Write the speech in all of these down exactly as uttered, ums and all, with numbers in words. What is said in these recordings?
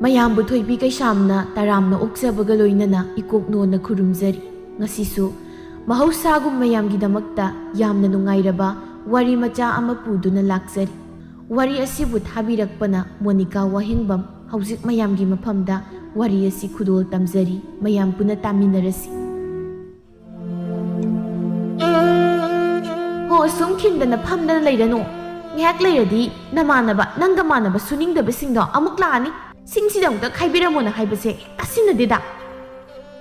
ꯃꯌꯥꯝꯕꯨ ꯊꯣꯏꯕꯤ ꯀꯩꯁꯥꯝꯅ ꯇꯔꯥꯝꯅ ꯑꯣꯛꯆꯕꯒ ꯂꯣꯏꯅꯅ ꯏꯀꯣꯛ ꯅꯣꯟꯅ ꯈꯨꯔꯨꯝꯖꯔꯤ꯫ ꯉꯁꯤꯁꯨ ꯃꯍꯧꯁꯥꯒꯨꯝ ꯃꯌꯥꯝꯒꯤꯗꯃꯛꯇ ꯌꯥꯝꯅ ꯅꯨꯡꯉꯥꯏꯔꯕ ꯋꯥꯔꯤ ꯃꯆꯥ ꯑꯃ ꯄꯨꯗꯨꯅ ꯂꯥꯛꯆꯔꯤ꯫ ꯋꯥꯔꯤ ꯑꯁꯤꯕꯨ ꯊꯥꯕꯤꯔꯛꯄꯅ ꯃꯣꯅꯤꯀꯥ ꯋꯥꯍꯦꯡꯕꯝ꯫ ꯍꯧꯖꯤꯛ ꯃꯌꯥꯝꯒꯤ ꯃꯐꯝꯗ ꯋꯥꯔꯤ ꯑꯁꯤ ꯈꯨꯗꯣꯜ ꯇꯝꯖꯔꯤ꯫ ꯃꯌꯥꯝ ꯄꯨꯟꯅ ꯇꯥꯃꯤꯟꯅꯔꯁꯤ꯫ ꯍꯣ, ꯁꯨꯝ ꯈꯤꯟꯗꯅ ꯐꯝꯗꯅ ꯂꯩꯔꯅꯨ꯫ ꯉꯥꯏꯍꯥꯛ ꯂꯩꯔꯗꯤ ꯅꯃꯥꯟꯅꯕ, ꯅꯪꯒ ꯃꯥꯟꯅꯕ ꯁꯨꯅꯤꯡꯗꯕꯁꯤꯡꯗꯣ ꯑꯃꯨꯛ ꯂꯥꯛꯑꯅꯤ꯫ ꯁꯤꯡꯁꯤꯗ ꯑꯃꯨꯛꯇ ꯈꯥꯏꯕꯤꯔꯝꯃꯣꯅ ꯍꯥꯏꯕꯁꯦ ꯍꯦꯛꯇ ꯁꯤꯟꯅꯗꯦꯗ꯫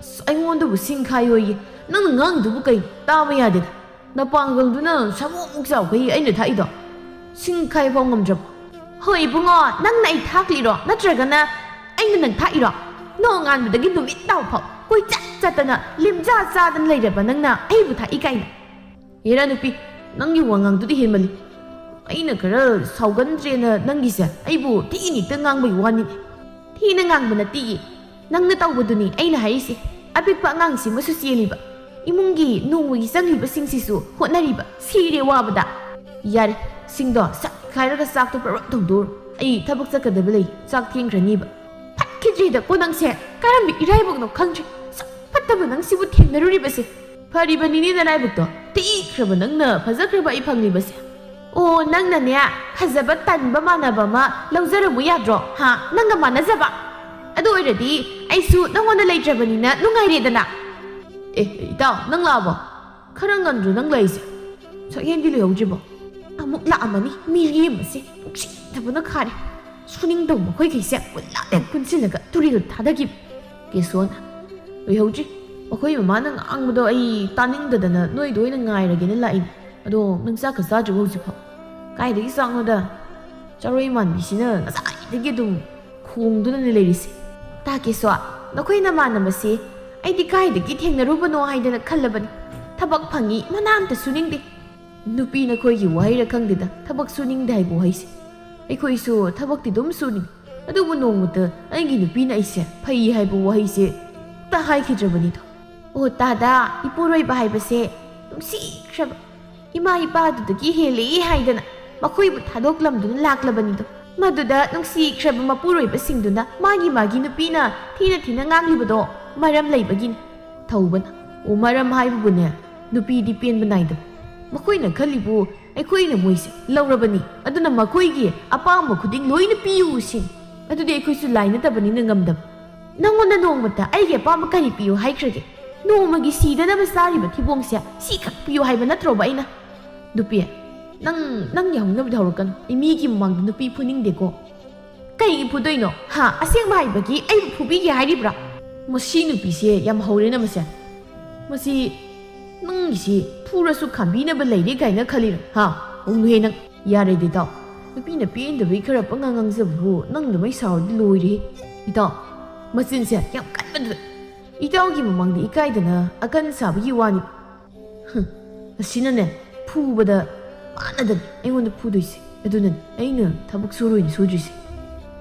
ꯑꯁ, ꯑꯩꯉꯣꯟꯗꯕꯨ ꯁꯤꯡ ꯈꯥꯏꯌꯣꯌꯦ꯫ ꯅꯪꯅ ꯉꯥꯡꯗꯨꯕꯨ ꯀꯩ? ꯇꯥꯕ ꯌꯥꯗꯦꯗ꯫ ꯅꯄꯥꯡꯒꯜꯗꯨꯅ ꯁꯥꯃꯨꯃꯨꯛ ꯆꯥꯎꯈꯩ ꯑꯩꯅ ꯊꯥꯛꯏꯗꯣ꯫ ꯁꯤꯡ ꯈꯥꯏꯕ ꯐꯥꯎ ꯉꯝꯗ꯭ꯔꯕꯣ? ꯍꯣꯏ ꯏꯕꯨꯡꯉꯣ, ꯅꯪꯅ ꯑꯩ ꯊꯥꯛꯂꯤꯔꯣ? ꯅꯠꯇ꯭ꯔꯒꯅ ꯑꯩꯅ ꯅꯪ ꯊꯥꯛꯏꯔꯣ? ꯅꯣꯡꯉꯥꯟꯕꯗꯒꯤ ꯅꯨꯃꯤꯠ ꯇꯥꯕ ꯐꯥꯎ ꯀꯣꯏꯆꯠ ꯆꯠꯇꯅ ꯂꯤꯝꯖꯥ ꯆꯥꯗꯅ ꯂꯩꯔꯕ ꯅꯪꯅ ꯑꯩꯕꯨ ꯊꯥꯛꯏ ꯀꯥꯏꯅ꯫ ꯍꯦꯔꯥ ꯅꯨꯄꯤ, ꯅꯪꯒꯤ ꯋꯥꯉꯥꯡꯗꯨꯗꯤ ꯍꯦꯟꯃꯜꯂꯤ꯫ ꯑꯩꯅ ꯈꯔ ꯁꯥꯎꯒꯟꯗ꯭ꯔꯦꯅ ꯅꯪꯒꯤꯁꯦ ꯑꯩꯕꯨ ꯊꯤꯅ ꯍꯦꯛꯇ ꯉꯥꯡꯕꯒꯤ ꯋꯥꯅꯤꯅꯦ꯫ ꯊꯤꯅ ꯉꯥꯡꯕ ꯅꯠꯇꯤꯌꯦ꯫ ꯅꯪꯅ ꯇꯧꯕꯗꯨꯅꯤ ꯑꯩꯅ ꯍꯥꯏꯔꯤꯁꯦ꯫ ꯑꯄꯤꯛꯄ ꯑꯉꯥꯡꯁꯤꯃꯁꯨ ꯆꯦꯜꯂꯤꯕ꯫ ꯏꯃꯨꯡꯒꯤ ꯅꯣꯡꯃꯒꯤ ꯆꯪꯂꯤꯕꯁꯤꯡꯁꯤꯁꯨ ꯍꯣꯠꯅꯔꯤꯕ꯫ ꯁꯤꯔꯦ ꯋꯥꯕꯗ꯫ ꯌꯥꯔꯦ, ꯁꯤꯡꯗꯣ ꯁꯠ ꯈꯥꯏꯔꯒ ꯆꯥꯛꯇꯣ ꯄ꯭ꯔꯞ ꯊꯣꯡꯗꯣꯛꯎꯔꯣ꯫ ꯑꯩ ꯊꯕꯛ ꯆꯠꯀꯗꯕ ꯂꯩ꯫ ꯆꯥꯛ ꯊꯦꯡꯈ꯭ꯔꯅꯤꯕ꯫ ꯐꯠꯈꯤꯗ꯭ꯔꯤꯗꯀꯣ ꯅꯪꯁꯦ꯫ ꯀꯔꯝꯕ ꯏꯔꯥꯏꯕꯛꯅꯣ ꯈꯪꯗ꯭ꯔꯦ꯫ ꯁꯛ ꯐꯠꯇꯕ ꯅꯪꯁꯤꯕꯨ ꯊꯦꯡꯅꯔꯨꯔꯤꯕꯁꯦ꯫ ꯐꯔꯤꯕꯅꯤꯅꯦ ꯅꯔꯥꯏꯕꯛꯇꯣ꯫ ꯊꯤꯈ꯭ꯔꯕ ꯅꯪꯅ ꯐꯖꯈ꯭ꯔꯕ ꯑꯩ ꯐꯪꯂꯤꯕꯁꯦ꯫ ꯑꯣ, ꯅꯪꯅꯅꯦ, ꯐꯖꯕ ꯇꯟꯕ ꯃꯥꯟꯅꯕ ꯑꯃ ꯂꯧꯖꯔꯝꯃꯨ ꯌꯥꯗ꯭ꯔꯣ? ꯍꯥ? ꯅꯪꯒ ꯃꯥꯟꯅꯖꯕ꯫ ꯑꯗꯨ ꯑꯣꯏꯔꯗꯤ ꯑꯩꯁꯨ ꯅꯪꯉꯣꯟꯗ ꯂꯩꯇ꯭ꯔꯕꯅꯤꯅ ꯅꯨꯡꯉꯥꯏꯔꯦꯗꯅ꯫ ꯑꯦ, ꯏꯇꯥꯎ, ꯅꯪ ꯂꯥꯛꯑꯕꯣ? ꯈꯔ ꯉꯟꯗ꯭ꯔꯣ ꯅꯪ ꯂꯥꯛꯏꯁꯦ? ꯁꯛꯍꯦꯟꯗꯤ ꯂꯣꯏꯍꯧꯗ꯭ꯔꯤꯕꯣ? ꯑꯃꯨꯛ ꯂꯥꯛꯑꯝꯃꯅꯤ, ꯃꯤꯔꯦꯝ ꯑꯁꯤ ꯅꯨꯡꯁꯤꯗꯕꯅ ꯈꯥꯔꯦ꯫ ꯁꯨꯅꯤꯡꯗꯕ ꯃꯈꯣꯏꯈꯩꯁꯦ ꯄꯨꯜꯂꯞ ꯍꯦꯛ ꯄꯨꯟꯁꯤꯜꯂꯒ ꯇꯨꯔꯦꯜ ꯊꯥꯗꯈꯤꯕ꯫ ꯀꯦꯁꯣꯅ, ꯂꯣꯏꯍꯧꯗ꯭ꯔꯤ꯫ ꯃꯈꯣꯏ ꯃꯃꯥꯅ ꯉꯥꯡꯕꯗꯣ ꯑꯩ ꯇꯥꯅꯤꯡꯗꯗꯅ ꯅꯣꯏꯗ ꯑꯣꯏꯅ ꯉꯥꯏꯔꯒꯦꯅ ꯂꯥꯛꯏꯅꯦ꯫ ꯑꯗꯣ ꯅꯪ ꯆꯥꯛꯀ ꯆꯥꯗ꯭ꯔꯤꯕꯣ ꯍꯧꯖꯤꯛꯐꯥꯎ? ꯀꯥꯏꯗꯒꯤ ꯆꯥꯛꯅꯣꯗ? ꯆꯥꯔꯣꯏ ꯃꯥꯟꯕꯤꯁꯤꯅ ꯉꯁꯥꯏꯗꯒꯤ ꯑꯗꯨꯝ ꯈꯣꯡꯗꯨꯅꯅꯦ ꯂꯩꯔꯤꯁꯦ꯫ ꯇꯥ ꯀꯦꯁꯣ, ꯅꯈꯣꯏ ꯅꯃꯥꯟꯅꯕꯁꯤ ꯑꯩꯗꯤ ꯀꯥꯏꯗꯒꯤ ꯊꯦꯡꯅꯔꯨꯕꯅꯣ ꯍꯥꯏꯗꯅ ꯈꯜꯂꯕꯅꯤ꯫ ꯊꯕꯛ ꯐꯪꯉꯤ, ꯃꯅꯥ ꯑꯝꯇ ꯁꯨꯅꯤꯡꯗꯦ꯫ ꯅꯨꯄꯤ ꯅꯈꯣꯏꯒꯤ ꯋꯥꯍꯩꯔ ꯈꯪꯗꯦꯗ, ꯊꯕꯛ ꯁꯨꯅꯤꯡꯗꯦ ꯍꯥꯏꯕ ꯋꯥꯍꯩꯁꯦ꯫ ꯑꯩꯈꯣꯏꯁꯨ ꯊꯕꯛꯇꯤ ꯑꯗꯨꯝ ꯁꯨꯅꯤꯡ, ꯑꯗꯨꯕꯨ ꯅꯣꯡꯃꯇ ꯑꯩꯒꯤ ꯅꯨꯄꯤꯅ ꯑꯩꯁꯦ ꯐꯩ ꯍꯥꯏꯕ ꯋꯥꯍꯩꯁꯦ ꯑꯝꯇ ꯍꯥꯏꯈꯤꯗ꯭ꯔꯕꯅꯤꯗꯣ꯫ ꯑꯣ ꯇꯥꯗ, ꯏꯄꯨꯔꯣꯏꯕ ꯍꯥꯏꯕꯁꯦ ꯅꯨꯡꯁꯤꯈ꯭ꯔꯕ ꯏꯃꯥ ꯏꯄꯥꯗꯨꯗꯒꯤ ꯍꯦꯜꯂꯦ ꯍꯥꯏꯗꯅ ꯃꯈꯣꯏꯕꯨ ꯊꯥꯗꯣꯛꯂꯝꯗꯨꯅ ꯂꯥꯛꯂꯕꯅꯤꯗꯣ꯫ ꯃꯗꯨꯗ ꯅꯨꯡꯁꯤꯈ꯭ꯔꯕ ꯃꯄꯨꯔꯣꯏꯕꯁꯤꯡꯗꯨꯅ ꯃꯥꯒꯤ ꯃꯥꯒꯤ ꯅꯨꯄꯤꯅ ꯊꯤꯅ ꯊꯤꯅ ꯉꯥꯡꯂꯤꯕꯗꯣ ꯃꯔꯝ ꯂꯩꯕꯒꯤꯅꯤ꯫ ꯊꯧꯕꯅ, ꯑꯣ, ꯃꯔꯝ ꯍꯥꯏꯕꯕꯨꯅꯦ, ꯅꯨꯄꯤꯗꯤ ꯄꯦꯟꯕ ꯅꯥꯏꯗꯕ꯫ ꯃꯈꯣꯏꯅ ꯈꯜꯂꯤꯕꯨ ꯑꯩꯈꯣꯏꯅ ꯃꯣꯏꯁꯦ ꯂꯧꯔꯕꯅꯤ, ꯑꯗꯨꯅ ꯃꯈꯣꯏꯒꯤ ꯑꯄꯥꯝꯕ ꯈꯨꯗꯤꯡ ꯂꯣꯏꯅ ꯄꯤꯌꯨ ꯁꯤꯅꯤ꯫ ꯑꯗꯨꯗꯤ ꯑꯩꯈꯣꯏꯁꯨ ꯂꯥꯏꯅꯗꯕꯅꯤꯅ ꯉꯝꯗꯕ꯫ ꯅꯪꯉꯣꯟꯗ ꯅꯣꯡꯃꯇ ꯑꯩꯒꯤ ꯑꯄꯥꯝꯕ ꯀꯔꯤ ꯄꯤꯌꯨ ꯍꯥꯏꯈ꯭ꯔꯒꯦ? ꯅꯣꯡꯃꯒꯤ ꯁꯤꯗꯅꯕ ꯆꯥꯔꯤꯕ ꯊꯤꯕꯣꯡꯁꯦ ꯁꯤꯈꯛ ꯄꯤꯌꯨ ꯍꯥꯏꯕ ꯅꯠꯇ꯭ꯔꯣꯕ ꯑꯩꯅ? ꯅꯨꯄꯤ, ꯅꯪ, ꯅꯪꯒꯤ ꯍꯧꯅꯕꯤꯗ ꯍꯧꯔꯛꯀꯅꯨ꯫ ꯑꯩ ꯃꯤꯒꯤ ꯃꯃꯥꯡꯗ ꯅꯨꯄꯤ ꯐꯨꯅꯤꯡꯗꯦꯀꯣ꯫ ꯀꯩꯒꯤ ꯐꯨꯗꯣꯏꯅꯣ? ꯍꯥ? ꯑꯁꯦꯡꯕ ꯍꯥꯏꯕꯒꯤ ꯑꯩꯕꯨ ꯐꯨꯕꯤꯒꯦ ꯍꯥꯏꯔꯤꯕ꯭ꯔꯥ? ꯃꯁꯤ ꯅꯨꯄꯤꯁꯦ ꯌꯥꯝ ꯍꯧꯔꯦꯅ ꯃꯁꯦ꯫ ꯃꯁꯤ ꯅꯪꯒꯤꯁꯤ ꯐꯨꯔꯁꯨ ꯈꯥꯝꯕꯤꯅꯕ ꯂꯩꯔꯦ ꯀꯥꯏꯅ ꯈꯜꯂꯤꯔꯥ? ꯍꯥ? ꯍꯧꯅꯨꯍꯦ ꯅꯪ꯫ ꯌꯥꯔꯦꯗ ꯏꯇꯥꯎ꯫ ꯅꯨꯄꯤꯅ ꯄꯦꯟꯗꯕꯩ ꯈꯔ ꯄꯉꯥꯡ ꯉꯥꯡꯖꯕꯕꯨ ꯅꯪ ꯑꯗꯨꯃꯥꯏ ꯁꯥꯎꯔꯗꯤ ꯂꯣꯏꯔꯦꯍꯦ꯫ ꯏꯇꯥꯎ, ꯃꯆꯤꯟꯁꯦ ꯌꯥꯝ ꯀꯟꯃꯟꯗ꯭ꯔꯦ꯫ ꯏꯇꯥꯎꯒꯤ ꯃꯃꯥꯡꯗ ꯏꯀꯥꯏꯗꯅ ꯑꯀꯟ ꯁꯥꯕꯒꯤ ꯋꯥꯅꯤ꯫ ꯍꯨꯝ, ꯑꯁꯤꯅꯅꯦ, ꯐꯨꯕꯗ ꯃꯥꯟꯅꯗꯅ ꯑꯩꯉꯣꯟꯗ ꯐꯨꯗꯣꯏꯁꯦ꯫ ꯑꯗꯨꯅꯅꯦ ꯑꯩꯅ ꯊꯕꯛ ꯁꯨꯔꯣꯏꯅ ꯁꯨꯗ꯭ꯔꯤꯁꯦ꯫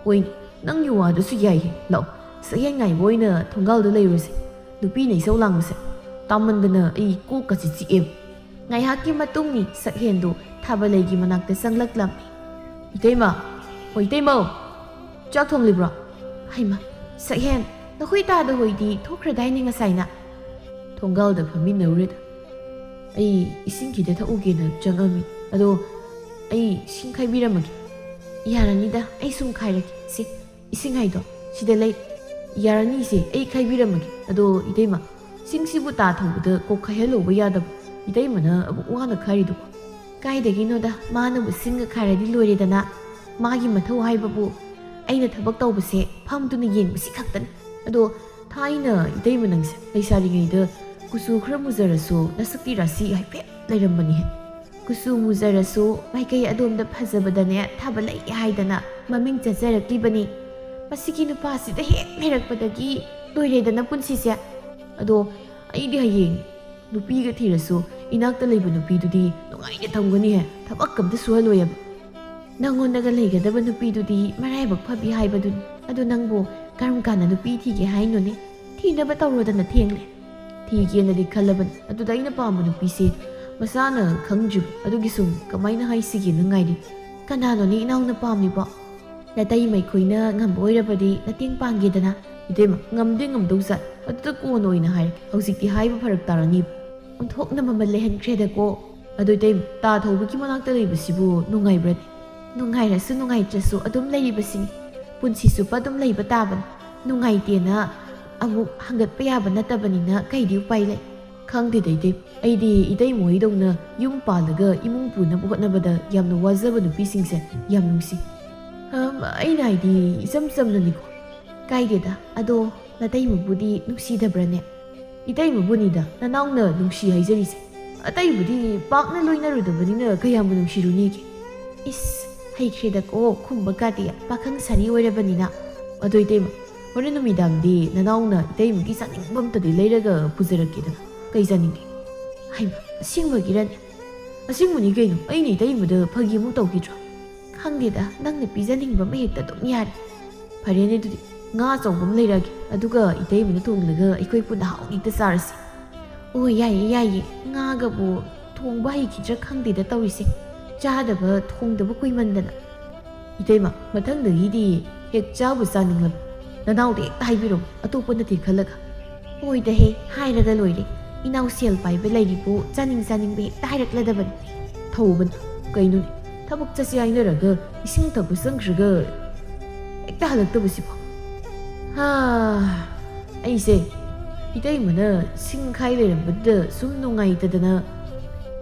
ꯍꯣꯏꯅꯦ, ꯅꯪꯒꯤ ꯋꯥꯗꯨꯁꯨ ꯌꯥꯏꯌꯦ꯫ ꯂꯥꯛꯑꯣ, ꯁꯛꯍꯦꯟ ꯉꯥꯏꯕ ꯑꯣꯏꯅ ꯊꯣꯡꯒꯥꯜꯗ ꯂꯩꯔꯨꯁꯦ꯫ ꯅꯨꯄꯤꯅ ꯏꯁꯧ ꯂꯥꯡꯕꯁꯦ ꯇꯥꯃꯟꯗꯅ ꯑꯩ ꯀꯣꯛꯀꯁꯦ ꯆꯤꯛꯑꯦꯕ꯫ ꯉꯥꯏꯍꯥꯛꯀꯤ ꯃꯇꯨꯡꯅꯤ ꯁꯛꯍꯦꯟꯗꯨ ꯊꯥꯕꯂꯩꯒꯤ ꯃꯅꯥꯛꯇ ꯆꯪꯂꯛꯂꯝꯃꯤ꯫ "ꯏꯇꯩꯃ, ꯑꯣ ꯏꯇꯩꯃꯧ, ꯆꯥꯛ ꯊꯣꯡꯂꯤꯕ꯭ꯔꯣ?" "ꯍꯩꯃ, ꯁꯛꯍꯦꯟ, ꯅꯈꯣꯏ ꯇꯥꯗ ꯍꯣꯏꯗꯤ ꯊꯣꯛꯈ꯭ꯔꯗꯥꯏꯅꯦ ꯉꯁꯥꯏꯅ?" "ꯊꯣꯡꯒꯥꯜꯗ ꯐꯝꯃꯤꯟꯅꯔꯨꯔꯦꯗ꯫ ꯑꯩ ꯏꯁꯤꯡ ꯈꯤꯇ ꯊꯛꯎꯒꯦꯅ ꯆꯪꯉꯝꯃꯤ꯫ ꯑꯗꯣ ꯑꯩ ꯏꯁꯤꯡ ꯈꯥꯏꯕꯤꯔꯝꯃꯒꯦ꯫" "ꯌꯥꯔꯅꯤꯗ, ꯑꯩ ꯁꯨꯝ ꯈꯥꯏꯔꯒꯦ꯫ ꯁꯦ, ꯏꯁꯤꯡ ꯍꯥꯏꯗꯣ ꯁꯤꯗ ꯂꯩ꯫" "ꯌꯥꯔꯅꯤ ꯏꯆꯦ, ꯑꯩ ꯈꯥꯏꯕꯤꯔꯝꯃꯒꯦ꯫ ꯑꯗꯣ ꯏꯇꯩꯃ, ꯁꯤꯡꯁꯤꯕꯨ ꯇꯥ ꯊꯧꯕꯗ ꯀꯣꯛ ꯈꯥꯏꯍꯜꯍꯧꯕ ꯌꯥꯗꯕ? ꯏꯇꯩꯃꯅ ꯑꯃꯨꯛ ꯋꯥꯅ ꯈꯥꯏꯔꯤꯗꯨꯕꯨ?" "ꯀꯥꯏꯗꯒꯤꯅꯣꯗ, ꯃꯥꯅꯕꯨ ꯁꯤꯡꯒ ꯈꯥꯏꯔꯗꯤ ꯂꯣꯏꯔꯦꯗꯅ꯫ ꯃꯥꯒꯤ ꯃꯊꯧ ꯍꯥꯏꯕꯕꯨ ꯑꯩꯅ ꯊꯕꯛ ꯇꯧꯕꯁꯦ ꯐꯝꯗꯨꯅ ꯌꯦꯡꯕꯁꯤ ꯈꯛꯇꯅꯤ꯫ ꯑꯗꯣ ꯊꯥꯏꯅ ꯏꯇꯩꯃ ꯅꯪꯁꯦ ꯂꯩꯁꯥꯔꯤꯉꯩꯗ ꯀꯨꯆꯨ ꯈꯔ ꯃꯨꯖꯔꯁꯨ ꯅꯁꯛꯇꯤ ꯔꯥꯁꯤ ꯍꯥꯏꯐꯦꯠ ꯂꯩꯔꯝꯕꯅꯤꯍꯦ꯫" "ꯀꯨꯆꯨ ꯃꯨꯖꯔꯁꯨ ꯃꯥꯏꯀꯩ ꯑꯗꯣꯝꯗ ꯐꯖꯕꯗꯅꯦ ꯊꯥꯕ ꯂꯩ ꯍꯥꯏꯗꯅ ꯃꯃꯤꯡ ꯆꯠꯆꯔꯛꯂꯤꯕꯅꯤ꯫ ꯃꯁꯤꯒꯤ ꯅꯨꯄꯥꯁꯤꯗ ꯍꯦꯛ ꯂꯩꯔꯛꯄꯗꯒꯤ ꯂꯣꯏꯔꯦꯗꯅ ꯄꯨꯟꯁꯤꯁꯦ꯫ ꯑꯗꯣ ꯑꯩꯗꯤ ꯍꯌꯦꯡ ꯅꯨꯄꯤꯒ ꯊꯤꯔꯁꯨ ꯏꯅꯥꯛꯇ ꯂꯩꯕ ꯅꯨꯄꯤꯗꯨꯗꯤ ꯅꯨꯡꯉꯥꯏꯅ ꯊꯝꯒꯅꯤꯍꯦ, ꯊꯕꯛ ꯑꯝꯇ ꯁꯨꯍꯜꯂꯣꯏꯑꯕ꯫ ꯅꯪꯉꯣꯟꯗꯒ ꯂꯩꯒꯗꯕ ꯅꯨꯄꯤꯗꯨꯗꯤ ꯃꯔꯥꯏꯕꯛ ꯐꯕꯤ ꯍꯥꯏꯕꯗꯨꯅꯤ꯫ ꯑꯗꯣ ꯅꯪꯕꯨ ꯀꯔꯝ ꯀꯥꯟꯗ ꯅꯨꯄꯤ ꯊꯤꯒꯦ ꯍꯥꯏꯅꯣꯅꯦ? ꯊꯤꯅꯕ ꯇꯧꯔꯣꯗꯅ ꯊꯦꯡꯂꯦ꯫" ꯊꯤꯒꯦꯅꯗꯤ ꯈꯜꯂꯕꯅꯤ꯫ ꯑꯗꯨꯗ ꯑꯩꯅ ꯄꯥꯝꯕ ꯅꯨꯄꯤꯁꯦ ꯃꯁꯥꯅ ꯈꯪꯗ꯭ꯔꯤꯕ ꯑꯗꯨꯒꯤ ꯁꯨꯝ ꯀꯃꯥꯏꯅ ꯍꯥꯏꯁꯤꯒꯦꯅ ꯉꯥꯏꯔꯤ꯫ ꯀꯅꯥꯅꯣꯅꯦ ꯏꯅꯥꯎꯅ ꯄꯥꯝꯂꯤꯕꯣ? ꯅꯇꯩꯃ ꯑꯩꯈꯣꯏꯅ ꯉꯝꯕ ꯑꯣꯏꯔꯕꯗꯤ ꯅꯇꯦꯡ ꯄꯥꯡꯒꯦꯗꯅ꯫ ꯏꯇꯩꯃ, ꯉꯝꯗꯤ ꯉꯝꯗꯧ ꯖꯥꯠ, ꯑꯗꯨꯗ ꯀꯣꯟꯅ ꯑꯣꯏꯅ ꯍꯥꯏꯔꯒꯦ, ꯍꯧꯖꯤꯛꯇꯤ ꯍꯥꯏꯕ ꯐꯔꯛ ꯇꯥꯔꯅꯤ꯫ ꯑꯣꯟꯊꯣꯛꯅ ꯃꯃꯜ ꯂꯩꯍꯟꯈ꯭ꯔꯦꯗꯀꯣ꯫ ꯑꯗꯨ ꯏꯇꯩꯃ, ꯇꯥ ꯊꯧꯕꯒꯤ ꯃꯅꯥꯛꯇ ꯂꯩꯕꯁꯤꯕꯨ ꯅꯨꯡꯉꯥꯏꯕ꯭ꯔꯅꯦ? ꯅꯨꯡꯉꯥꯏꯔꯁꯨ ꯅꯨꯡꯉꯥꯏꯇ꯭ꯔꯁꯨ ꯑꯗꯨꯝ ꯂꯩꯔꯤꯕꯁꯤꯅꯤ꯫ ꯄꯨꯟꯁꯤ ꯆꯨꯞꯄ ꯑꯗꯨꯝ ꯂꯩꯕ ꯇꯥꯕꯅꯤ꯫ ꯅꯨꯡꯉꯥꯏꯇꯦꯅ ꯑꯃꯨꯛ ꯍꯪꯒꯠꯄ ꯌꯥꯕ ꯅꯠꯇꯕꯅꯤꯅ ꯀꯩꯗꯤ ꯎꯄꯥꯏ ꯂꯩ? ꯈꯪꯗꯦꯗ ꯏꯇꯩꯃ, ꯑꯩꯗꯤ ꯏꯇꯩꯃ ꯍꯣꯏꯗꯧꯅ ꯌꯨꯝ ꯄꯥꯜꯂꯒ ꯏꯃꯨꯡ ꯄꯨꯅꯕ ꯍꯣꯠꯅꯕꯗ ꯌꯥꯝꯅ ꯋꯥꯖꯕ ꯅꯨꯄꯤꯁꯤꯡꯁꯦ ꯌꯥꯝ ꯅꯨꯡꯁꯤ꯫ ꯑꯝ, ꯑꯩꯅ ꯍꯥꯏꯗꯤ ꯏꯆꯝ ꯆꯝꯅꯅꯤꯀꯣ꯫ ꯀꯥꯏꯗꯦꯗ, ꯑꯗꯣ ꯅꯇꯩꯃꯕꯨꯗꯤ ꯅꯨꯡꯁꯤꯗꯕ꯭ꯔꯅꯦ? ꯏꯇꯩꯃꯕꯨꯅꯤꯗ ꯅꯅꯥꯎꯅ ꯅꯨꯡꯁꯤ ꯍꯥꯏꯖꯔꯤꯁꯦ꯫ ꯑꯇꯩꯕꯨꯗꯤ ꯄꯥꯛꯅ ꯂꯣꯏꯅꯔꯨꯗꯕꯅꯤꯅ ꯀꯌꯥꯝꯕꯨ ꯅꯨꯡꯁꯤꯔꯨꯅꯤꯒꯦ? ꯏꯁ, ꯍꯩꯈ꯭ꯔꯦꯗꯀꯣ ꯈꯨꯝꯕ ꯀꯥꯇꯤ, ꯄꯥꯈꯪ ꯁꯥꯔꯤ ꯑꯣꯏꯔꯕꯅꯤꯅ꯫ ꯑꯗꯣ ꯏꯇꯩꯃ, ꯍꯣꯔꯦꯟ ꯅꯨꯃꯤꯗꯥꯡꯗꯤ ꯅꯅꯥꯎꯅ ꯏꯇꯩꯃꯒꯤ ꯆꯥꯅꯤꯡꯕ ꯑꯝꯇꯗꯤ ꯂꯩꯔꯒ ꯄꯨꯖꯔꯛꯀꯦꯗꯅ꯫ ꯀꯩ ꯆꯥꯅꯤꯡꯒꯦ? ꯍꯩꯃ, ꯑꯁꯦꯡꯕꯒꯤꯔꯅꯦ? ꯑꯁꯦꯡꯕꯅꯤ ꯀꯩꯅꯣ, ꯑꯩꯅ ꯏꯇꯩꯃꯗ ꯐꯥꯒꯤ ꯑꯃꯨꯛ ꯇꯧꯈꯤꯗ꯭ꯔꯣ? ꯈꯪꯗꯦꯗ, ꯅꯪꯅ ꯄꯤꯖꯅꯤꯡꯕ ꯑꯃ ꯍꯦꯛꯇ ꯑꯗꯨꯝ ꯌꯥꯔꯦ꯫ ꯐꯔꯦꯅꯦ ꯑꯗꯨꯗꯤ, ꯉꯥ ꯑꯆꯧꯕ ꯑꯃ ꯂꯩꯔꯛꯑꯒꯦ, ꯑꯗꯨꯒ ꯏꯇꯩꯃꯅ ꯊꯣꯡꯂꯒ ꯑꯩꯈꯣꯏ ꯄꯨꯟꯅ ꯍꯥꯎꯅ ꯍꯦꯛꯇ ꯆꯥꯔꯁꯤ꯫ ꯑꯣ, ꯌꯥꯏꯌꯦ, ꯌꯥꯏꯌꯦ, ꯉꯥꯒꯕꯨ ꯊꯣꯡꯕ ꯍꯩꯈꯤꯗ꯭ꯔꯥ ꯈꯪꯗꯦꯗ ꯇꯧꯔꯤꯁꯦ꯫ ꯆꯥꯗꯕ ꯊꯣꯡꯗꯕ ꯀꯨꯏꯃꯟꯗꯅ꯫ ꯏꯇꯩꯃ, ꯃꯊꯪꯗꯒꯤꯗꯤ ꯍꯦꯛ ꯆꯥꯕꯨ ꯆꯥꯅꯤꯡꯂꯕ ꯅꯅꯥꯎꯗ ꯍꯦꯛꯇ ꯍꯥꯏꯕꯤꯔꯣ, ꯑꯇꯣꯞꯄ ꯅꯠꯇꯦ ꯈꯜꯂꯒ꯫ ꯍꯣꯏꯗ ꯍꯦ, ꯍꯥꯏꯔꯒ ꯂꯣꯏꯔꯦ꯫ ꯏꯅꯥꯎ ꯁꯦꯜ ꯄꯥꯏꯕ ꯂꯩꯔꯤꯕꯨ ꯆꯥꯅꯤꯡ ꯆꯥꯅꯤꯡꯕ ꯍꯦꯛꯇ ꯍꯥꯏꯔꯛꯂꯗꯕꯅꯤ꯫ ꯊꯧꯕꯅ, ꯀꯩꯅꯣꯅꯦ, ꯊꯕꯛ ꯆꯠꯁꯦ ꯍꯥꯏꯅꯔꯒ ꯏꯁꯤꯡ ꯊꯛꯄ ꯆꯪꯈ꯭ꯔꯒ ꯍꯦꯛꯇ ꯍꯜꯂꯛꯇꯕꯁꯤꯕꯣ? ꯍꯥ, ꯑꯩꯁꯦ ꯏꯇꯩꯃꯅ ꯁꯤꯡ ꯈꯥꯏ ꯂꯩꯔꯝꯕꯗꯨꯗ ꯁꯨꯝ ꯅꯨꯡꯉꯥꯏꯇꯗꯅ꯫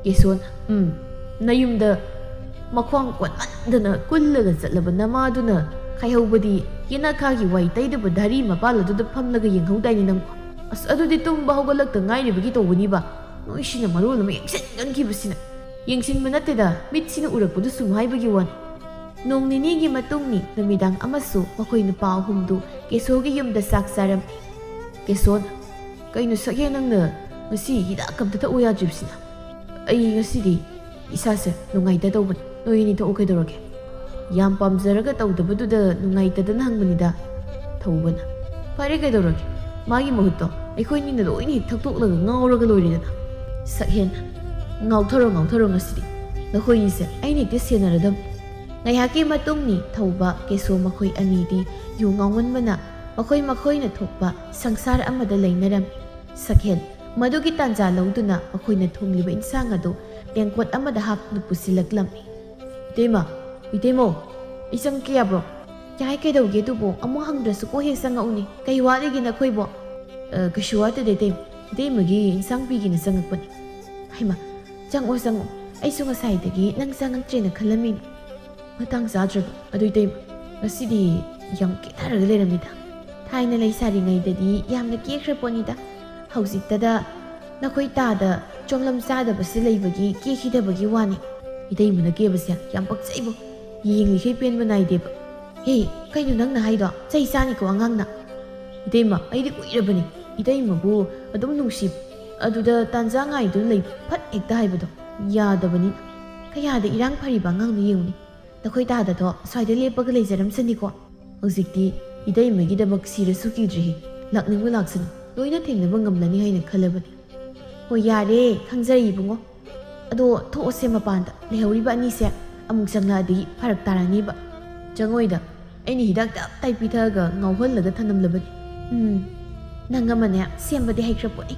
ꯀꯦꯁꯣꯟ, ꯎꯝ, ꯅꯌꯨꯝꯗ ꯃꯈ꯭ꯋꯥꯡ ꯀꯣꯟꯃꯟꯗꯅ ꯀꯨꯜꯂꯒ ꯆꯠꯂꯕ ꯅꯃꯥꯗꯨꯅ ꯈꯥꯏꯍꯧꯕꯗꯤ ꯌꯦꯅꯈꯥꯒꯤ ꯋꯥꯏ ꯇꯩꯗꯕ ꯙꯔꯤ ꯃꯄꯥꯜ ꯑꯗꯨꯗ ꯐꯝꯂꯒ ꯌꯦꯡꯍꯧꯗꯥꯏꯅꯦ ꯅꯪꯕꯣ? ꯑꯁ, ꯑꯗꯨꯗꯤ ꯇꯨꯝꯕ ꯍꯧꯒꯠꯂꯛꯇ ꯉꯥꯏꯔꯤꯕꯒꯤ ꯇꯧꯕꯅꯤꯕ꯫ ꯅꯣꯏꯁꯤꯅ ꯃꯔꯣꯜ ꯑꯃ ꯌꯦꯡꯁꯤꯟꯒꯟꯈꯤꯕꯁꯤꯅ꯫ ꯌꯦꯡꯁꯤꯟꯕ ꯅꯠꯇꯦꯗ, ꯃꯤꯠꯁꯤꯅ ꯎꯔꯛꯄꯗꯨ ꯁꯨꯝ ꯍꯥꯏꯕꯒꯤ ꯋꯥꯅꯤ꯫ ꯅꯣꯡ ꯅꯤꯅꯤꯒꯤ ꯃꯇꯨꯡꯅꯤ, ꯅꯨꯃꯤꯗꯥꯡ ꯑꯃꯁꯨ ꯃꯈꯣꯏ ꯅꯨꯄꯥ ꯑꯍꯨꯝꯗꯨ ꯀꯦꯁꯣꯒꯤ ꯌꯨꯝꯗ ꯆꯥꯛ ꯆꯥꯔꯝꯃꯤ꯫ ꯀꯦꯁꯣꯅ, "ꯀꯩꯅꯣ ꯁꯛꯍꯦ, ꯅꯪꯅ ꯉꯁꯤ ꯍꯤꯗꯥꯛ ꯑꯝꯇ ꯊꯛꯎ ꯌꯥꯗ꯭ꯔꯤꯕꯁꯤꯅ?" "ꯑꯩ ꯉꯁꯤꯗꯤ ꯏꯁꯥꯁꯦ ꯅꯨꯡꯉꯥꯏꯇ ꯇꯧꯕꯅꯤ, ꯅꯣꯏ ꯑꯅꯤ ꯊꯛꯎ ꯀꯩꯗꯧꯔꯒꯦ?" "ꯌꯥꯝ ꯄꯥꯝꯖꯔꯒ ꯇꯧꯗꯕꯗꯨꯗ ꯅꯨꯡꯉꯥꯏꯇꯗꯅ ꯍꯪꯕꯅꯤꯗ꯫" ꯊꯧꯕꯅ, "ꯐꯔꯦ ꯀꯩꯗꯧꯔꯒꯦ, ꯃꯥꯒꯤ ꯃꯍꯨꯠꯇꯣ ꯑꯩꯈꯣꯏꯅꯤꯅ ꯂꯣꯏꯅ ꯍꯦꯛ ꯊꯛꯇꯣꯛꯂꯒ ꯉꯥꯎꯔꯒ ꯂꯣꯏꯔꯦꯗꯅ꯫ ꯁꯛꯍꯦꯟ, ꯉꯥꯎꯊꯔꯣ ꯉꯥꯎꯊꯔꯣ, ꯉꯁꯤꯗꯤ ꯅꯈꯣꯏꯅꯤꯁꯦ ꯑꯩꯅ ꯍꯦꯛꯇ ꯁꯦꯟꯅꯔꯗꯝ꯫ ꯉꯥꯏꯍꯥꯛꯀꯤ ꯃꯇꯨꯡꯅꯤ ꯊꯧꯕ ꯀꯦꯁꯣ ꯃꯈꯣꯏ ꯑꯅꯤꯗꯤ ꯌꯨ ꯉꯥꯎꯃꯟꯕꯅ ꯃꯈꯣꯏ ꯃꯈꯣꯏꯅ ꯊꯣꯛꯄ ꯁꯪꯁꯥꯔ ꯑꯃꯗ ꯂꯩꯅꯔꯝꯃꯤ꯫ ꯁꯛꯍꯦꯟ, ꯃꯗꯨꯒꯤ ꯇꯥꯟꯖꯥ ꯂꯧꯗꯨꯅ ꯃꯈꯣꯏꯅ ꯊꯣꯡꯂꯤꯕ ꯏꯟꯁꯥꯡ ꯑꯗꯨ ꯇꯦꯡꯀꯣꯠ ꯑꯃꯗ ꯍꯥꯞꯇꯨꯅ ꯄꯨꯁꯤꯜꯂꯛꯂꯝꯃꯤ꯫ "ꯏꯇꯩꯃ, ꯏꯇꯩꯃꯧ, ꯑꯩ ꯆꯪꯉꯛꯀꯦ ꯌꯥꯕ꯭ꯔꯣ?" "ꯌꯥꯏ, ꯀꯩꯗꯧꯒꯦ ꯑꯗꯨꯕꯨ? ꯑꯃꯨꯛ ꯍꯪꯗ꯭ꯔꯁꯨ ꯀꯣ ꯍꯦꯛ ꯆꯪꯉꯛꯎꯅꯦ, ꯀꯩ ꯋꯥꯠꯂꯤꯒꯦ ꯅꯈꯣꯏꯕꯣ?" "ꯑ, ꯀꯩꯁꯨ ꯋꯥꯠꯇꯦꯗ ꯏꯇꯩꯃ, ꯏꯇꯩꯃꯒꯤ ꯏꯟꯁꯥꯡ ꯄꯤꯒꯦꯅ ꯆꯪꯉꯛꯄꯅꯤ꯫" "ꯍꯩꯃ, ꯆꯪꯉꯛꯑꯣ ꯆꯪꯉꯛꯑꯣ, ꯑꯩꯁꯨ ꯉꯁꯥꯏꯗꯒꯤ ꯅꯪ ꯆꯪꯉꯛꯇ꯭ꯔꯦꯅ ꯈꯜꯂꯝꯃꯤꯅꯤ꯫" "ꯃꯇꯥꯡ ꯆꯥꯗ꯭ꯔꯕ ꯑꯗꯨ ꯏꯇꯩꯃ, ꯉꯁꯤꯗꯤ ꯌꯥꯝ ꯀꯦꯊꯔꯒ ꯂꯩꯔꯝꯃꯤꯗ꯫ ꯊꯥꯏꯅ ꯂꯩꯁꯥꯔꯤꯉꯩꯗꯗꯤ ꯌꯥꯝꯅ ꯀꯦꯈ꯭ꯔ ꯄꯣꯠꯅꯤꯗ, ꯍꯧꯖꯤꯛꯇꯗ ꯅꯈꯣꯏ ꯇꯥꯗ ꯆꯣꯝꯂꯝ ꯆꯥꯗꯕꯁꯤ ꯂꯩꯕꯒꯤ ꯀꯦꯈꯤꯗꯕꯒꯤ ꯋꯥꯅꯤ꯫ ꯏꯇꯩꯃꯅ ꯀꯦꯕꯁꯦ ꯌꯥꯝ ꯄꯛꯆꯩꯕꯣ, ꯌꯦꯡꯂꯤꯈꯩ ꯄꯦꯟꯕ ꯅꯥꯏꯗꯦꯕ꯫" "ꯍꯦ, ꯀꯩꯅꯣ ꯅꯪꯅ ꯍꯥꯏꯗꯣ? ꯆꯩ ꯆꯥꯅꯤꯀꯣ ꯑꯉꯥꯡꯅ꯫" "ꯏꯇꯩꯃ, ꯑꯩꯗꯤ ꯀꯨꯏꯔꯕꯅꯤ ꯏꯇꯩꯃꯕꯨ ꯑꯗꯨꯝ ꯅꯨꯡꯁꯤꯕ, ꯑꯗꯨꯗ ꯇꯥꯟꯖꯥ ꯉꯥꯏꯗꯨꯅ ꯂꯩꯕ ꯐꯠ ꯍꯦꯛꯇ ꯍꯥꯏꯕꯗꯣ ꯌꯥꯗꯕꯅꯤꯅ꯫ ꯀꯌꯥꯗ ꯏꯔꯥꯡ ꯐꯔꯤꯕ ꯑꯉꯥꯡꯅꯣ ꯌꯦꯡꯉꯨꯅꯦ, ꯅꯈꯣꯏ ꯇꯥꯗꯗꯣ ꯑꯁ꯭ꯋꯥꯏꯗ ꯂꯦꯞꯄꯒ ꯂꯩꯖꯔꯝꯁꯅꯤꯀꯣ꯫" "ꯍꯧꯖꯤꯛꯇꯤ ꯏꯇꯩꯃꯒꯤꯗꯃꯛ ꯁꯤꯔꯁꯨ ꯀꯤꯗ꯭ꯔꯤꯍꯦ, ꯂꯥꯛꯅꯤꯡꯕ ꯂꯥꯛꯁꯅꯨ, ꯂꯣꯏꯅ ꯊꯦꯡꯅꯕ ꯉꯝꯂꯅꯤ ꯍꯥꯏꯅ ꯈꯜꯂꯕꯅꯤ꯫" "ꯍꯣꯏ ꯌꯥꯔꯦ, ꯈꯪꯖꯔꯦ ꯏꯕꯨꯡꯉꯣ꯫ ꯑꯗꯣ ꯊꯣꯛꯑꯁꯦ ꯃꯄꯥꯟꯗ, ꯂꯩꯍꯧꯔꯤꯕ ꯑꯅꯤꯁꯦ ꯑꯃꯨꯛ ꯆꯪꯂꯛꯑꯗꯤ ꯐꯔꯛ ꯇꯥꯔꯅꯤꯕ꯫" "ꯆꯪꯉꯣꯏꯗ, ꯑꯩꯅ ꯍꯤꯗꯥꯛ ꯇꯞ ꯇꯥꯏ ꯄꯤꯊꯛꯑꯒ ꯉꯥꯎꯍꯜꯂꯒ ꯊꯅꯝꯂꯕꯅꯤ꯫" "ꯎꯝ, ꯅꯪ ꯑꯃꯅꯦ ꯁꯦꯝꯕꯗꯤ ꯍꯩꯈ꯭ꯔ ꯄꯣꯠꯅꯤ,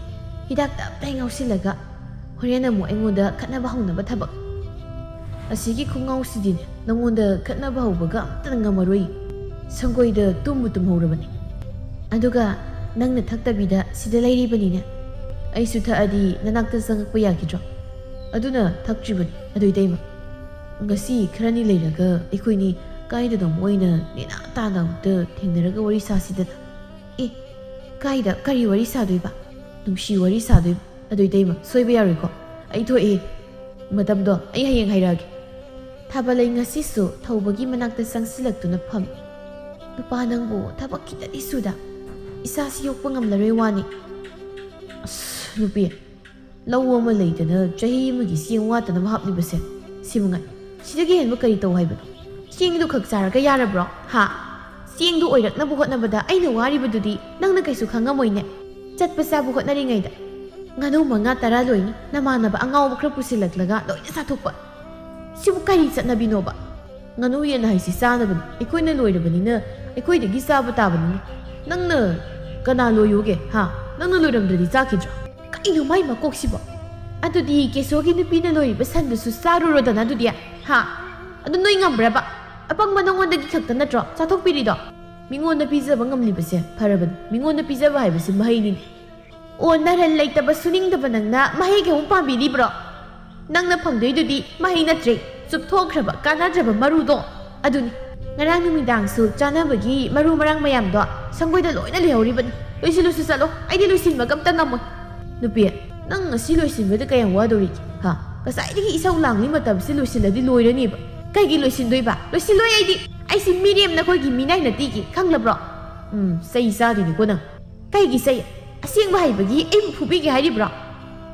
ꯍꯤꯗꯥꯛ ꯇꯞ ꯇꯥꯏ ꯉꯥꯎꯁꯤꯜꯂꯒ ꯍꯣꯔꯦꯟ ꯑꯃꯨꯛ ꯑꯩꯉꯣꯟꯗ ꯈꯠꯅꯕ ꯍꯧꯅꯕ ꯊꯕꯛ꯫ ꯑꯁꯤꯒꯤ ꯈꯣꯡꯒ꯭ꯔꯥꯎꯁꯤꯗꯤꯅꯦ ꯅꯉꯣꯟꯗ ꯈꯠꯅꯕ ꯍꯧꯕꯒ ꯑꯝꯇ ꯉꯝꯃꯔꯣꯏ꯫ ꯁꯪꯒꯣꯏꯗ ꯇꯨꯝꯕꯨ ꯇꯨꯝꯍꯧꯔꯕꯅꯤ꯫ ꯑꯗꯨꯒ ꯅꯪꯅ ꯊꯛꯇꯕꯤꯗ ꯁꯤꯗ ꯂꯩꯔꯤꯕꯅꯤꯅꯦ꯫ ꯑꯩꯁꯨ ꯊꯛꯑꯗꯤ ꯅꯅꯥꯛꯇ ꯆꯪꯉꯛꯄ ꯌꯥꯈꯤꯗ꯭ꯔꯣ? ꯑꯗꯨꯅ ꯊꯛꯇ꯭ꯔꯤꯕꯅꯤ꯫ ꯑꯗꯨ ꯏꯇꯩꯃ, ꯉꯁꯤ ꯈꯔꯅꯤ ꯂꯩꯔꯒ ꯑꯩꯈꯣꯏꯅꯤ ꯀꯥꯏꯗꯅꯣꯝ ꯑꯣꯏꯅ ꯅꯦꯅꯥ ꯇꯥꯅ ꯑꯃꯨꯛꯇ ꯊꯦꯡꯅꯔꯒ ꯋꯥꯔꯤ ꯁꯥꯁꯤꯗꯅ꯫" "ꯑꯦ, ꯀꯥꯏꯗ ꯀꯔꯤ ꯋꯥꯔꯤ ꯁꯥꯗꯣꯏꯕ? ꯅꯨꯡꯁꯤ ꯋꯥꯔꯤ ꯁꯥꯗꯣꯏꯕ꯫ ꯑꯗꯨ ꯏꯇꯩꯃ, ꯁꯣꯏꯕ ꯌꯥꯔꯣꯏꯀꯣ꯫ ꯑꯩ ꯊꯣꯛꯑꯦ꯫ ꯃꯇꯝꯗꯣ ꯑꯩ ꯍꯌꯦꯡ ꯍꯥꯏꯔꯛꯑꯒꯦ꯫" ꯊꯥꯕꯂꯩ ꯉꯁꯤꯁꯨ ꯊꯧꯕꯒꯤ ꯃꯅꯥꯛꯇ ꯆꯪꯁꯤꯜꯂꯛꯇꯨꯅ ꯐꯝꯃꯤ꯫ "ꯅꯨꯄꯥ ꯅꯪꯕꯨ ꯊꯕꯛ ꯈꯤꯇꯗꯤ ꯁꯨꯗ? ꯏꯆꯥꯁꯤ ꯌꯣꯛꯄ ꯉꯝꯂꯔꯣꯏ ꯋꯥꯅꯤ꯫" ꯑꯁ, ꯅꯨꯄꯤ, ꯂꯧ ꯑꯃ ꯂꯩꯗꯅ ꯆꯍꯤ ꯑꯃꯒꯤ ꯆꯦꯡ ꯋꯥꯠꯇꯅꯕ ꯍꯥꯞꯂꯤꯕꯁꯦ ꯁꯤ ꯃꯉꯥꯏ꯫ ꯁꯤꯗꯒꯤ ꯍꯦꯟꯕ ꯀꯔꯤ ꯇꯧ ꯍꯥꯏꯕꯅꯣ? ꯆꯦꯡꯗꯨ ꯈꯛ ꯆꯥꯔꯒ ꯌꯥꯔꯕ꯭ꯔꯣ? ꯍꯥ? ꯆꯦꯡꯗꯨ ꯑꯣꯏꯔꯛꯅꯕ ꯍꯣꯠꯅꯕꯗ ꯑꯩꯅ ꯋꯥꯔꯤꯕꯗꯨꯗꯤ ꯅꯪꯅ ꯀꯩꯁꯨ ꯈꯪꯉꯝꯃꯣꯏꯅꯦ꯫ ꯆꯠꯄ ꯆꯥꯕ ꯍꯣꯠꯅꯔꯤꯉꯩꯗ ꯉꯥꯅꯨ ꯃꯉꯥ ꯇꯔꯥ ꯂꯣꯏꯅꯤ, ꯅꯃꯥꯟꯅꯕ ꯑꯉꯥꯎꯕ ꯈꯔ ꯄꯨꯁꯤꯜꯂꯛꯂꯒ ꯂꯣꯏꯅ ꯆꯥꯊꯣꯛꯄ꯫ ꯁꯤꯕꯨ ꯀꯔꯤ ꯆꯠꯅꯕꯤꯅꯣꯕ? ꯉꯥꯅꯨ ꯌꯦꯟ ꯍꯥꯏꯁꯤ ꯆꯥꯅꯕꯅꯤ, ꯑꯩꯈꯣꯏꯅ ꯂꯣꯏꯔꯕꯅꯤꯅ ꯑꯩꯈꯣꯏꯗꯒꯤ ꯆꯥꯕ ꯇꯥꯕꯅꯤꯅꯦ꯫ ꯅꯪꯅ ꯀꯅꯥ ꯂꯣꯏꯌꯨꯒꯦ ꯍꯥ? ꯅꯪꯅ ꯂꯣꯏꯔꯝꯗ꯭ꯔꯗꯤ ꯆꯥꯈꯤꯗ꯭ꯔꯣ? ꯀꯩꯅꯣ ꯃꯥꯏ ꯃꯀꯣꯛꯁꯤꯕꯣ? ꯑꯗꯨꯗꯤ ꯀꯦꯁꯣꯒꯤ ꯅꯨꯄꯤꯅ ꯂꯣꯏꯔꯤꯕ ꯁꯟꯗꯨꯁꯨ ꯆꯥꯔꯨꯔꯣꯗꯅ ꯑꯗꯨꯗꯤ꯫ ꯍꯥ? ꯑꯗꯨ ꯅꯣꯏ ꯉꯝꯕ꯭ꯔꯕ? ꯑꯄꯪꯕ ꯅꯉꯣꯟꯗꯒꯤ ꯈꯛꯇ ꯅꯠꯇ꯭ꯔꯣ ꯆꯥꯊꯣꯛꯄꯤꯔꯤꯗꯣ? ꯃꯤꯉꯣꯟꯗ ꯄꯤꯖꯕ ꯉꯝꯂꯤꯕꯁꯦ ꯐꯔꯕꯅꯤ꯫ ꯃꯤꯉꯣꯟꯗ ꯄꯤꯖꯕ ꯍꯥꯏꯕꯁꯤ ꯃꯍꯩꯅꯤꯅꯦ꯫ ꯑꯣ, ꯅꯔꯟ ꯂꯩꯇꯕ ꯁꯨꯅꯤꯡꯗꯕ ꯅꯪꯅ ꯃꯍꯩꯒꯤ ꯑꯃꯨꯛ ꯄꯥꯝꯕꯤꯔꯤꯕ꯭ꯔꯣ? ꯅꯪꯅ ꯐꯪꯗꯣꯏꯗꯨꯗꯤ ꯃꯍꯩ ꯅꯠꯇ꯭ꯔꯦ, ꯆꯨꯞꯊꯣꯛꯈ꯭ꯔꯕ ꯀꯥꯟꯅꯗ꯭ꯔꯕ ꯃꯔꯨꯗꯣ ꯑꯗꯨꯅꯤ꯫ ꯉꯔꯥꯡ ꯅꯨꯃꯤꯗꯥꯡꯁꯨ ꯆꯥꯅꯕꯒꯤ ꯃꯔꯨ ꯃꯔꯥꯡ ꯃꯌꯥꯝꯗꯣ ꯁꯪꯒꯣꯏꯗ ꯂꯣꯏꯅ ꯂꯩꯍꯧꯔꯤꯕꯅꯤ꯫ ꯂꯣꯏꯁꯤꯜꯂꯨꯁꯨ ꯆꯠꯂꯣ, ꯑꯩꯗꯤ ꯂꯣꯏꯁꯤꯟꯕꯒ ꯑꯝꯇ ꯉꯝꯃꯣꯏ꯫ ꯅꯨꯄꯤ, ꯅꯪ ꯉꯁꯤ ꯂꯣꯏꯁꯤꯟꯕꯗ ꯀꯌꯥꯝ ꯋꯥꯗꯧꯔꯤꯒꯦ? ꯍꯥ? ꯉꯁꯥꯏꯗꯒꯤ ꯏꯁꯧ ꯂꯥꯡꯂꯤ ꯃꯇꯝꯁꯤ ꯂꯣꯏꯁꯤꯜꯂꯗꯤ ꯂꯣꯏꯔꯅꯦꯕ꯫ ꯀꯩꯒꯤ ꯂꯣꯏꯁꯤꯟꯗꯣꯏꯕ? ꯂꯣꯏꯁꯤꯜꯂꯣꯏ ꯑꯩꯗꯤ꯫ ꯑꯩꯁꯤ ꯃꯤꯔꯦꯝ ꯅꯈꯣꯏꯒꯤ ꯃꯤꯅꯥꯏ ꯅꯠꯇꯦꯒꯤ, ꯈꯪꯂꯕ꯭ꯔꯣ? ꯎꯝ, ꯆꯩ ꯆꯥꯗꯣꯏꯅꯤꯀꯣ ꯅꯪ꯫ ꯀꯩꯒꯤ ꯆꯩ? ꯑꯁꯦꯡꯕ ꯍꯥꯏꯕꯒꯤ ꯑꯩꯕꯨ ꯐꯨꯕꯤꯒꯦ ꯍꯥꯏꯔꯤꯕ꯭ꯔꯣ?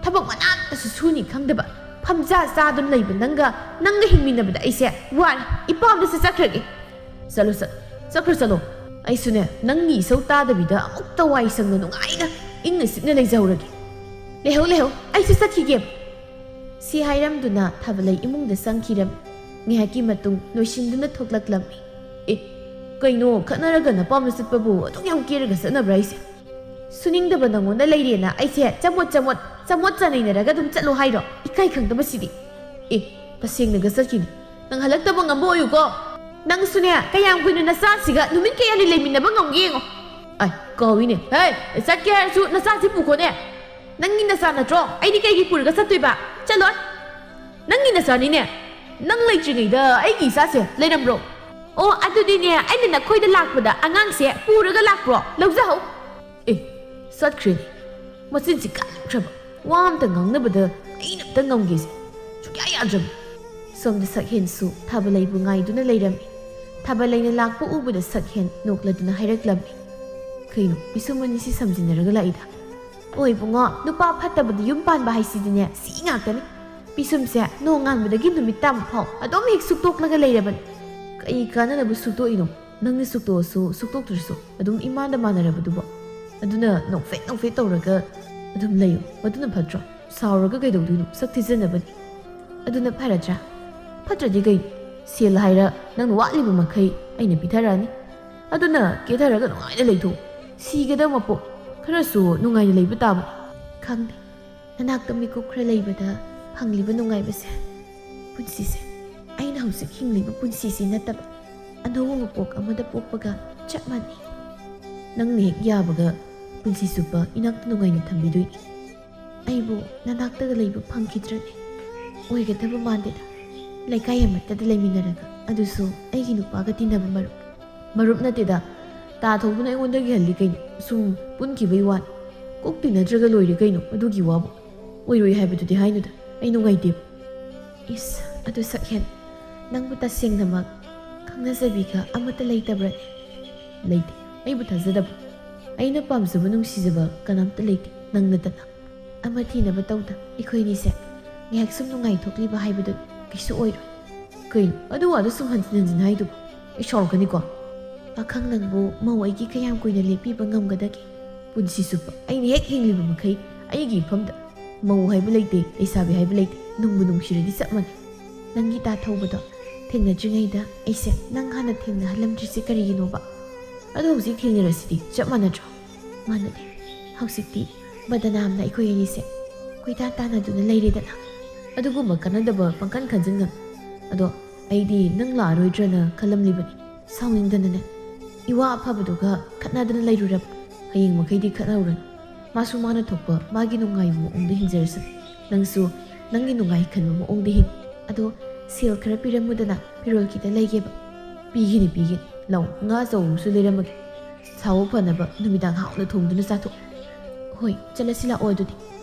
ꯊꯕꯛ ꯃꯅꯥꯛꯇꯁꯨ ꯁꯨꯅꯤ ꯈꯪꯗꯕ, ꯐꯝꯖꯥ ꯆꯥꯗꯨꯅ ꯂꯩꯕ ꯅꯪꯒ, ꯅꯪꯒ ꯍꯤꯡꯃꯤꯟꯅꯕꯗ ꯑꯩꯁꯦ ꯋꯥꯔꯦ꯫ ꯏꯄꯥꯝꯗꯁꯨ ꯆꯠꯈ꯭ꯔꯒꯦ꯫ ꯆꯠꯂꯣ, ꯆꯠ-, ꯆꯠꯈ꯭ꯔꯣ, ꯆꯠꯂꯣ꯫ ꯑꯩꯁꯨꯅꯦ, ꯅꯪꯒꯤ ꯏꯁꯧ ꯇꯥꯗꯕꯤꯗ ꯑꯃꯨꯛꯇ ꯋꯥꯏ ꯁꯪꯅ ꯅꯨꯡꯉꯥꯏꯅ ꯏꯪꯅ ꯆꯤꯛꯅ ꯂꯩꯖꯍꯧꯔꯒꯦ꯫ ꯂꯩꯍꯧ, ꯂꯩꯍꯧ, ꯑꯩꯁꯨ ꯆꯠꯈꯤꯒꯦ꯫ ꯁꯤ ꯍꯥꯏꯔꯝꯗꯨꯅ ꯊꯥꯕꯂꯩ ꯏꯃꯨꯡꯗ ꯆꯪꯈꯤꯔꯝꯃꯤ꯫ ꯉꯥꯏꯍꯥꯛꯀꯤ ꯃꯇꯨꯡ ꯂꯣꯏꯁꯤꯟꯗꯨꯅ ꯊꯣꯛꯂꯛꯂꯝꯃꯤ꯫ ꯑꯦ, ꯀꯩꯅꯣ, ꯈꯠꯅꯔꯒ ꯅꯄꯥꯝꯗ ꯆꯠꯄꯕꯨ ꯑꯗꯨꯛ ꯌꯥꯝ ꯀꯦꯔꯒ ꯆꯠꯅꯕ꯭ꯔꯥ ꯍꯥꯏꯁꯦ? ꯁꯨꯅꯤꯡꯗꯕ ꯅꯪꯉꯣꯟꯗ ꯂꯩꯔꯦꯅ ꯑꯩꯁꯦ ꯆꯃꯣꯠ ꯆꯃꯣꯠ, ꯆꯃꯣꯠ ꯆꯅꯩꯅꯔꯒ ꯑꯗꯨꯝ ꯆꯠꯂꯣ ꯍꯥꯏꯔꯣ? ꯏꯀꯥꯏ ꯈꯪꯗꯕꯁꯤꯗꯤ꯫ ꯑꯦ, ꯇꯁꯦꯡꯅꯒ ꯆꯠꯈꯤꯅꯤ꯫ ꯅꯪ ꯍꯜꯂꯛꯇꯕ ꯉꯝꯕ ꯑꯣꯏꯌꯨꯀꯣ꯫ ꯅꯪꯁꯨꯅꯦ, ꯀꯌꯥꯝ ꯀꯨꯏꯅ ꯅꯆꯥꯁꯤꯒ ꯅꯨꯃꯤꯠ ꯀꯌꯥꯅꯤ ꯂꯩꯃꯤꯟꯅꯕ ꯉꯝꯒꯦ ꯌꯦꯡꯉꯣ꯫ ꯑꯥꯏ, ꯀꯥꯎꯏꯅꯦ꯫ ꯍꯦ, ꯆꯠꯀꯦ ꯍꯥꯏꯔꯁꯨ ꯅꯆꯥꯁꯤ ꯄꯨꯈꯣꯅꯦ꯫ ꯅꯪꯒꯤ ꯅꯆꯥ ꯅꯠꯇ꯭ꯔꯣ? ꯑꯩꯗꯤ ꯀꯩꯒꯤ ꯄꯨꯔꯒ ꯆꯠꯇꯣꯏꯕ? ꯆꯠꯂꯣꯏ꯫ ꯅꯪꯒꯤ ꯅꯆꯥꯅꯤꯅꯦ꯫ ꯅꯪ ꯂꯩꯇ꯭ꯔꯤꯉꯩꯗ ꯑꯩꯒꯤ ꯏꯆꯥꯁꯦ ꯂꯩꯔꯝꯕ꯭ꯔꯣ? ꯑꯣ, ꯑꯗꯨꯗꯤꯅꯦ, ꯑꯩꯅ ꯅꯈꯣꯏꯗ ꯂꯥꯛꯄꯗ ꯑꯉꯥꯡꯁꯦ ꯄꯨꯔꯒ ꯂꯥꯛꯄ꯭ꯔꯣ? ꯂꯧꯖꯍꯧ꯫ ꯑꯦ, ꯆꯠꯈ꯭ꯔꯦꯅꯦ꯫ ꯃꯆꯤꯟꯁꯤ ꯀꯟꯈ꯭ꯔꯕ꯫ ꯋꯥ ꯑꯝꯇ ꯉꯥꯡꯅꯕꯗ ꯑꯩꯅ ꯑꯝꯇ ꯉꯝꯒꯦꯁꯦ꯫ ꯁꯨꯡꯌꯥ ꯌꯥꯗ꯭ꯔꯕꯅꯤ꯫ ꯁꯣꯝꯗ ꯁꯛꯍꯦꯟꯁꯨ ꯊꯥꯕꯂꯩꯕꯨ ꯉꯥꯏꯗꯨꯅ ꯂꯩꯔꯝꯃꯤ꯫ ꯊꯥꯕꯂꯩꯅ ꯂꯥꯛꯄ ꯎꯕꯗ ꯁꯛꯍꯦꯟ ꯅꯣꯛꯂꯗꯨꯅ ꯍꯥꯏꯔꯛꯂꯝꯃꯤ꯫ ꯀꯩꯅꯣ, ꯄꯤꯁꯨꯝ ꯑꯅꯤꯁꯤ ꯁꯝꯖꯤꯟꯅꯔꯒ ꯂꯥꯛꯏꯗ? ꯑꯣ ꯏꯕꯨꯡꯉꯣ, ꯅꯨꯄꯥ ꯐꯠꯇꯕꯗ ꯌꯨꯝ ꯄꯥꯟꯕ ꯍꯥꯏꯁꯤꯗꯤꯅꯦ, ꯁꯤ ꯉꯥꯛꯇꯅꯤ꯫ ꯄꯤꯁꯨꯝꯁꯦ ꯅꯣꯡꯉꯥꯟꯕꯗꯒꯤ ꯅꯨꯃꯤꯠ ꯇꯥꯕ ꯐꯥꯎ ꯑꯗꯨꯝ ꯍꯦꯛ ꯁꯨꯛꯇꯣꯛꯂꯒ ꯂꯩꯔꯕꯅꯤ꯫ ꯀꯩ ꯀꯥꯟꯅꯅꯕ ꯁꯨꯛꯇꯣꯛꯏꯅꯣ? ꯅꯪꯅ ꯁꯨꯛꯇꯣꯛꯑꯁꯨ ꯁꯨꯛꯇꯣꯛꯇ꯭ꯔꯁꯨ ꯑꯗꯨꯝ ꯏꯃꯥꯟꯗ ꯃꯥꯟꯅꯔꯕꯗꯨꯕꯣ꯫ ꯑꯗꯨꯅ ꯅꯣꯛꯐꯦꯠ ꯅꯣꯛꯐꯦꯠ ꯇꯧꯔꯒ ꯑꯗꯨꯝ ꯂꯩꯌꯨ꯫ ꯃꯗꯨꯅ ꯐꯠꯇ꯭ꯔꯣ? ꯁꯥꯎꯔꯒ ꯀꯩꯗꯧꯗꯣꯏꯅꯣ? ꯁꯛ ꯊꯤꯖꯅꯕꯅꯤ꯫ ꯑꯗꯨꯅ ꯐꯔꯗ꯭ꯔꯥ? ꯐꯠꯇ꯭ꯔꯗꯤ ꯀꯩꯅꯣ? ꯁꯦꯜ ꯍꯥꯏꯔ ꯅꯪꯅ ꯋꯥꯠꯂꯤꯕ ꯃꯈꯩ ꯑꯩꯅ ꯄꯤꯊꯔꯛꯑꯅꯤ꯫ ꯑꯗꯨꯅ ꯀꯦꯊꯔꯒ ꯅꯨꯡꯉꯥꯏꯅ ꯂꯩꯊꯣꯛꯎ꯫ ꯁꯤꯒꯗꯕ ꯃꯄꯣꯛ꯫ ꯈꯔꯁꯨ ꯅꯨꯡꯉꯥꯏꯅ ꯂꯩꯕ ꯇꯥꯕ꯫ ꯈꯪꯗꯦ꯫ ꯅꯅꯥꯛꯇ ꯃꯤꯀꯨꯞ ꯈꯔ ꯂꯩꯕꯗ ꯐꯪꯂꯤꯕ ꯅꯨꯡꯉꯥꯏꯕꯁꯦ꯫ ꯄꯨꯟꯁꯤꯁꯦ꯫ ꯑꯩꯅ ꯍꯧꯖꯤꯛ ꯍꯤꯡꯂꯤꯕ ꯄꯨꯟꯁꯤꯁꯤ ꯅꯠꯇꯕ ꯑꯅꯧꯕ ꯃꯄꯣꯛ ꯑꯃꯗ ꯄꯣꯛꯄꯒ ꯆꯞ ꯃꯥꯟꯅꯩ꯫ ꯅꯪꯅ ꯍꯦꯛ ꯌꯥꯕꯒ ꯄꯨꯟꯁꯤ ꯆꯨꯞꯄ ꯏꯅꯥꯛꯇ ꯅꯨꯡꯉꯥꯏꯅ ꯊꯝꯕꯤꯗꯣꯏꯅꯤ꯫ ꯑꯩꯕꯨ ꯅꯅꯥꯛꯇꯒ ꯂꯩꯕ ꯐꯪꯈꯤꯗ꯭ꯔꯗꯤ ꯑꯣꯏꯒꯗꯕ ꯃꯥꯟꯗꯦꯗ꯫ ꯂꯩꯀꯥꯏ ꯑꯃꯠꯇꯗ ꯂꯩꯃꯤꯟꯅꯔꯒ, ꯑꯗꯨꯁꯨ ꯑꯩꯒꯤ ꯅꯨꯄꯥꯒ ꯇꯤꯟꯅꯕ ꯃꯔꯨꯞ꯫ ꯃꯔꯨꯞ ꯅꯠꯇꯦꯗ, ꯇꯥ ꯊꯧꯕꯅ ꯑꯩꯉꯣꯟꯗꯒꯤ ꯍꯜꯂꯤ ꯀꯩꯅꯣ꯫ ꯁꯨꯝ ꯄꯨꯟꯈꯤꯕꯩ ꯋꯥꯅꯤ꯫ ꯀꯣꯛ ꯇꯤꯟꯅꯗ꯭ꯔꯒ ꯂꯣꯏꯔꯦ ꯀꯩꯅꯣ, ꯑꯗꯨꯒꯤ ꯋꯥꯕꯨ꯫ ꯑꯣꯏꯔꯣꯏ ꯍꯥꯏꯕꯗꯨꯗꯤ ꯍꯥꯏꯅꯨꯗ, ꯑꯩ ꯅꯨꯡꯉꯥꯏꯇꯦꯕ꯫ ꯏꯁ, ꯑꯗꯨ ꯁꯛꯍꯦꯟ, ꯅꯪꯕꯨ ꯇꯁꯦꯡꯅꯃꯛ ꯈꯪꯅꯖꯕꯤꯒ ꯑꯃꯠꯇ ꯂꯩꯇꯕ꯭ꯔꯅꯦ? ꯂꯩꯇꯦ, ꯑꯩꯕꯨ ꯊꯥꯖꯗꯕ꯫ ꯑꯩꯅ ꯄꯥꯝꯖꯕ ꯅꯨꯡꯁꯤꯖꯕ ꯀꯅꯥꯝꯇ ꯂꯩꯇꯦ, ꯅꯪ ꯅꯠꯇꯅ꯫ ꯑꯃ ꯊꯤꯅꯕ ꯇꯧꯗ, ꯑꯩꯈꯣꯏꯅꯤꯁꯦ ꯉꯥꯏꯍꯥꯛ ꯁꯨꯝ ꯅꯨꯡꯉꯥꯏꯊꯣꯛꯂꯤꯕ ꯍꯥꯏꯕꯗꯨ ꯀꯩꯁꯨ ꯑꯣꯏꯔꯣꯏ꯫ ꯀꯩꯅꯣ ꯑꯗꯨ ꯋꯥꯗꯨ ꯁꯨꯝ ꯍꯟꯖꯤꯟ ꯍꯟꯖꯤꯟ ꯍꯥꯏꯗꯨꯕꯨ? ꯑꯩ ꯁꯥꯎꯔꯛꯀꯅꯤꯀꯣ꯫ ꯄꯥꯈꯪ ꯅꯪꯕꯨ ꯃꯧ ꯑꯩꯒꯤ ꯀꯌꯥꯝ ꯀꯨꯏꯅ ꯂꯦꯞꯄꯤꯕ ꯉꯝꯒꯗꯒꯦ? ꯄꯨꯟꯁꯤ ꯆꯨꯞꯄ ꯑꯩꯅ ꯍꯦꯛ ꯍꯤꯡꯂꯤꯕ ꯃꯈꯩ ꯑꯩꯒꯤ ꯏꯐꯝꯗ꯫ ꯃꯧ ꯍꯥꯏꯕ ꯂꯩꯇꯦ, ꯂꯩꯁꯥꯕꯤ ꯍꯥꯏꯕ ꯂꯩꯇꯦ, ꯅꯨꯡꯕꯨ ꯅꯨꯡꯁꯤꯔꯗꯤ ꯆꯞ ꯃꯥꯟꯅꯩ꯫ ꯅꯪꯒꯤ ꯇꯥ ꯊꯧꯕꯗꯣ ꯊꯦꯡꯅꯗ꯭ꯔꯤꯉꯩꯗ ꯑꯩꯁꯦ ꯅꯪ ꯍꯥꯟꯅ ꯊꯦꯡꯅꯍꯜꯂꯝꯗ꯭ꯔꯤꯁꯦ ꯀꯔꯤꯒꯤꯅꯣꯕ? ꯑꯗꯣ ꯍꯧꯖꯤꯛ ꯊꯦꯡꯅꯔꯁꯤꯗꯤ ꯆꯞ ꯃꯥꯟꯅꯗ꯭ꯔꯣ? ꯃꯥꯟꯅꯗꯦ꯫ ꯍꯧꯖꯤꯛꯇꯤ ꯕꯗꯅꯥꯝꯅ ꯑꯩꯈꯣꯏ ꯑꯅꯤꯁꯦ ꯀꯣꯏꯇꯥꯟ ꯇꯥꯟꯅꯗꯨꯅ ꯂꯩꯔꯦꯗꯅ꯫ ꯑꯗꯨꯒꯨꯝꯕ ꯀꯥꯟꯅꯗꯕ ꯄꯪꯈꯟ ꯈꯟꯖꯤꯟꯒꯅꯨ꯫ ꯑꯗꯣ ꯑꯩꯗꯤ ꯅꯪ ꯂꯥꯛꯑꯔꯣꯏꯗ꯭ꯔꯅ ꯈꯜꯂꯝꯂꯤꯕꯅꯤ꯫ ꯁꯥꯎꯅꯤꯡꯗꯅꯅꯦ, ꯏꯋꯥ ꯑꯐꯕꯗꯨꯒ ꯈꯠꯅꯗꯅ ꯂꯩꯔꯨꯔꯕ꯫ ꯍꯌꯦꯡ ꯃꯈꯩꯗꯤ ꯈꯠꯅꯔꯨꯔꯅꯨ꯫ ꯃꯥꯁꯨ ꯃꯥꯅ ꯊꯣꯛꯄ ꯃꯥꯒꯤ ꯅꯨꯡꯉꯥꯏꯕ ꯃꯑꯣꯡꯗ ꯍꯤꯡꯖꯔꯁꯅꯨ꯫ ꯅꯪꯁꯨ ꯅꯪꯒꯤ ꯅꯨꯡꯉꯥꯏ ꯈꯟꯕ ꯃꯑꯣꯡꯗ ꯍꯤꯡ꯫ ꯑꯗꯣ ꯁꯦꯜ ꯈꯔ ꯄꯤꯔꯝꯃꯨꯗꯅ, ꯐꯤꯔꯣꯜ ꯈꯤꯇ ꯂꯩꯒꯦꯕ꯫ ꯄꯤꯒꯦꯅꯤ, ꯄꯤꯒꯦꯅꯤ꯫ ꯂꯥꯎ, ꯉꯥ ꯑꯆꯧꯕ ꯑꯃꯁꯨ ꯂꯩꯔꯝꯃꯒꯦ꯫ ꯁꯥꯎꯕ ꯐꯅꯕ ꯅꯨꯃꯤꯗꯥꯡ ꯍꯥꯎꯅ ꯊꯣꯡꯗꯨꯅ ꯆꯥꯊꯣꯛ꯫ ꯍꯣꯏ, ꯆꯠꯂꯁꯤ ꯂꯥꯛꯑꯣ ꯑꯗꯨꯗꯤ꯫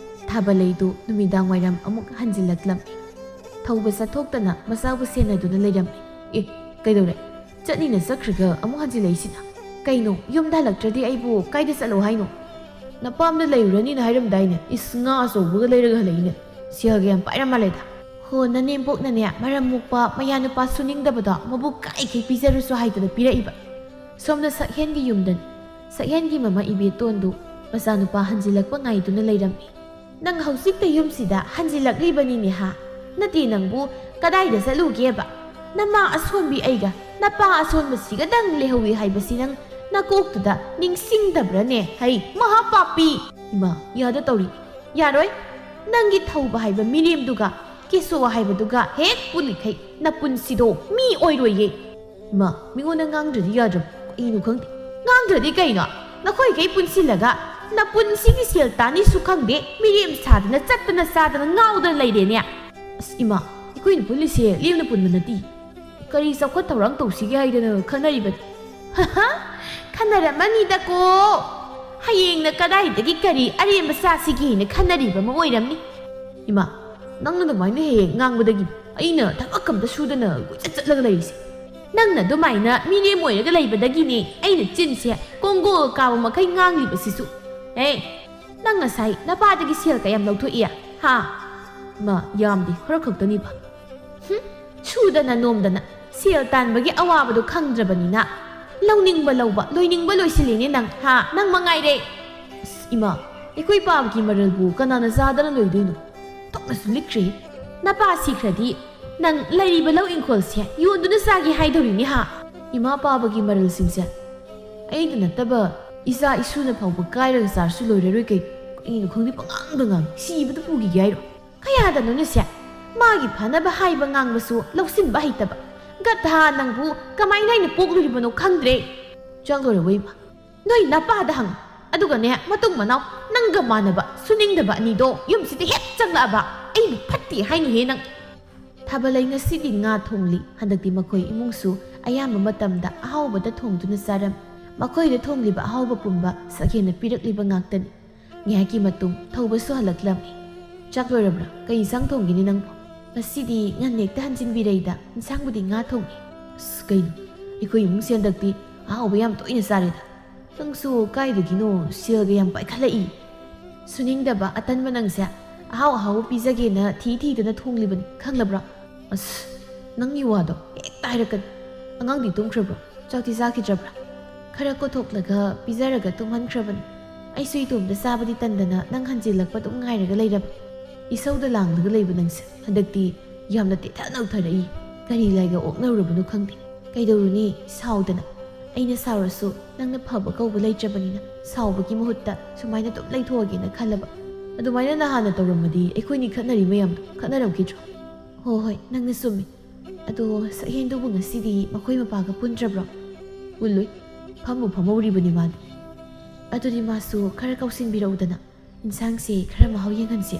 ꯊꯥꯕꯜ ꯂꯩꯗꯨ ꯅꯨꯃꯤꯗꯥꯡ ꯋꯥꯏꯔꯝ ꯑꯃꯨꯛ ꯍꯟꯖꯤꯜꯂꯛꯂꯝꯃꯤ꯫ ꯊꯧꯕ ꯆꯠꯊꯣꯛꯇꯅ ꯃꯆꯥꯕꯨ ꯁꯦꯟꯅꯗꯨꯅ ꯂꯩꯔꯝꯃꯤ꯫ ꯑꯦ, ꯀꯩꯗꯧꯔꯦ? ꯆꯠꯅꯤꯅ ꯆꯠꯈ꯭ꯔꯒ ꯑꯃꯨꯛ ꯍꯟꯖꯤꯜꯂꯛꯏꯁꯤꯅ? ꯀꯩꯅꯣ, ꯌꯨꯝꯗ ꯍꯜꯂꯛꯇ꯭ꯔꯗꯤ ꯑꯩꯕꯨ ꯀꯥꯏꯗ ꯆꯠꯂꯣ ꯍꯥꯏꯅꯣ? ꯅꯄꯥꯝꯗ ꯂꯩꯔꯨꯔꯅꯤꯅ ꯍꯥꯏꯔꯝꯗꯥꯏꯅꯦ? ꯏꯁ, ꯉꯥ ꯑꯆꯧꯕꯒ ꯂꯩꯔꯒ ꯍꯜꯂꯛꯏꯅꯦ꯫ ꯁꯦꯜꯒ ꯌꯥꯝ ꯄꯥꯏꯔ ꯃꯥꯜꯂꯦꯗ꯫ ꯍꯣ, ꯅꯅꯦꯝꯕꯣꯛꯅꯅꯦ, ꯃꯔꯝ ꯃꯣꯛꯄ ꯃꯌꯥꯅꯨꯄꯥ ꯁꯨꯅꯤꯡꯗꯕꯗꯣ ꯃꯕꯨꯛ ꯀꯥꯏꯈꯩ ꯄꯤꯖꯔꯨꯁꯨ ꯍꯥꯏꯗꯅ ꯄꯤꯔꯛꯏꯕ꯫ ꯁꯣꯝꯗ ꯁꯛꯍꯦꯟꯒꯤ ꯌꯨꯝꯗꯅꯤ꯫ ꯁꯛꯍꯦꯟꯒꯤ ꯃꯃꯥ ꯏꯕꯦꯇꯣꯟꯗꯨ ꯃꯆꯥꯅꯨꯄꯥ ꯍꯟꯖꯤꯜꯂꯛꯄ ꯉꯥꯏꯗꯨꯅ ꯂꯩꯔꯝꯃꯤ꯫ "ꯅꯪ ꯍꯧꯖꯤꯛꯇ ꯌꯨꯝꯁꯤꯗ ꯍꯟꯖꯤꯜꯂꯛꯂꯤꯕꯅꯤꯅꯦ ꯍꯥ? ꯅꯠꯇꯦ, ꯅꯪꯕꯨ ꯀꯗꯥꯏꯗ ꯆꯠꯂꯨꯒꯦꯕ? ꯅꯃꯥ ꯑꯁꯣꯟꯕꯤ ꯑꯩꯒ ꯅꯄꯥ ꯑꯁꯣꯟꯕꯁꯤꯒꯗꯪ ꯂꯩꯍꯧꯏ ꯍꯥꯏꯕꯁꯤ ꯅꯪ ꯅꯀꯣꯛꯇꯨꯗ ꯅꯤꯡꯁꯤꯡꯗꯕ꯭ꯔꯅꯦ? ꯍꯩ, ꯃꯍꯥ ꯄꯥꯄꯤ!" "ꯏꯃꯥ, ꯌꯥꯗ ꯇꯧꯔꯤ꯫ ꯌꯥꯔꯣꯏ꯫ ꯅꯪꯒꯤ ꯊꯧꯕ ꯍꯥꯏꯕ ꯃꯤꯔꯦꯝꯗꯨꯒ ꯀꯦꯁꯣ ꯍꯥꯏꯕꯗꯨꯒ ꯍꯦꯛ ꯄꯨꯜꯂꯤꯈꯩ ꯅꯄꯨꯟꯁꯤꯗꯣ ꯃꯤ ꯑꯣꯏꯔꯣꯏꯌꯦ꯫" "ꯏꯃꯥ, ꯃꯤꯉꯣꯟꯗ ꯉꯥꯡꯗ꯭ꯔꯗꯤ ꯌꯥꯗ꯭ꯔꯕ? ꯀꯩꯅꯣ ꯈꯪꯗꯦ꯫" "ꯉꯥꯡꯗ꯭ꯔꯗꯤ ꯀꯩꯅꯣ? ꯅꯈꯣꯏꯈꯩ ꯄꯨꯟꯁꯤꯜꯂꯒ ꯅꯄꯨꯟꯁꯤꯒꯤ ꯁꯦꯜ ꯇꯥꯅꯤꯁꯨ ꯈꯪꯗꯦ, ꯃꯤꯔꯦꯝ ꯁꯥꯗꯅ ꯆꯠꯇꯅ ꯆꯥꯗꯅ ꯉꯥꯎꯗꯅ ꯂꯩꯔꯦꯅꯦ꯫" "ꯑꯁ ꯏꯃꯥ, ꯑꯩꯈꯣꯏꯅ ꯄꯨꯜꯂꯤꯁꯦ ꯂꯦꯝꯅ ꯄꯨꯟꯕ ꯅꯠꯇꯦ꯫ ꯀꯔꯤ ꯆꯥꯎꯈꯠ ꯊꯧꯔꯥꯡ ꯇꯧꯁꯤꯒꯦ ꯍꯥꯏꯗꯅ ꯈꯟꯅꯔꯤꯕꯅꯤ꯫" "ꯍꯍ, ꯈꯟꯅꯔꯝꯃꯅꯤꯗꯀꯣ꯫ ꯍꯌꯦꯡꯅ ꯀꯗꯥꯏꯗꯒꯤ ꯀꯔꯤ ꯑꯔꯦꯝꯕ ꯆꯥꯁꯤꯒꯦꯅ ꯈꯟꯅꯔꯤꯕ ꯑꯃ ꯑꯣꯏꯔꯝꯅꯤ꯫" "ꯏꯃꯥ, ꯅꯪꯅ ꯑꯗꯨꯃꯥꯏꯅ ꯍꯦꯛ ꯍꯦꯛ ꯉꯥꯡꯕꯗꯒꯤ ꯑꯩꯅ ꯊꯕꯛ ꯑꯝꯇ ꯁꯨꯗꯅ ꯀꯣꯏꯆꯠ ꯆꯠꯂꯒ ꯂꯩꯔꯤꯁꯦ꯫ ꯅꯪꯅ ꯑꯗꯨꯃꯥꯏꯅ ꯃꯤꯔꯦꯝ ꯑꯣꯏꯔꯒ ꯂꯩꯕꯗꯒꯤꯅꯦ ꯑꯩꯅ ꯆꯤꯟꯁꯦ ꯀꯣꯡꯒꯣꯜ ꯀꯥꯕ ꯃꯈꯩ ꯉꯥꯡꯂꯤꯕꯁꯤꯁꯨ꯫ ꯑꯦ, ꯅꯪ ꯉꯁꯥꯏ ꯅꯄꯥꯗꯒꯤ ꯁꯦꯜ ꯀꯌꯥꯝ ꯂꯧꯊꯣꯛꯏ? ꯍꯥ?" "ꯏꯃꯥ, ꯌꯥꯝꯗꯦ, ꯈꯔ ꯈꯛꯇꯅꯤꯕ꯫" "ꯍꯨꯝ, ꯁꯨꯗꯅ ꯅꯣꯝꯗꯅ ꯁꯦꯜ ꯇꯥꯟꯕꯒꯤ ꯑꯋꯥꯕꯗꯣ ꯈꯪꯗ꯭ꯔꯕꯅꯤꯅ ꯂꯧꯅꯤꯡꯕ ꯂꯧꯕ, ꯂꯣꯏꯅꯤꯡꯕ ꯂꯣꯏꯁꯤꯜꯂꯤꯅꯦ ꯅꯪ, ꯍꯥ? ꯅꯪ ꯃꯉꯥꯏꯔꯦ꯫" "ꯑꯁ ꯏꯃꯥ, ꯑꯩꯈꯣꯏ ꯄꯥꯕꯒꯤ ꯃꯔꯜꯕꯨ ꯀꯅꯥꯅ ꯆꯥꯗꯅ ꯂꯣꯏꯗꯣꯏꯅꯣ? ꯊꯣꯛꯅꯁꯨ ꯂꯤꯛꯈ꯭ꯔꯦ꯫ ꯅꯄꯥ ꯁꯤꯈ꯭ꯔꯗꯤ ꯅꯪ ꯂꯩꯔꯤꯕ ꯂꯧ ꯏꯪꯈꯣꯜꯁꯦ ꯌꯣꯟꯗꯨꯅ ꯆꯥꯒꯦ ꯍꯥꯏꯗꯧꯔꯤꯅꯦ ꯍꯥ?" "ꯏꯃꯥ ꯄꯥꯕꯒꯤ ꯃꯔꯜꯁꯤꯡꯁꯦ ꯑꯩꯅ ꯅꯠꯇꯕ ꯏꯆꯥ ꯏꯁꯨꯅ ꯐꯥꯎꯕ ꯀꯥꯏꯔꯒ ꯆꯥꯔꯁꯨ ꯂꯣꯏꯔꯔꯣꯏ ꯀꯩꯅꯣ꯫ ꯀꯩꯅꯣ ꯈꯪꯗꯦ, ꯄꯉꯥꯡꯗ ꯉꯥꯡꯉꯤ꯫ ꯁꯤꯕꯗ ꯄꯨꯈꯤꯒꯦ ꯍꯥꯏꯔꯣ? ꯀꯌꯥꯗꯅꯣꯅꯦꯁꯦ? ꯃꯥꯒꯤ ꯐꯅꯕ ꯍꯥꯏꯕ ꯉꯥꯡꯕꯁꯨ ꯂꯧꯁꯤꯟꯕ ꯍꯩꯇꯕ꯫ ꯒꯙꯥ ꯅꯪꯕꯨ ꯀꯃꯥꯏꯅ ꯑꯩꯅ ꯄꯣꯛꯂꯨꯔꯤꯕꯅꯣ ꯈꯪꯗ꯭ꯔꯦ꯫" "ꯆꯥꯛ ꯂꯣꯏꯔꯕꯣ ꯏꯃꯥ?" "ꯅꯣꯏ ꯅꯄꯥꯗ ꯍꯪꯉꯨ꯫ ꯑꯗꯨꯒꯅꯦ, ꯃꯇꯨꯡ ꯃꯅꯥꯎ ꯅꯪꯒ ꯃꯥꯟꯅꯕ ꯁꯨꯅꯤꯡꯗꯕ ꯑꯅꯤꯗꯣ ꯌꯨꯝꯁꯤꯗ ꯍꯦꯛ ꯆꯪꯂꯛꯑꯕ ꯑꯩꯕꯨ ꯐꯠꯇꯦ ꯍꯥꯏꯅꯨꯍꯦ ꯅꯪ꯫" "ꯊꯥꯕꯂꯩ ꯉꯁꯤꯗꯤ ꯉꯥ ꯊꯣꯡꯂꯤ꯫" ꯍꯟꯗꯛꯇꯤ ꯃꯈꯣꯏ ꯏꯃꯨꯡꯁꯨ ꯑꯌꯥꯝꯕ ꯃꯇꯝꯗ ꯑꯍꯥꯎꯕꯗ ꯊꯣꯡꯗꯨꯅ ꯆꯥꯔꯝꯃꯤ꯫ ꯃꯈꯣꯏꯗ ꯊꯣꯡꯂꯤꯕ ꯑꯍꯥꯎꯕ ꯄꯨꯝꯕ ꯁꯛꯍꯦꯟꯅ ꯄꯤꯔꯛꯂꯤꯕ ꯉꯥꯛꯇꯅꯤ꯫ ꯉꯥꯏꯍꯥꯛꯀꯤ ꯃꯇꯨꯡ ꯊꯧꯕꯁꯨ ꯍꯜꯂꯛꯂꯝꯃꯤ꯫ "ꯆꯥꯛ ꯂꯣꯏꯔꯕ꯭ꯔꯥ? ꯀꯩ ꯏꯟꯁꯥꯡ ꯊꯣꯡꯒꯦꯅꯦ ꯅꯪꯕꯨ?" "ꯉꯁꯤꯗꯤ ꯉꯟꯅ ꯍꯦꯛꯇ ꯍꯟꯖꯤꯟꯕꯤꯔꯛꯏꯗ, ꯏꯟꯁꯥꯡꯕꯨꯗꯤ ꯉꯥ ꯊꯣꯡꯉꯤ꯫" "ꯑꯁ, ꯀꯩꯅꯣ? ꯑꯩꯈꯣꯏ ꯏꯃꯨꯡꯁꯦ ꯍꯟꯗꯛꯇꯤ ꯑꯍꯥꯎꯕ ꯌꯥꯝ ꯇꯣꯏꯅ ꯆꯥꯔꯦꯗ꯫ ꯅꯪꯁꯨ ꯀꯥꯏꯗꯒꯤꯅꯣ ꯁꯦꯜꯒ ꯌꯥꯝ ꯄꯥꯏꯈꯠꯂꯛꯏ?" "ꯁꯨꯅꯤꯡꯗꯕ ꯑꯇꯟꯕ ꯅꯪꯁꯦ ꯑꯍꯥꯎ ꯑꯍꯥꯎꯕ ꯄꯤꯖꯒꯦꯅ ꯊꯤ ꯊꯤꯗꯅ ꯊꯣꯡꯂꯤꯕꯅꯤ, ꯈꯪꯂꯕ꯭ꯔꯥ?" "ꯑꯁ, ꯅꯪꯒꯤ ꯋꯥꯗꯣ ꯍꯦꯛꯇ ꯍꯥꯏꯔꯛꯀꯅꯤ꯫ ꯑꯉꯥꯡꯗꯤ ꯇꯨꯝꯈ꯭ꯔꯕ꯭ꯔꯣ? ꯆꯥꯛꯇꯤ ꯆꯥꯈꯤꯗ꯭ꯔꯕ꯭ꯔꯥ?" ꯈꯔ ꯀꯣꯊꯣꯛꯂꯒ ꯄꯤꯖꯔꯒ ꯇꯨꯝꯍꯟꯈ꯭ꯔꯕꯅꯤ꯫ ꯑꯩꯁꯨ ꯏꯇꯣꯝꯇ ꯆꯥꯕꯗꯤ ꯇꯟꯗꯅ ꯅꯪ ꯍꯟꯖꯤꯜꯂꯛꯄ ꯑꯗꯨꯝ ꯉꯥꯏꯔꯒ ꯂꯩꯔꯕ꯫ ꯏꯁꯧꯗ ꯂꯥꯡꯂꯒ ꯂꯩꯕ ꯅꯪꯁꯦ ꯍꯟꯗꯛꯇꯤ ꯌꯥꯝꯅ ꯇꯦꯊ ꯅꯧꯊꯔꯛꯏ꯫ ꯀꯔꯤ ꯂꯥꯏꯒ ꯑꯣꯛꯅꯔꯨꯔꯕꯅꯣ ꯈꯪꯗꯦ꯫ ꯀꯩꯗꯧꯔꯨꯅꯤ ꯁꯥꯎꯗꯅ꯫ ꯑꯩꯅ ꯁꯥꯎꯔꯁꯨ ꯅꯪꯅ ꯐꯕ ꯀꯧꯕ ꯂꯩꯇ꯭ꯔꯕꯅꯤꯅ ꯁꯥꯎꯕꯒꯤ ꯃꯍꯨꯠꯇ ꯁꯨꯃꯥꯏꯅ ꯑꯗꯨꯝ ꯂꯩꯊꯣꯛꯑꯒꯦꯅ ꯈꯜꯂꯕ꯫ ꯑꯗꯨꯃꯥꯏꯅ ꯅꯍꯥꯟꯅ ꯇꯧꯔꯝꯃꯗꯤ ꯑꯩꯈꯣꯏꯅꯤ ꯈꯠꯅꯔꯤ ꯃꯌꯥꯝꯗꯣ ꯈꯠꯅꯔꯝꯈꯤꯗ꯭ꯔꯣ? ꯍꯣ ꯍꯣꯏ, ꯅꯪꯅ ꯆꯨꯝꯃꯤ꯫ ꯑꯗꯣ ꯁꯛꯍꯦꯟꯗꯨꯕꯨ ꯉꯁꯤꯗꯤ ꯃꯈꯣꯏ ꯃꯄꯥꯒ ꯄꯨꯟꯗ꯭ꯔꯕ꯭ꯔꯣ? ꯄꯨꯜꯂꯨꯏ꯫ ꯐꯝꯕꯨ ꯐꯝꯍꯧꯔꯤꯕꯅꯤ ꯃꯥꯗꯤ꯫ ꯑꯗꯨꯗꯤ ꯃꯥꯁꯨ ꯈꯔ ꯀꯧꯁꯤꯟꯕꯤꯔꯛꯎꯗꯅ꯫ ꯏꯟꯁꯥꯡꯁꯦ ꯈꯔ ꯃꯍꯥꯎ ꯌꯦꯡꯍꯟꯁꯦ꯫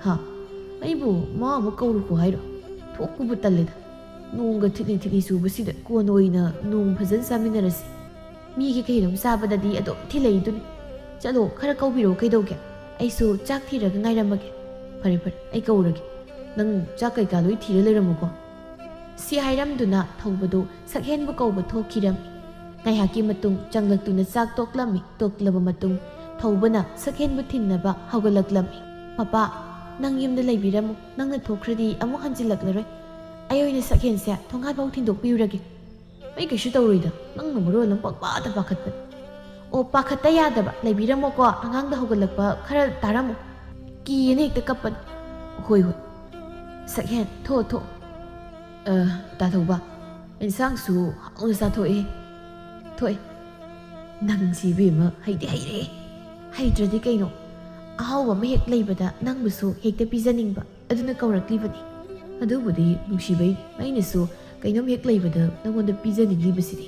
ꯍꯥ? ꯑꯩꯕꯨ ꯃꯥ ꯑꯃꯨꯛ ꯀꯧꯔꯨꯀꯣ ꯍꯥꯏꯔꯣ? ꯊꯣꯛꯄꯕꯨ ꯇꯜꯂꯦꯗ꯫ ꯅꯣꯡꯒ ꯊꯤꯠꯂꯤ ꯊꯤꯠꯂꯤ ꯆꯨꯕꯁꯤꯗ ꯀꯣꯟꯅ ꯑꯣꯏꯅ ꯅꯣꯡ ꯐꯖꯅ ꯆꯥꯃꯤꯟꯅꯔꯁꯤ꯫ ꯃꯤꯒꯤ ꯀꯩꯅꯣꯝ ꯆꯥꯕꯗꯗꯤ ꯑꯗꯨꯝ ꯊꯤꯜꯂꯛꯏꯗꯨꯅꯤ꯫ ꯆꯠꯂꯣ, ꯈꯔ ꯀꯧꯕꯤꯔꯛꯑꯣ ꯀꯩꯗꯧꯒꯦ? ꯑꯩꯁꯨ ꯆꯥꯛ ꯊꯤꯔꯒ ꯉꯥꯏꯔꯝꯃꯒꯦ꯫ ꯐꯔꯦ ꯐꯔꯦ, ꯑꯩ ꯀꯧꯔꯒꯦ꯫ ꯅꯪ ꯆꯥꯛ ꯀꯩꯀꯥ ꯂꯣꯏ ꯊꯤꯔ ꯂꯩꯔꯝꯃꯨꯀꯣ꯫ ꯁꯤ ꯍꯥꯏꯔꯝꯗꯨꯅ ꯊꯧꯕꯗꯨ ꯁꯛꯍꯦꯟꯕꯨ ꯀꯧꯕ ꯊꯣꯛꯈꯤꯔꯝꯃꯤ꯫ ꯉꯥꯏꯍꯥꯛꯀꯤ ꯃꯇꯨꯡ ꯆꯪꯂꯛꯇꯨꯅ ꯆꯥꯛ ꯇꯣꯛꯂꯝꯃꯤ꯫ ꯇꯣꯛꯂꯕ ꯃꯇꯨꯡ ꯊꯧꯕꯅ ꯁꯛꯍꯦꯟꯕꯨ ꯊꯤꯟꯅꯕ ꯍꯧꯒꯠꯂꯛꯂꯝꯃꯤ꯫ "ꯃꯄꯥ, ꯅꯪ ꯌꯨꯝꯗ ꯂꯩꯕꯤꯔꯝꯃꯨ, ꯅꯪꯅ ꯊꯣꯛꯈ꯭ꯔꯗꯤ ꯑꯃꯨꯛ ꯍꯟꯖꯤꯜꯂꯛꯂꯔꯣꯏ꯫ ꯑꯩ ꯑꯣꯏꯅ ꯁꯛꯍꯦꯟꯁꯦ ꯊꯣꯡꯒꯥꯟꯐꯥꯎ ꯊꯤꯟꯗꯣꯛꯄꯤꯔꯨꯔꯒꯦ꯫" "ꯑꯩ ꯀꯩꯁꯨ ꯇꯧꯔꯣꯏꯗ, ꯅꯪꯅ ꯃꯔꯣꯜ ꯑꯃ ꯄꯪꯄꯥꯗ ꯄꯥꯈꯠꯄꯅꯦ꯫" "ꯑꯣ, ꯄꯥꯈꯠꯇ ꯌꯥꯗꯕ, ꯂꯩꯕꯤꯔꯝꯃꯣꯀꯣ, ꯑꯉꯥꯡꯗ ꯍꯧꯒꯠꯂꯛꯄ ꯈꯔ ꯇꯥꯔꯝꯃꯣ, ꯀꯤꯌꯦꯅ ꯍꯦꯛꯇ ꯀꯞꯄꯅꯤ꯫" "ꯍꯣꯏ ꯍꯣꯏ꯫" "ꯁꯛꯍꯦꯟ, ꯊꯣꯛꯑꯣ ꯊꯣꯛꯑꯣ꯫" "ꯑ, ꯇꯥꯊꯧꯕ, ꯏꯟꯁꯥꯡꯁꯨ ꯍꯥꯎꯅ ꯆꯥꯊꯣꯛꯑꯦ꯫" "ꯊꯣꯛꯑꯦ꯫" "ꯅꯪꯁꯤ ꯏꯕꯦꯝꯃ ꯍꯩꯗꯤ ꯍꯩꯔꯦ꯫ ꯍꯩꯇ꯭ꯔꯗꯤ ꯀꯩꯅꯣ? ꯑꯍꯥꯎꯕ ꯑꯃ ꯍꯦꯛ ꯂꯩꯕꯗ ꯅꯪꯕꯨꯁꯨ ꯍꯦꯛꯇ ꯄꯤꯖꯅꯤꯡꯕ, ꯑꯗꯨꯅ ꯀꯧꯔꯛꯂꯤꯕꯅꯤ꯫" "ꯑꯗꯨꯕꯨꯗꯤ ꯅꯨꯡꯁꯤꯕꯩ, ꯑꯩꯅꯁꯨ ꯀꯩꯅꯣꯝ ꯍꯦꯛ ꯂꯩꯕꯗ ꯅꯪꯉꯣꯟꯗ ꯄꯤꯖꯅꯤꯡꯂꯤꯕꯁꯤꯗꯤ꯫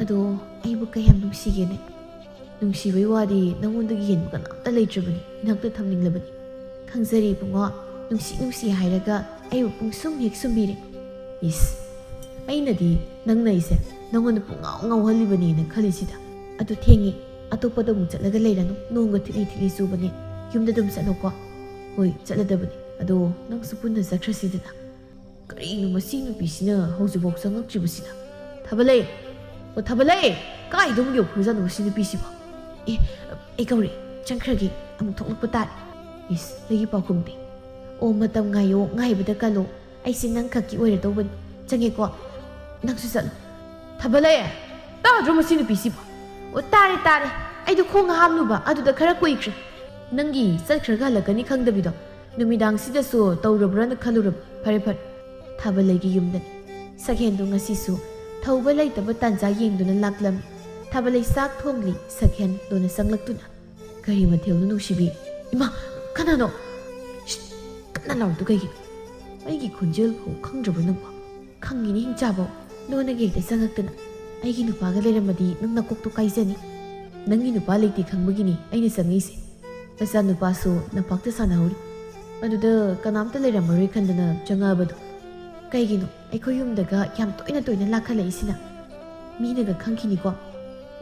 ꯑꯗꯣ ꯑꯩꯕꯨ ꯀꯌꯥꯝ ꯅꯨꯡꯁꯤꯒꯦꯅꯦ? ꯅꯨꯡꯁꯤꯕꯩ ꯋꯥꯗꯤ ꯅꯪꯉꯣꯟꯗꯒꯤ ꯍꯦꯟꯕ ꯀꯅꯥꯝꯇ ꯂꯩꯇ꯭ꯔꯕꯅꯤ ꯏꯅꯥꯛꯇ ꯊꯝꯅꯤꯡꯂꯕꯅꯤ꯫ ꯈꯪꯖꯔꯦ ꯏꯕꯨꯡꯉꯣ, ꯅꯨꯡꯁꯤ ꯅꯨꯡꯁꯤ ꯍꯥꯏꯔꯒ ꯑꯩꯕꯨ ꯄꯨꯡꯁꯨꯝ ꯍꯦꯛ ꯁꯨꯝꯕꯤꯔꯦ꯫" "ꯏꯁ, ꯑꯩꯅꯗꯤ ꯅꯪꯅ ꯑꯩꯁꯦ ꯅꯪꯉꯣꯟꯗ ꯄꯨꯡꯉꯥꯎ ꯉꯥꯎꯍꯜꯂꯤꯕꯅꯦꯅ ꯈꯜꯂꯤꯁꯤꯗ꯫ ꯑꯗꯨ ꯊꯦꯡꯉꯦ, ꯑꯇꯣꯞꯄꯗ ꯑꯃꯨꯛ ꯆꯠꯂꯒ ꯂꯩꯔꯅꯨ, ꯅꯣꯡꯒ ꯊꯤꯠꯂꯤ ꯊꯤꯠꯂꯤ ꯆꯨꯕꯅꯦ, ꯌꯨꯝꯗ ꯑꯗꯨꯝ ꯆꯠꯂꯣꯀꯣ꯫" "ꯍꯣꯏ, ꯆꯠꯂꯗꯕꯅꯤ꯫ ꯑꯗꯣ ꯅꯪꯁꯨ ꯄꯨꯟꯅ ꯆꯠꯈ꯭ꯔꯁꯤꯗꯅ꯫" "ꯀꯔꯤꯅꯣ ꯃꯁꯤ ꯅꯨꯄꯤꯁꯤꯅ ꯍꯧꯖꯤꯛꯐꯥꯎ ꯆꯪꯉꯛꯇ꯭ꯔꯤꯕꯁꯤꯅ? ꯊꯕꯂꯩ! ꯑꯣ ꯊꯕꯂꯩ! ꯀꯥꯏꯗ ꯑꯃꯨꯛ ꯌꯧꯈ꯭ꯔꯖꯥꯠꯅꯣ ꯃꯁꯤ ꯅꯨꯄꯤꯁꯤꯕꯣ? ꯑꯦ, ꯑꯩ ꯀꯧꯔꯦ, ꯆꯪꯈ꯭ꯔꯒꯦ, ꯑꯃꯨꯛ ꯊꯣꯛꯂꯛꯄ ꯇꯥꯔꯦ꯫" "ꯏꯁ, ꯑꯩꯒꯤ ꯄꯥꯎꯈꯨꯝꯗꯤ?" "ꯑꯣ ꯃꯇꯝ ꯉꯥꯏꯌꯣ, ꯉꯥꯏꯕꯗ ꯀꯜꯂꯣ, ꯑꯩꯁꯦ ꯅꯪ ꯈꯛꯀꯤ ꯑꯣꯏꯔꯗꯧꯕꯅꯤ꯫ ꯆꯪꯉꯦꯀꯣ, ꯅꯪꯁꯨ ꯆꯠꯂꯣ꯫" "ꯊꯕꯂꯩ! ꯇꯥꯗ꯭ꯔꯣ ꯃꯁꯤ ꯅꯨꯄꯤꯁꯤꯕꯣ? ꯑꯣ, ꯇꯥꯔꯦ, ꯇꯥꯔꯦ꯫ ꯑꯩꯗꯣ ꯈꯣꯡ ꯍꯥꯝꯂꯨꯕ, ꯑꯗꯨꯗ ꯈꯔ ꯀꯨꯏꯈ꯭ꯔꯦ꯫ ꯅꯪꯒꯤ ꯆꯠꯈ꯭ꯔꯒ ꯍꯜꯂꯛꯀꯅꯤ ꯈꯪꯗꯕꯤꯗꯣ ꯅꯨꯃꯤꯗꯥꯡꯁꯤꯗꯁꯨ ꯇꯧꯔꯕ꯭ꯔꯥꯅ ꯈꯜꯂꯨꯔꯕ꯫ ꯐꯔꯦ, ꯐꯔꯦ꯫ ꯊꯥꯕꯂꯩꯒꯤ ꯌꯨꯝꯗꯅꯤ꯫ ꯁꯛꯍꯦꯟꯗꯣ ꯉꯁꯤꯁꯨ ꯊꯧꯕ ꯂꯩꯇꯕ ꯇꯥꯟꯖꯥ ꯌꯦꯡꯗꯨꯅ ꯂꯥꯛꯂꯝꯃꯤ꯫ ꯊꯥꯕꯂꯩ ꯆꯥꯛ ꯊꯣꯡꯂꯤ꯫ ꯁꯛꯍꯦꯟ ꯂꯣꯟꯅ ꯆꯪꯂꯛꯇꯨꯅ, "ꯀꯔꯤ ꯃꯊꯦꯜꯅꯣ ꯅꯨꯡꯁꯤꯕꯤ?" "ꯏꯃꯥ, ꯀꯅꯥꯅꯣ? ꯁꯤꯠ, ꯀꯟꯅ ꯂꯥꯎꯔꯤꯗꯣ ꯀꯩꯒꯤꯅꯣ? ꯑꯩꯒꯤ ꯈꯣꯟꯖꯦꯜ ꯐꯥꯎ ꯈꯪꯗ꯭ꯔꯕꯣ ꯅꯪꯕꯣ?" "ꯈꯪꯉꯤꯅꯦ, ꯍꯤꯡꯆꯥꯕꯧ꯫ ꯂꯣꯟꯅꯒ ꯍꯦꯛꯇ ꯆꯪꯉꯛꯇꯅ꯫ ꯑꯩꯒꯤ ꯅꯨꯄꯥꯒ ꯂꯩꯔꯝꯃꯗꯤ ꯅꯪ ꯅꯀꯣꯛꯇꯣ ꯀꯥꯏꯖꯅꯤ꯫ ꯅꯪꯒꯤ ꯅꯨꯄꯥ ꯂꯩꯇꯦ ꯈꯪꯕꯒꯤꯅꯤ ꯑꯩꯅ ꯆꯪꯉꯛꯏꯁꯦ꯫ ꯅꯆꯥ ꯅꯨꯄꯥꯁꯨ ꯂꯝꯄꯥꯛꯇ ꯁꯥꯟꯅꯍꯧꯔꯤ꯫ ꯑꯗꯨꯗ ꯀꯅꯥꯝꯇ ꯂꯩꯔꯝꯃꯔꯣꯏ ꯈꯟꯗꯅ ꯆꯪꯉꯛꯑꯕꯗꯣ꯫ ꯀꯩꯒꯤꯅꯣ ꯑꯩꯈꯣꯏ ꯌꯨꯝꯗꯒ ꯌꯥꯝ ꯇꯣꯏꯅ ꯇꯣꯏꯅ ꯂꯥꯛꯈꯠꯂꯛꯏꯁꯤꯅ? ꯃꯤꯅꯒ ꯈꯪꯈꯤꯅꯤꯀꯣ꯫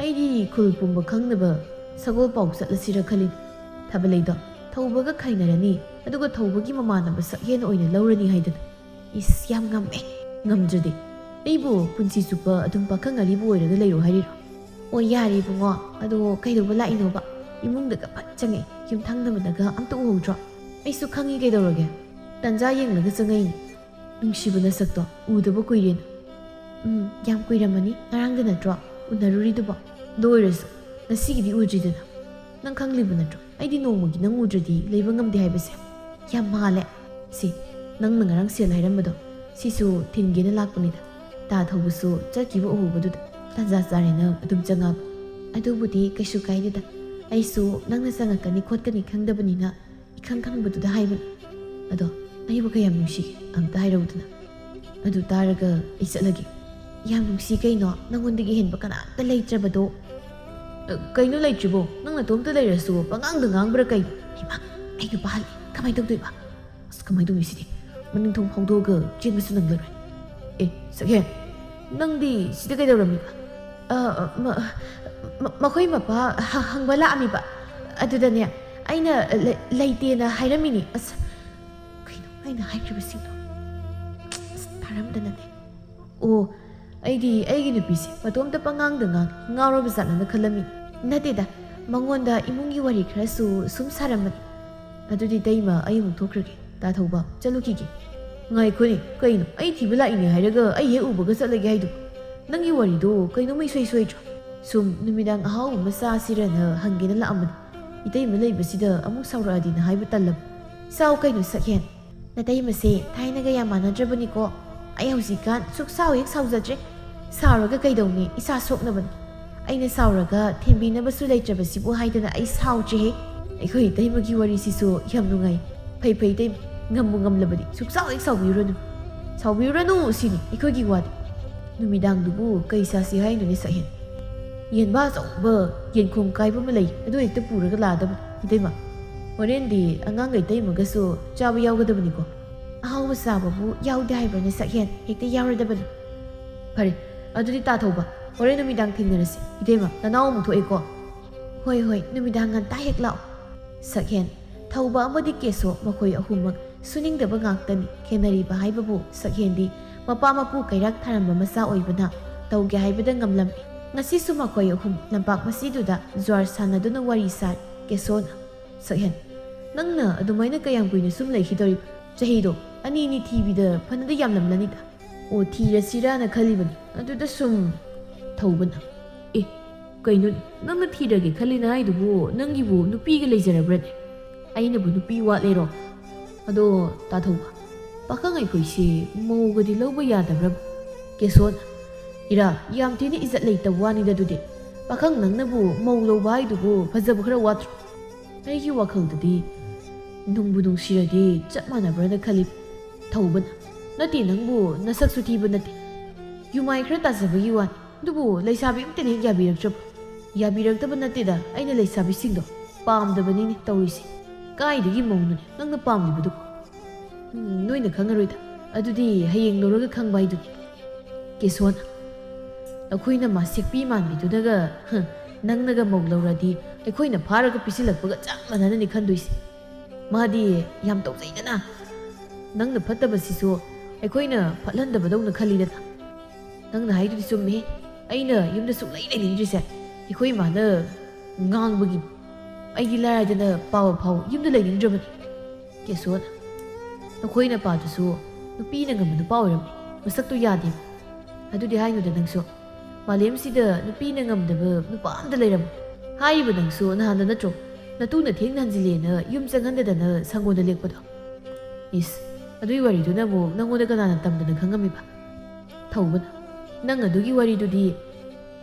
ꯑꯩꯗꯤ ꯈꯨꯜ ꯄꯨꯝꯕ ꯈꯪꯅꯕ ꯁꯒꯣꯜ ꯄꯥꯎ ꯆꯠꯂꯁꯤꯔ ꯈꯜꯂꯤꯅꯤ꯫" ꯊꯥꯕꯂꯩꯗꯣ ꯊꯧꯕꯒ ꯈꯥꯏꯅꯔꯅꯤ, ꯑꯗꯨꯒ ꯊꯧꯕꯒꯤ ꯃꯃꯥꯟꯅꯕ ꯁꯛꯍꯦꯟ ꯑꯣꯏꯅ ꯂꯧꯔꯅꯤ ꯍꯥꯏꯗꯅ꯫ ꯏꯁ, ꯌꯥꯝ ꯉꯝꯃꯦ꯫ ꯉꯝꯗ꯭ꯔꯗꯤ ꯑꯩꯕꯨ ꯄꯨꯟꯁꯤ ꯆꯨꯞꯄ ꯑꯗꯨꯝ ꯄꯥꯈꯪ ꯑꯔꯤꯕ ꯑꯣꯏꯔꯒ ꯂꯩꯔꯣ ꯍꯥꯏꯔꯤꯔꯣ? ꯑꯣ, ꯌꯥꯔꯦ ꯏꯕꯨꯡꯉꯣ, ꯑꯗꯣ ꯀꯩꯗꯧꯕ ꯂꯥꯛꯏꯅꯣꯕ? ꯏꯃꯨꯡꯗꯒ ꯐꯠ ꯆꯪꯉꯛꯑꯦ, ꯌꯨꯝꯊꯪꯅꯕꯗꯒ ꯑꯝꯇ ꯎꯍꯧꯗ꯭ꯔꯣ? ꯑꯩꯁꯨ ꯈꯪꯉꯤ ꯀꯩꯗꯧꯔꯒꯦ꯫ ꯇꯟꯖꯥ ꯌꯦꯡꯂꯒ ꯆꯪꯉꯛꯏꯅꯤ꯫ ꯅꯨꯡꯁꯤꯕ ꯅꯁꯛꯇꯣ ꯎꯗꯕ ꯀꯨꯏꯔꯦꯅ꯫ ꯎꯝ, ꯌꯥꯝ ꯀꯨꯏꯔꯝꯃꯅꯤ, ꯉꯔꯥꯡꯗ ꯅꯠꯇ꯭ꯔꯣ ꯎꯅꯔꯨꯔꯤꯗꯨꯕꯣ? ꯑꯗꯨ ꯑꯣꯏꯔꯁꯨ ꯉꯁꯤꯒꯤꯗꯤ ꯎꯗ꯭ꯔꯤꯗꯅ꯫ ꯅꯪ ꯈꯪꯂꯤꯕ ꯅꯠꯇ꯭ꯔꯣ? ꯑꯩꯗꯤ ꯅꯣꯡꯃꯒꯤ ꯅꯪ ꯎꯗ꯭ꯔꯗꯤ ꯂꯩꯕ ꯉꯝꯗꯦ ꯍꯥꯏꯕꯁꯦ꯫ ꯌꯥꯝ ꯃꯥꯜꯂꯦ꯫ ꯁꯤ, ꯅꯪꯅ ꯉꯔꯥꯡ ꯁꯦꯜ ꯍꯥꯏꯔꯝꯕꯗꯣ, ꯁꯤꯁꯨ ꯊꯤꯟꯒꯦꯅ ꯂꯥꯛꯄꯅꯤꯗ꯫ ꯇꯥ ꯊꯧꯕꯁꯨ ꯆꯠꯈꯤꯕ ꯎꯍꯧꯕꯗꯨꯗ ꯇꯥꯟꯖꯥ ꯆꯥꯔꯦꯅ ꯑꯗꯨꯝ ꯆꯪꯉꯛꯑꯕ꯫ ꯑꯗꯨꯕꯨꯗꯤ ꯀꯩꯁꯨ ꯀꯥꯏꯗꯦꯗ꯫ ꯑꯩꯁꯨ ꯅꯪꯅ ꯆꯪꯉꯛꯀꯅꯤ ꯈꯣꯠꯀꯅꯤ ꯈꯪꯗꯕꯅꯤꯅ ꯏꯈꯪ ꯈꯪꯕꯗꯨꯗ ꯍꯥꯏꯕꯅꯤ꯫ ꯑꯗꯣ ꯑꯩꯕꯨ ꯀꯌꯥꯝ ꯅꯨꯡꯁꯤꯒꯦ ꯑꯝꯇ ꯍꯥꯏꯔꯧꯗꯅ꯫ ꯑꯗꯨ ꯇꯥꯔꯒ ꯑꯩ ꯆꯠꯂꯒꯦ꯫ ꯌꯥꯝ ꯅꯨꯡꯁꯤ ꯀꯩꯅꯣ, ꯅꯪꯉꯣꯟꯗꯒꯤ ꯍꯦꯟꯕ ꯀꯅꯥꯝꯇ ꯂꯩꯇ꯭ꯔꯕꯗꯣ꯫ ꯑ, ꯀꯩꯅꯣ ꯂꯩꯇ꯭ꯔꯤꯕꯣ? ꯅꯪ ꯅꯇꯣꯝꯇ ꯂꯩꯔꯁꯨ ꯄꯉꯥꯡꯗ ꯉꯥꯡꯕ꯭ꯔꯥ ꯀꯩꯅꯣ? ꯍꯩꯃꯥ, ꯑꯩ ꯅꯨꯄꯥ ꯍꯜꯂꯦ꯫ ꯀꯃꯥꯏꯅ ꯇꯧꯗꯣꯏꯕ? ꯑꯁ, ꯀꯃꯥꯏꯅ ꯇꯧꯅꯤ ꯁꯤꯗꯤ? ꯃꯅꯤꯡ ꯊꯣꯡ ꯐꯥꯎꯗꯣꯛꯑꯒ ꯆꯦꯟꯕꯁꯨ ꯅꯪꯂꯔꯣꯏ꯫ ꯑꯦ, ꯁꯛꯍꯦꯟ, ꯅꯪꯗꯤ ꯁꯤꯗ ꯀꯩꯗꯧꯔꯝꯃꯤꯕ? ꯑ, ꯑ, ꯃ-, ꯃ-, ꯃꯈꯣꯏ ꯃꯄꯥ ꯍ-, ꯍꯪꯕ ꯂꯥꯛꯑꯝꯃꯤꯕ꯫ ꯑꯗꯨꯗꯅꯦ, ꯑꯩꯅ ꯂꯩ-, ꯂꯩꯇꯦꯅ ꯍꯥꯏꯔꯝꯃꯤꯅꯤ꯫ ꯑꯁ, ꯀꯩꯅꯣ ꯑꯩꯅ ꯍꯥꯏꯈ꯭ꯔꯤꯕꯁꯤꯡꯗꯣ? ꯑꯁ, ꯇꯥꯔꯝꯗꯅꯅꯦ꯫ ꯑꯣ, ꯑꯩꯗꯤ ꯑꯩꯒꯤ ꯅꯨꯄꯤꯁꯦ ꯃꯇꯣꯝꯇ ꯄꯉꯥꯡꯗ ꯉꯥꯡ, ꯉꯥꯎꯔꯕ ꯖꯥꯠꯂꯅ ꯈꯜꯂꯝꯃꯤ꯫ ꯅꯠꯇꯦꯗ, ꯃꯉꯣꯟꯗ ꯏꯃꯨꯡꯒꯤ ꯋꯥꯔꯤ ꯈꯔꯁꯨ ꯁꯨꯝ ꯁꯥꯔꯝꯕꯅꯤ꯫ ꯑꯗꯨꯗꯤ ꯇꯩꯃ, ꯑꯩ ꯑꯃꯨꯛ ꯊꯣꯛꯈ꯭ꯔꯒꯦ꯫ ꯇꯥ ꯊꯧꯕ, ꯆꯠꯂꯨꯈꯤꯒꯦ꯫ ꯉꯥꯏꯈꯣꯅꯦ, ꯀꯩꯅꯣ? ꯑꯩ ꯊꯤꯕ ꯂꯥꯛꯏꯅꯦ ꯍꯥꯏꯔꯒ ꯑꯩ ꯍꯦꯛ ꯎꯕꯒ ꯆꯠꯂꯒꯦ ꯍꯥꯏꯗꯨꯕꯨ? ꯅꯪꯒꯤ ꯋꯥꯔꯤꯗꯣ ꯀꯩꯅꯣꯝꯃ ꯏꯁꯣꯏ ꯁꯣꯏꯗ꯭ꯔꯣ? ꯁꯨꯝ ꯅꯨꯃꯤꯗꯥꯡ ꯑꯍꯥꯎꯕ ꯑꯃ ꯆꯥꯁꯤꯔꯅ ꯍꯪꯒꯦꯅ ꯂꯥꯛꯑꯝꯕꯅꯤ꯫ ꯏꯇꯩꯃ ꯂꯩꯕꯁꯤꯗ ꯑꯃꯨꯛ ꯁꯥꯎꯔꯛꯑꯗꯤꯅ ꯍꯥꯏꯕ ꯇꯜꯂꯕ꯫ ꯆꯥꯎ ꯀꯩꯅꯣ, ꯁꯛꯍꯦꯟ꯫ ꯅꯇꯩꯃꯁꯦ ꯊꯥꯏꯅꯒ ꯌꯥꯝ ꯃꯥꯟꯅꯗ꯭ꯔꯕꯅꯤꯀꯣ꯫ ꯑꯩ ꯍꯧꯖꯤꯛꯀꯥꯟ ꯁꯨꯛ ꯁꯥꯎ ꯍꯦꯛ ꯁꯥꯎꯖꯗ꯭ꯔꯦ꯫ ꯁꯥꯎꯔꯒ ꯀꯩꯗꯧꯅꯤ? ꯏꯁꯥ ꯁꯣꯛꯅꯕꯅꯤ꯫ ꯑꯩꯅ ꯁꯥꯎꯔꯒ ꯊꯦꯝꯕꯤꯅꯕꯁꯨ ꯂꯩꯇ꯭ꯔꯕꯁꯤꯕꯨ ꯍꯥꯏꯗꯅ ꯑꯩ ꯁꯥꯎꯗ꯭ꯔꯦꯍꯦ꯫ ꯑꯩꯈꯣꯏ ꯏꯇꯩꯃꯒꯤ ꯋꯥꯔꯤꯁꯤꯁꯨ ꯌꯥꯝ ꯅꯨꯡꯉꯥꯏ꯫ ꯐꯩ ꯐꯩ ꯏꯇꯩꯃ, ꯉꯝꯕꯨ ꯉꯝꯂꯕꯗꯤ ꯁꯨꯛꯁꯥꯎ ꯍꯦꯛ ꯁꯥꯎꯕꯤꯔꯨꯔꯅꯨ꯫ ꯁꯥꯎꯕꯤꯔꯨꯔꯅꯨ ꯁꯤꯅꯤ ꯑꯩꯈꯣꯏꯒꯤ ꯋꯥꯗꯤ꯫ ꯅꯨꯃꯤꯗꯥꯡꯗꯨꯕꯨ ꯀꯩ ꯆꯥꯁꯤ ꯍꯥꯏꯅꯣꯅꯦ, ꯁꯛꯍꯦꯟ? ꯌꯦꯟꯕꯥ ꯑꯆꯧꯕ ꯌꯦꯟꯈꯣꯡ ꯀꯥꯏꯕ ꯑꯃ ꯂꯩ, ꯑꯗꯨ ꯍꯦꯛꯇ ꯄꯨꯔꯒ ꯂꯥꯛꯑꯗꯕꯅꯤ ꯏꯇꯩꯃ꯫ ꯍꯣꯔꯦꯟꯗꯤ ꯑꯉꯥꯡꯒ ꯏꯇꯩꯃꯒꯁꯨ ꯆꯥꯕ ꯌꯥꯎꯒꯗꯕꯅꯤꯀꯣ꯫ ꯑꯍꯥꯎꯕ ꯆꯥꯕꯕꯨ ꯌꯥꯎꯗꯦ ꯍꯥꯏꯕ꯭ꯔꯅꯦ, ꯁꯛꯍꯦꯟ? ꯍꯦꯛꯇ ꯌꯥꯎꯔꯗꯕꯅꯤ꯫ ꯐꯔꯦ, ꯑꯗꯨꯗꯤ ꯇꯥ ꯊꯧꯕ, ꯍꯣꯔꯦꯟ ꯅꯨꯃꯤꯗꯥꯡ ꯊꯦꯡꯅꯔꯁꯤ ꯏꯇꯩꯃ꯫ ꯅꯅꯥꯎ ꯑꯃꯨꯛ ꯊꯣꯛꯑꯦꯀꯣ꯫ ꯍꯣꯏ ꯍꯣꯏ, ꯅꯨꯃꯤꯗꯥꯡ ꯉꯟꯇꯥ ꯍꯦꯛ ꯂꯥꯛꯑꯣ꯫ ꯁꯛꯍꯦꯟ, ꯊꯧꯕ ꯑꯃꯗꯤ ꯀꯦꯁꯣ ꯃꯈꯣꯏ ꯑꯍꯨꯝꯃꯛ ꯁꯨꯅꯤꯡꯗꯕ ꯉꯥꯛꯇꯅꯤ꯫ ꯈꯦꯟꯅꯔꯤꯕ ꯍꯥꯏꯕꯕꯨ ꯁꯛꯍꯦꯟꯗꯤ ꯃꯄꯥ ꯃꯄꯨ ꯀꯩꯔꯥꯛ ꯊꯥꯔꯝꯕ ꯃꯆꯥ ꯑꯣꯏꯕꯅ ꯇꯧꯒꯦ ꯍꯥꯏꯕꯗ ꯉꯝꯂꯝꯃꯤ꯫ ꯉꯁꯤꯁꯨ ꯃꯈꯣꯏ ꯑꯍꯨꯝ ꯂꯝꯄꯥꯛ ꯃꯁꯤꯗꯨꯗ ꯖ꯭ꯋꯥꯔ ꯁꯥꯟꯅꯗꯨꯅ ꯋꯥꯔꯤ ꯁꯥꯔꯤ꯫ ꯀꯦꯁꯣꯅ, ꯁꯛꯍꯦꯟ, ꯅꯪꯅ ꯑꯗꯨꯃꯥꯏꯅ ꯀꯌꯥꯝ ꯀꯨꯏꯅ ꯁꯨꯝ ꯂꯩꯈꯤꯗꯧꯔꯤꯕ? ꯆꯍꯤꯗꯣ ꯑꯅꯤ ꯑꯅꯤ ꯊꯤꯕꯤꯗ ꯐꯅꯗꯤ ꯌꯥꯝꯂꯝꯂꯅꯤꯗ꯫ ꯑꯣ, ꯊꯤꯔꯁꯤꯔꯥꯅ ꯈꯜꯂꯤꯕꯅꯤ꯫ ꯑꯗꯨꯗ ꯁꯨꯝ ꯊꯧꯕꯅ, ꯑꯦ, ꯀꯩꯅꯣꯅꯦ? ꯅꯪꯅ ꯊꯤꯔꯒꯦ ꯈꯜꯂꯤꯅ ꯍꯥꯏꯗꯨꯕꯨ ꯅꯪꯒꯤꯕꯨ ꯅꯨꯄꯤꯒ ꯂꯩꯖꯔꯕ꯭ꯔꯅꯦ? ꯑꯩꯅꯕꯨ ꯅꯨꯄꯤ ꯋꯥꯠꯂꯦꯔꯣ? ꯑꯗꯣ ꯇꯥꯊꯧꯕ, ꯄꯥꯈꯪ ꯑꯩꯈꯣꯏꯁꯦ ꯃꯧꯒꯗꯤ ꯂꯧꯕ ꯌꯥꯗꯕ꯭ꯔꯕ? ꯀꯦꯁꯣꯟ, ꯏꯔꯥ, ꯌꯥꯝ ꯊꯤꯅ ꯏꯖꯠ ꯂꯩꯇꯕ ꯋꯥꯅꯤꯗ ꯑꯗꯨꯗꯤ꯫ ꯄꯥꯈꯪ ꯅꯪꯅꯕꯨ ꯃꯧ ꯂꯧꯕ ꯍꯥꯏꯗꯨꯕꯨ ꯐꯖꯕ ꯈꯔ ꯋꯥꯠꯇ꯭ꯔꯣ? ꯑꯩꯒꯤ ꯋꯥꯈꯜꯗꯗꯤ ꯅꯨꯡꯕꯨ ꯅꯨꯡꯁꯤꯔꯗꯤ ꯆꯞ ꯃꯥꯟꯅꯕ꯭ꯔꯅ ꯈꯜꯂꯤ꯫ ꯊꯧꯕꯅ, ꯅꯠꯇꯦ, ꯅꯪꯕꯨ ꯅꯁꯛꯁꯨ ꯊꯤꯕ ꯅꯠꯇꯦ, ꯌꯨꯃꯥꯏ ꯈꯔ ꯇꯥꯖꯕꯒꯤ ꯋꯥꯅꯤ꯫ ꯑꯗꯨꯕꯨ ꯂꯩꯁꯥꯕꯤ ꯑꯝꯇꯅ ꯍꯦꯛ ꯌꯥꯕꯤꯔꯛꯇ꯭ꯔꯕ? ꯌꯥꯕꯤꯔꯛꯇꯕ ꯅꯠꯇꯦꯗ, ꯑꯩꯅ ꯂꯩꯁꯥꯕꯤꯁꯤꯡꯗꯣ ꯄꯥꯝꯗꯕꯅꯤꯅꯦ ꯇꯧꯔꯤꯁꯦ꯫ ꯀꯥꯏꯗꯒꯤ ꯃꯧꯅꯣꯅꯦ ꯅꯪꯅ ꯄꯥꯝꯂꯤꯕꯗꯨꯕꯨ? ꯎꯝ, ꯅꯣꯏꯅ ꯈꯪꯉꯔꯣꯏꯗ, ꯑꯗꯨꯗꯤ ꯍꯌꯦꯡ ꯂꯧꯔꯒ ꯈꯪꯕ ꯍꯥꯏꯗꯨꯅꯤ꯫ ꯀꯦꯁꯣꯟ, ꯑꯩꯈꯣꯏꯅ ꯃꯥ ꯁꯦꯛꯄꯤ ꯃꯥꯟꯕꯤꯗꯨꯅꯒ, ꯍ, ꯅꯪꯅꯒ ꯃꯧ ꯂꯧꯔꯗꯤ ꯑꯩꯈꯣꯏꯅ ꯐꯥꯔꯒ ꯄꯤꯁꯤꯜꯂꯛꯄꯒ ꯆꯞ ꯃꯥꯟꯅꯅꯅꯤ ꯈꯟꯗꯣꯏꯁꯦ꯫ ꯃꯥꯗꯤ ꯌꯥꯝ ꯇꯧꯖꯩꯗꯅ꯫ ꯅꯪꯅ ꯐꯠꯇꯕꯁꯤꯁꯨ ꯑꯩꯈꯣꯏꯅ ꯐꯠꯍꯟꯗꯕꯗꯧꯅ ꯈꯜꯂꯤꯗꯅ꯫ ꯅꯪꯅ ꯍꯥꯏꯗꯨꯗꯤ ꯆꯨꯝꯃꯦ꯫ ꯑꯩꯅ ꯌꯨꯝꯗ ꯁꯨꯛꯂꯩ ꯂꯩꯅꯤꯡꯗ꯭ꯔꯤꯁꯦ ꯑꯩꯈꯣꯏ ꯏꯃꯥꯅ ꯉꯥꯡꯕꯒꯤ꯫ ꯑꯩꯗꯤ ꯂꯥꯏꯔꯗꯅ ꯄꯥꯕ ꯐꯥꯎ ꯌꯨꯝꯗ ꯂꯩꯅꯤꯡꯗ꯭ꯔꯕꯅꯤ꯫ ꯀꯦꯁꯣꯟ, ꯅꯈꯣꯏ ꯅꯄꯥꯗꯨꯁꯨ ꯅꯨꯄꯤꯅ ꯉꯝꯕ ꯅꯨꯄꯥ ꯑꯣꯏꯔꯝꯃꯤ꯫ ꯃꯁꯛꯇꯣ ꯌꯥꯗꯦꯕ꯫ ꯑꯗꯨꯗꯤ ꯍꯥꯏꯅꯨꯗ ꯅꯪꯁꯨ꯫ ꯃꯥꯂꯦꯝꯁꯤꯗ ꯅꯨꯄꯤꯅ ꯉꯝꯗꯕ ꯅꯨꯄꯥ ꯑꯝꯇ ꯂꯩꯔꯝꯃꯣꯏ꯫ ꯍꯥꯏꯔꯤꯕ ꯅꯪꯁꯨ ꯅꯍꯥꯟꯗ ꯅꯠꯇ꯭ꯔꯣ ꯅꯇꯨꯅ ꯊꯦꯡꯅ ꯍꯟꯖꯤꯜꯂꯦꯅ ꯌꯨꯝ ꯆꯪꯍꯟꯗꯗꯅ ꯁꯪꯒꯣꯟꯗ ꯂꯦꯛꯄꯗꯣ? ꯏꯁ, ꯑꯗꯨꯒꯤ ꯋꯥꯔꯤꯗꯨꯅ ꯑꯃꯨꯛ ꯅꯪꯉꯣꯟꯗ ꯀꯅꯥꯅ ꯇꯝꯗꯅ ꯈꯪꯉꯝꯃꯤꯕ? ꯊꯧꯕꯅ, ꯅꯪ ꯑꯗꯨꯒꯤ ꯋꯥꯔꯤꯗꯨꯗꯤ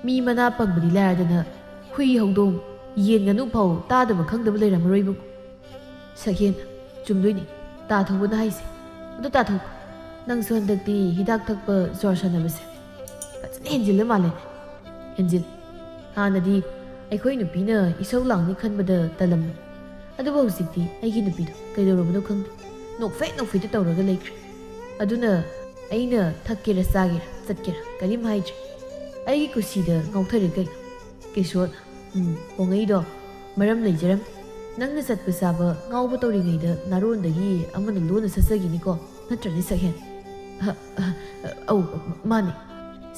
ꯃꯤ ꯃꯅꯥ ꯄꯪꯕꯗꯤ ꯂꯥꯏꯔꯗꯅ ꯍꯨꯏ, ꯍꯧꯗꯣꯡ, ꯌꯦꯟ, ꯉꯥꯅꯨ ꯐꯥꯎ ꯇꯥꯗꯕ ꯈꯪꯗꯕ ꯂꯩꯔꯝꯃꯔꯣꯏ ꯏꯕꯨꯡ꯫ ꯁꯛꯍꯦꯟ, ꯆꯨꯝꯗꯣꯏꯅꯤ꯫ ꯇꯥꯊꯧꯕꯅ ꯍꯥꯏꯁꯦ꯫ ꯑꯗꯣ ꯇꯥꯊꯧꯕ, ꯅꯪꯁꯨ ꯍꯟꯗꯛꯇꯤ ꯍꯤꯗꯥꯛ ꯊꯛꯄ ꯖ꯭ꯋꯥꯔ ꯁꯥꯟꯅꯕꯁꯦ ꯐꯖꯅ ꯍꯦꯟꯖꯤꯜꯂ ꯃꯥꯜꯂꯦꯅꯦ꯫ ꯍꯦꯟꯖꯤꯜ꯫ ꯍꯥꯟꯅꯗꯤ ꯑꯩꯈꯣꯏ ꯅꯨꯄꯤꯅ ꯏꯁꯧ ꯂꯥꯡꯅꯤ ꯈꯟꯕꯗ ꯇꯜꯂꯝꯕꯅꯤ꯫ ꯑꯗꯨꯕꯨ ꯍꯧꯖꯤꯛꯇꯤ ꯑꯩꯒꯤ ꯅꯨꯄꯤꯗꯣ ꯀꯩꯗꯧꯔꯕꯅꯣ ꯈꯪꯗꯦ꯫ ꯅꯣꯛꯐꯦꯠ ꯅꯣꯛꯐꯦꯠꯇ ꯇꯧꯔꯒ ꯂꯩꯈ꯭ꯔꯦ꯫ ꯑꯗꯨꯅ ꯑꯩꯅ ꯊꯛꯀꯦꯔꯥ ꯆꯥꯒꯦꯔꯥ ꯆꯠꯀꯦꯔꯥ ꯀꯔꯤꯝ ꯍꯥꯏꯗ꯭ꯔꯦ꯫ ꯑꯩꯒꯤ ꯀꯨꯁꯤꯗ ꯉꯥꯎꯊꯔꯦ ꯀꯩꯅꯣ꯫ ꯀꯦꯁꯣꯠ, ꯎꯝ, ꯄꯣꯉꯩꯗꯣ, ꯃꯔꯝ ꯂꯩꯖꯔꯝ꯫ ꯅꯪꯅ ꯆꯠꯄ ꯆꯥꯕ ꯉꯥꯎꯕ ꯇꯧꯔꯤꯉꯩꯗ ꯅꯥꯔꯣꯟꯗꯒꯤ ꯑꯃꯅ ꯂꯣꯟꯅ ꯁꯠꯆꯈꯤꯅꯤꯀꯣ, ꯅꯠꯇ꯭ꯔꯅꯦ ꯁꯛꯍꯦꯟ? ꯑ, ꯑ, ꯑꯧ, ꯃꯥꯅꯦ꯫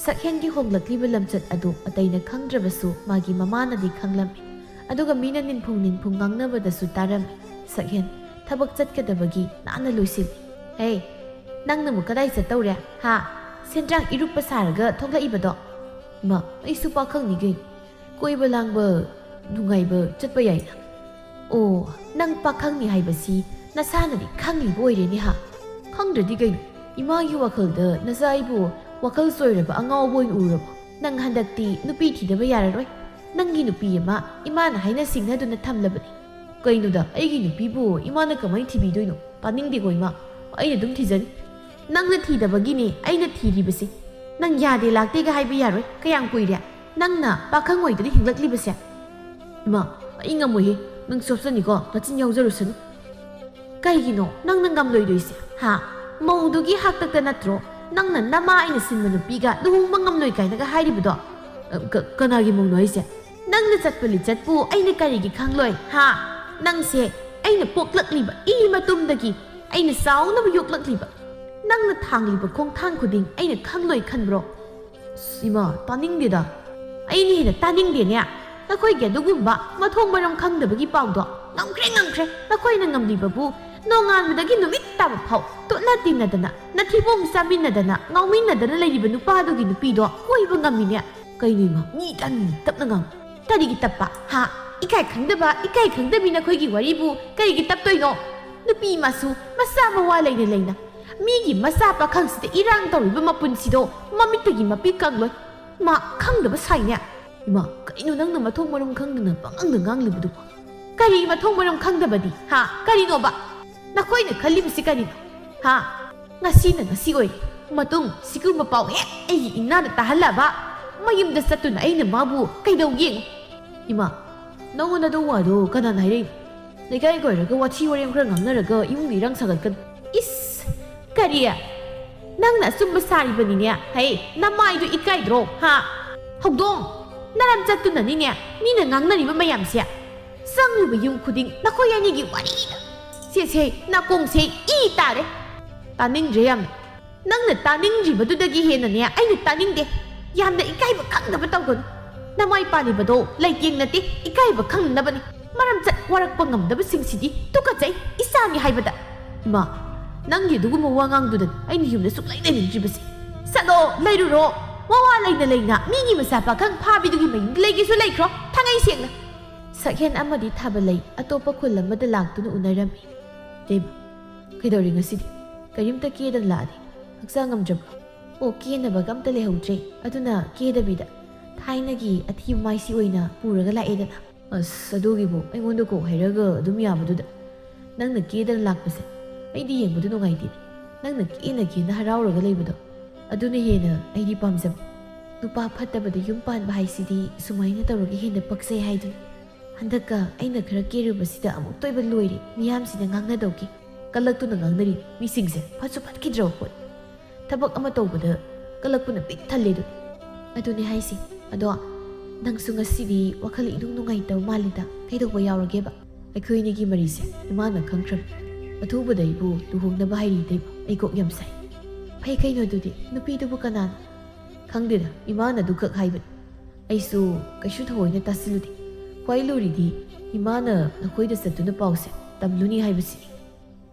ꯁꯛꯍꯦꯟꯒꯤ ꯍꯣꯡꯂꯛꯂꯤꯕ ꯂꯝꯆꯠ ꯑꯗꯨ ꯑꯇꯩꯅ ꯈꯪꯗ꯭ꯔꯕꯁꯨ ꯃꯥꯒꯤ ꯃꯃꯥꯅꯗꯤ ꯈꯪꯂꯝꯃꯤ꯫ ꯑꯗꯨꯒ ꯃꯤꯅ ꯅꯤꯟꯐꯨꯡ ꯅꯤꯟꯐꯨꯡ ꯉꯥꯡꯅꯕꯗꯁꯨ ꯇꯥꯔꯝꯃꯤ꯫ ꯁꯛꯍꯦꯟ, ꯊꯕꯛ ꯆꯠꯀꯗꯕꯒꯤ ꯅꯥꯟꯅ ꯂꯣꯏꯁꯤꯜꯂꯤ꯫ ꯍꯦ, ꯅꯪꯅ ꯑꯃꯨꯛ ꯀꯗꯥꯏ ꯆꯠꯇꯧꯔꯦ? ꯍꯥ? ꯁꯦꯟꯗ꯭ꯔꯥꯡ ꯏꯔꯨꯞꯄ ꯁꯥꯔꯒ ꯊꯣꯛꯂꯛꯏꯕꯗꯣ? ꯃꯥ, ꯑꯩꯁꯨ ꯄꯥꯈꯪꯅꯤ ꯀꯩꯅꯣ꯫ ꯀꯣꯏꯕ ꯂꯥꯡꯕ ꯅꯨꯡꯉꯥꯏꯕ ꯆꯠꯄ ꯌꯥꯏꯅ꯫ ꯑꯣ, ꯅꯪ ꯄꯥꯈꯪꯅꯤ ꯍꯥꯏꯕꯁꯤ ꯅꯁꯥꯅꯗꯤ ꯈꯪꯂꯤꯕ ꯑꯣꯏꯔꯦꯅꯦ ꯍꯥ? ꯈꯪꯗ꯭ꯔꯗꯤ ꯀꯩꯅꯣ? ꯏꯃꯥꯒꯤ ꯋꯥꯈꯜꯗ ꯅꯆꯥ ꯑꯩꯕꯨ ꯋꯥꯈꯜ ꯆꯣꯏꯔꯕ ꯑꯉꯥꯎꯕ ꯑꯣꯏꯅ ꯎꯔꯕꯣ? ꯅꯪ ꯍꯟꯗꯛꯇꯤ ꯅꯨꯄꯤ ꯊꯤꯗꯕ ꯌꯥꯔꯔꯣꯏ꯫ ꯅꯪꯒꯤ ꯅꯨꯄꯤ ꯑꯃ ꯏꯃꯥꯅ ꯍꯥꯏꯅ ꯁꯤꯡꯅꯗꯨꯅ ꯊꯝꯂꯕꯅꯤ꯫ ꯀꯩꯅꯣꯗ, ꯑꯩꯒꯤ ꯅꯨꯄꯤꯕꯨ ꯏꯃꯥꯅ ꯀꯃꯥꯏꯅ ꯊꯤꯕꯤꯗꯣꯏꯅꯣ? ꯇꯥꯅꯤꯡꯗꯦꯀꯣ ꯏꯃꯥ, ꯑꯩꯅ ꯑꯗꯨꯝ ꯊꯤꯖꯅꯤ꯫ ꯅꯪꯅ ꯊꯤꯗꯕꯒꯤꯅꯦ ꯑꯩꯅ ꯊꯤꯔꯤꯕꯁꯦ꯫ ꯅꯪ ꯌꯥꯗꯦ ꯂꯥꯛꯇꯦꯒ ꯍꯥꯏꯕ ꯌꯥꯔꯣꯏ꯫ ꯀꯌꯥꯝ ꯀꯨꯏꯔꯦ ꯅꯪꯅ ꯄꯥꯈꯪ ꯑꯣꯏꯗꯅ ꯍꯤꯡꯂꯛꯂꯤꯕꯁꯦ? ꯏꯃꯥ, ꯑꯩ ꯉꯝꯃꯣꯏꯍꯦ꯫ ꯅꯪ ꯆꯣꯞꯆꯅꯤꯀꯣ, ꯅꯆꯤꯟ ꯌꯥꯎꯖꯔꯨꯁꯅꯨ꯫ ꯀꯩꯒꯤꯅꯣ ꯅꯪꯅ ꯉꯝꯂꯣꯏꯗꯣꯏꯁꯦ? ꯍꯥ? ꯃꯧꯗꯨꯒꯤ ꯍꯥꯛꯇꯛꯇ ꯅꯠꯇ꯭ꯔꯣ ꯅꯪꯅ ꯅꯃꯥ ꯑꯩꯅ ꯁꯤꯟꯕ ꯅꯨꯄꯤꯒ ꯂꯨꯍꯣꯡꯕ ꯉꯝꯂꯣꯏ ꯀꯥꯏꯅꯒ ꯍꯥꯏꯔꯤꯕꯗꯣ? ꯑ, ꯀ-, ꯀꯅꯥꯒꯤ ꯃꯧꯅꯣ ꯍꯥꯏꯁꯦ? ꯅꯪꯅ ꯆꯠꯄ ꯂꯤꯆꯠꯄꯨ ꯑꯩꯅ ꯀꯔꯤꯒꯤ ꯈꯪꯂꯣꯏ? ꯍꯥ? ꯅꯪꯁꯦ ꯑꯩꯅ ꯄꯣꯛꯂꯛꯂꯤꯕ ꯏ ꯃꯇꯨꯝꯗꯒꯤ, ꯑꯩꯅ ꯆꯥꯎꯅꯕ ꯌꯣꯛꯂꯛꯂꯤꯕ, ꯅꯪꯅ ꯊꯥꯡꯂꯤꯕ ꯈꯣꯡꯊꯥꯡ ꯈꯨꯗꯤꯡ ꯑꯩꯅ ꯈꯪꯂꯣꯏ ꯈꯟꯕ꯭ꯔꯣ? ꯑꯁ, ꯏꯃꯥ, ꯇꯥꯅꯤꯡꯗꯦꯗ꯫ ꯑꯩꯅ ꯍꯦꯟꯅ ꯇꯥꯅꯤꯡꯗꯦꯅꯦ꯫ ꯅꯈꯣꯏꯒꯤ ꯑꯗꯨꯒꯨꯝꯕ ꯃꯊꯣꯡ ꯃꯔꯝ ꯈꯪꯗꯕꯒꯤ ꯄꯥꯎꯗꯣ꯫ ꯉꯝꯈ꯭ꯔꯦ, ꯉꯝꯈ꯭ꯔꯦ꯫ ꯅꯈꯣꯏꯅ ꯉꯝꯂꯤꯕꯕꯨ ꯅꯣꯡꯉꯥꯟꯕꯗꯒꯤ ꯅꯨꯃꯤꯠ ꯇꯥꯕ ꯐꯥꯎ ꯇꯣꯠꯅ ꯇꯤꯟꯅꯗꯅ, ꯅꯊꯤꯕꯣꯡ ꯆꯥꯃꯤꯟꯅꯗꯅ, ꯉꯥꯎꯃꯤꯟꯅꯗꯅ ꯂꯩꯔꯤꯕ ꯅꯨꯄꯥꯗꯨꯒꯤ ꯅꯨꯄꯤꯗꯣ ꯀꯣꯏꯕ ꯉꯝꯃꯤꯅꯦ꯫ ꯀꯩꯅꯣ ꯏꯃꯥ, ꯃꯤ ꯇꯟ ꯇꯞꯅ ꯉꯥꯡ꯫ ꯀꯔꯤꯒꯤ ꯇꯞꯄ? ꯍꯥ? ꯏꯀꯥꯏ ꯈꯪꯗꯕ, ꯏꯀꯥꯏ ꯈꯪꯗꯕꯤ ꯅꯈꯣꯏꯒꯤ ꯋꯥꯔꯤꯕꯨ ꯀꯔꯤꯒꯤ ꯇꯞꯇꯣꯏꯅꯣ? ꯅꯨꯄꯤ ꯃꯥꯁꯨ ꯃꯆꯥ ꯃꯋꯥ ꯂꯩꯅ ꯂꯩꯅ ꯃꯤꯒꯤ ꯃꯆꯥ ꯄꯥꯈꯪꯁꯤꯗ ꯏꯔꯥꯡ ꯇꯧꯔꯤꯕ ꯃꯄꯨꯟꯁꯤꯗꯣ ꯃꯃꯤꯠꯇꯒꯤ ꯃꯄꯤ ꯀꯪꯂꯣꯏ꯫ ꯃꯥ ꯈꯪꯗꯕ ꯁꯥꯏꯅꯦ꯫ ꯏꯃꯥ, ꯀꯩꯅꯣ ꯅꯪꯅ ꯃꯊꯣꯡ ꯃꯔꯝ ꯈꯪꯗꯅ ꯄꯉꯥꯡꯗ ꯉꯥꯡꯂꯤꯕꯗꯨꯕꯣ? ꯀꯔꯤ ꯃꯊꯣꯡ ꯃꯔꯝ ꯈꯪꯗꯕꯗꯤ? ꯍꯥ? ꯀꯔꯤꯅꯣꯕ? ꯅꯈꯣꯏꯅ ꯈꯜꯂꯤꯕꯁꯤ ꯀꯔꯤꯅꯣ? ꯍꯥ? ꯉꯁꯤꯅ ꯉꯁꯤ ꯑꯣꯏꯔꯦ꯫ ꯃꯇꯨꯡ ꯁꯤꯒꯨꯝꯕ ꯄꯥꯎ ꯍꯦꯛ ꯑꯩꯒꯤ ꯏꯅꯥꯗ ꯇꯥꯍꯜꯂꯕ, ꯃꯌꯨꯝꯗ ꯆꯠꯇꯨꯅ ꯑꯩꯅ ꯃꯥꯕꯨ ꯀꯩꯗꯧꯒꯦ ꯌꯦꯡꯉꯨ꯫ ꯏꯃꯥ, ꯅꯪꯉꯣꯟꯗ ꯑꯗꯨ ꯋꯥꯗꯣ ꯀꯅꯥꯅ ꯍꯥꯏꯔꯛꯏꯅꯣ? ꯂꯩꯀꯥꯏ ꯀꯣꯏꯔꯒ ꯋꯥꯊꯤ ꯋꯥꯔꯦꯝ ꯈꯔ ꯉꯥꯡꯅꯔꯒ ꯏꯃꯨꯡꯗ ꯏꯔꯥꯡ ꯁꯥꯒꯠꯀꯅꯨ꯫ ꯏꯁ! ꯀꯔꯤ? ꯅꯪꯅ ꯑꯆꯨꯝꯕ ꯁꯥꯔꯤꯕꯅꯤꯅꯦ꯫ ꯍꯩ, ꯅꯃꯥꯏꯗꯨ ꯏꯀꯥꯏꯗ꯭ꯔꯣ? ꯍꯥ? ꯍꯧꯗꯣꯡ! ꯅꯔꯝ ꯆꯠꯇꯨꯅꯅꯤꯅꯦ ꯃꯤꯅ ꯉꯥꯡꯅꯔꯤꯕ ꯃꯌꯥꯝꯁꯦ꯫ ꯆꯪꯂꯤꯕ ꯌꯨꯝ ꯈꯨꯗꯤꯡ ꯅꯈꯣꯏ ꯑꯅꯤꯒꯤ ꯋꯥꯔꯤꯗ꯫ ꯁꯦ, ꯁꯦ, ꯅꯥꯀꯣꯡꯁꯦ ꯏ ꯇꯥꯔꯦ꯫ ꯇꯥꯅꯤꯡꯗ꯭ꯔꯦ ꯌꯥꯝꯅ꯫ ꯅꯪꯅ ꯇꯥꯅꯤꯡꯗ꯭ꯔꯤꯕꯗꯨꯗꯒꯤ ꯍꯦꯟꯅꯅꯦ ꯑꯩꯅ ꯇꯥꯅꯤꯡꯗꯦ꯫ ꯌꯥꯝꯅ ꯏꯀꯥꯏꯕ ꯈꯪꯗꯕ ꯇꯧꯒꯅꯨ꯫ ꯅꯃꯥꯏ ꯄꯥꯜꯂꯤꯕꯗꯣ ꯂꯩꯇꯦꯡ ꯅꯠꯇꯦ, ꯏꯀꯥꯏꯕ ꯈꯪꯅꯕꯅꯤ꯫ ꯃꯔꯝ ꯆꯠ ꯋꯥꯔꯛꯄ ꯉꯝꯗꯕꯁꯤꯡꯁꯤꯗꯤ ꯇꯨꯀꯠꯆꯩ, ꯏꯆꯥꯅꯤ ꯍꯥꯏꯕꯗ꯫ ꯏꯃꯥ, ꯅꯪꯒꯤ ꯑꯗꯨꯒꯨꯝꯕ ꯋꯥ ꯉꯥꯡꯗꯨꯗꯅ ꯑꯩꯅ ꯌꯨꯝꯗ ꯁꯨꯛꯂꯩ ꯂꯩꯅꯤꯡꯗ꯭ꯔꯤꯕꯁꯦ꯫ ꯆꯠꯂꯣ, ꯂꯩꯔꯨꯔꯣ꯫ ꯃꯋꯥ ꯂꯩꯅ ꯂꯩꯅ ꯃꯤꯒꯤ ꯃꯆꯥ ꯄꯥꯈꯪ ꯐꯥꯕꯤꯗꯨꯒꯤ ꯃꯌꯨꯝꯗ ꯂꯩꯒꯦꯁꯨ ꯂꯩꯈ꯭ꯔꯣ, ꯊꯥꯡꯉꯩ ꯁꯦꯡꯅ꯫ ꯁꯛꯍꯦꯟ ꯑꯃꯗꯤ ꯊꯥꯕꯂꯩ ꯑꯇꯣꯞꯄ ꯈꯨꯜ ꯑꯃꯗ ꯂꯥꯛꯇꯨꯅ ꯎꯅꯔꯝꯃꯤ꯫ ꯏꯇꯩꯃ, ꯀꯩꯗꯧꯔꯤ ꯉꯁꯤꯗꯤ? ꯀꯔꯤꯝꯇ ꯀꯦꯗꯅ ꯂꯥꯛꯑꯗꯤ? ꯍꯛꯆꯥꯡ ꯉꯝꯗ꯭ꯔꯕ꯭ꯔꯣ? ꯑꯣ, ꯀꯦꯅꯕꯒ ꯑꯝꯇ ꯂꯩꯍꯧꯗ꯭ꯔꯦ, ꯑꯗꯨꯅ ꯀꯦꯗꯕꯤꯗ ꯊꯥꯏꯅꯒꯤ ꯑꯊꯤꯕ ꯃꯥꯏꯁꯤ ꯑꯣꯏꯅ ꯄꯨꯔꯒ ꯂꯥꯛꯑꯦꯗꯅ꯫ ꯑꯁ, ꯑꯗꯨꯒꯤꯕꯨ ꯑꯩꯉꯣꯟꯗ ꯀꯣꯛ ꯍꯥꯏꯔꯒ ꯑꯗꯨꯝ ꯌꯥꯕꯗꯨꯗ꯫ ꯅꯪꯅ ꯀꯦꯗꯅ ꯂꯥꯛꯄꯁꯦ ꯑꯩꯗꯤ ꯌꯦꯡꯕꯗ ꯅꯨꯡꯉꯥꯏꯇꯦ꯫ ꯅꯪꯅ ꯀꯦꯅ ꯀꯦꯅ ꯍꯔꯥꯎꯔꯒ ꯂꯩꯕꯗꯣ, ꯑꯗꯨꯅ ꯍꯦꯟꯅ ꯑꯩꯗꯤ ꯄꯥꯝꯖꯕ꯫ ꯅꯨꯄꯥ ꯐꯠꯇꯕꯗ ꯌꯨꯝ ꯄꯥꯟꯕ ꯍꯥꯏꯁꯤꯗꯤ ꯁꯨꯃꯥꯏꯅ ꯇꯧꯔꯒ ꯍꯦꯟꯅ ꯄꯛꯆꯩ ꯍꯥꯏꯗꯨꯅꯤ꯫ ꯍꯟꯗꯛꯀ ꯑꯩꯅ ꯈꯔ ꯀꯦꯔꯨꯕꯁꯤꯗ ꯑꯃꯨꯛꯇꯣꯏꯕ ꯂꯣꯏꯔꯦ, ꯃꯤꯌꯥꯝꯁꯤꯅ ꯉꯥꯡꯅꯗꯧꯒꯤ꯫ ꯀꯜꯂꯛꯇꯨꯅ ꯉꯥꯡꯅꯔꯤ ꯃꯤꯁꯤꯡꯁꯦ ꯐꯠꯁꯨ ꯐꯠꯈꯤꯗ꯭ꯔꯕ ꯄꯣꯠ꯫ ꯊꯕꯛ ꯑꯃ ꯇꯧꯕꯗ ꯀꯜꯂꯛꯄꯅ ꯄꯤꯛ ꯊꯜꯂꯦ ꯑꯗꯨꯅꯤ꯫ ꯑꯗꯨꯅꯦ ꯍꯥꯏꯁꯦ꯫ ꯑꯗꯣ ꯅꯪꯁꯨ ꯉꯁꯤꯗꯤ ꯋꯥꯈꯜ ꯏꯅꯨꯡ ꯅꯨꯡꯉꯥꯏꯇꯕ ꯃꯥꯜꯂꯤꯗ, ꯀꯩꯗꯧꯕ ꯌꯥꯎꯔꯒꯦꯕ? ꯑꯩꯈꯣꯏ ꯑꯅꯤꯒꯤ ꯃꯔꯤꯁꯦ ꯏꯃꯥꯅ ꯈꯪꯈ꯭ꯔꯕꯅꯤ꯫ ꯑꯊꯨꯕꯗ ꯑꯩꯕꯨ ꯂꯨꯍꯣꯡꯅꯕ ꯍꯥꯏꯔꯤ ꯏꯇꯩꯃ, ꯑꯩ ꯀꯣꯛ ꯌꯥꯝ ꯁꯥꯏ꯫ ꯐꯩ ꯀꯩꯅꯣ ꯑꯗꯨꯗꯤ, ꯅꯨꯄꯤꯗꯨꯕꯨ ꯀꯅꯥꯅꯣ? ꯈꯪꯗꯦꯗ, ꯏꯃꯥꯅ ꯑꯗꯨꯈꯛ ꯍꯥꯏꯕꯅꯤ꯫ ꯑꯩꯁꯨ ꯀꯩꯁꯨ ꯊꯑꯣꯏꯅ ꯇꯥꯁꯤꯜꯂꯨꯗꯦ꯫ ꯈ꯭ꯋꯥꯏ ꯂꯨꯔꯤꯗꯤ ꯏꯃꯥꯅ ꯅꯈꯣꯏꯗ ꯆꯠꯇꯨꯅ ꯄꯥꯎꯁꯦ ꯇꯝꯂꯨꯅꯤ ꯍꯥꯏꯕꯁꯤꯅꯤ꯫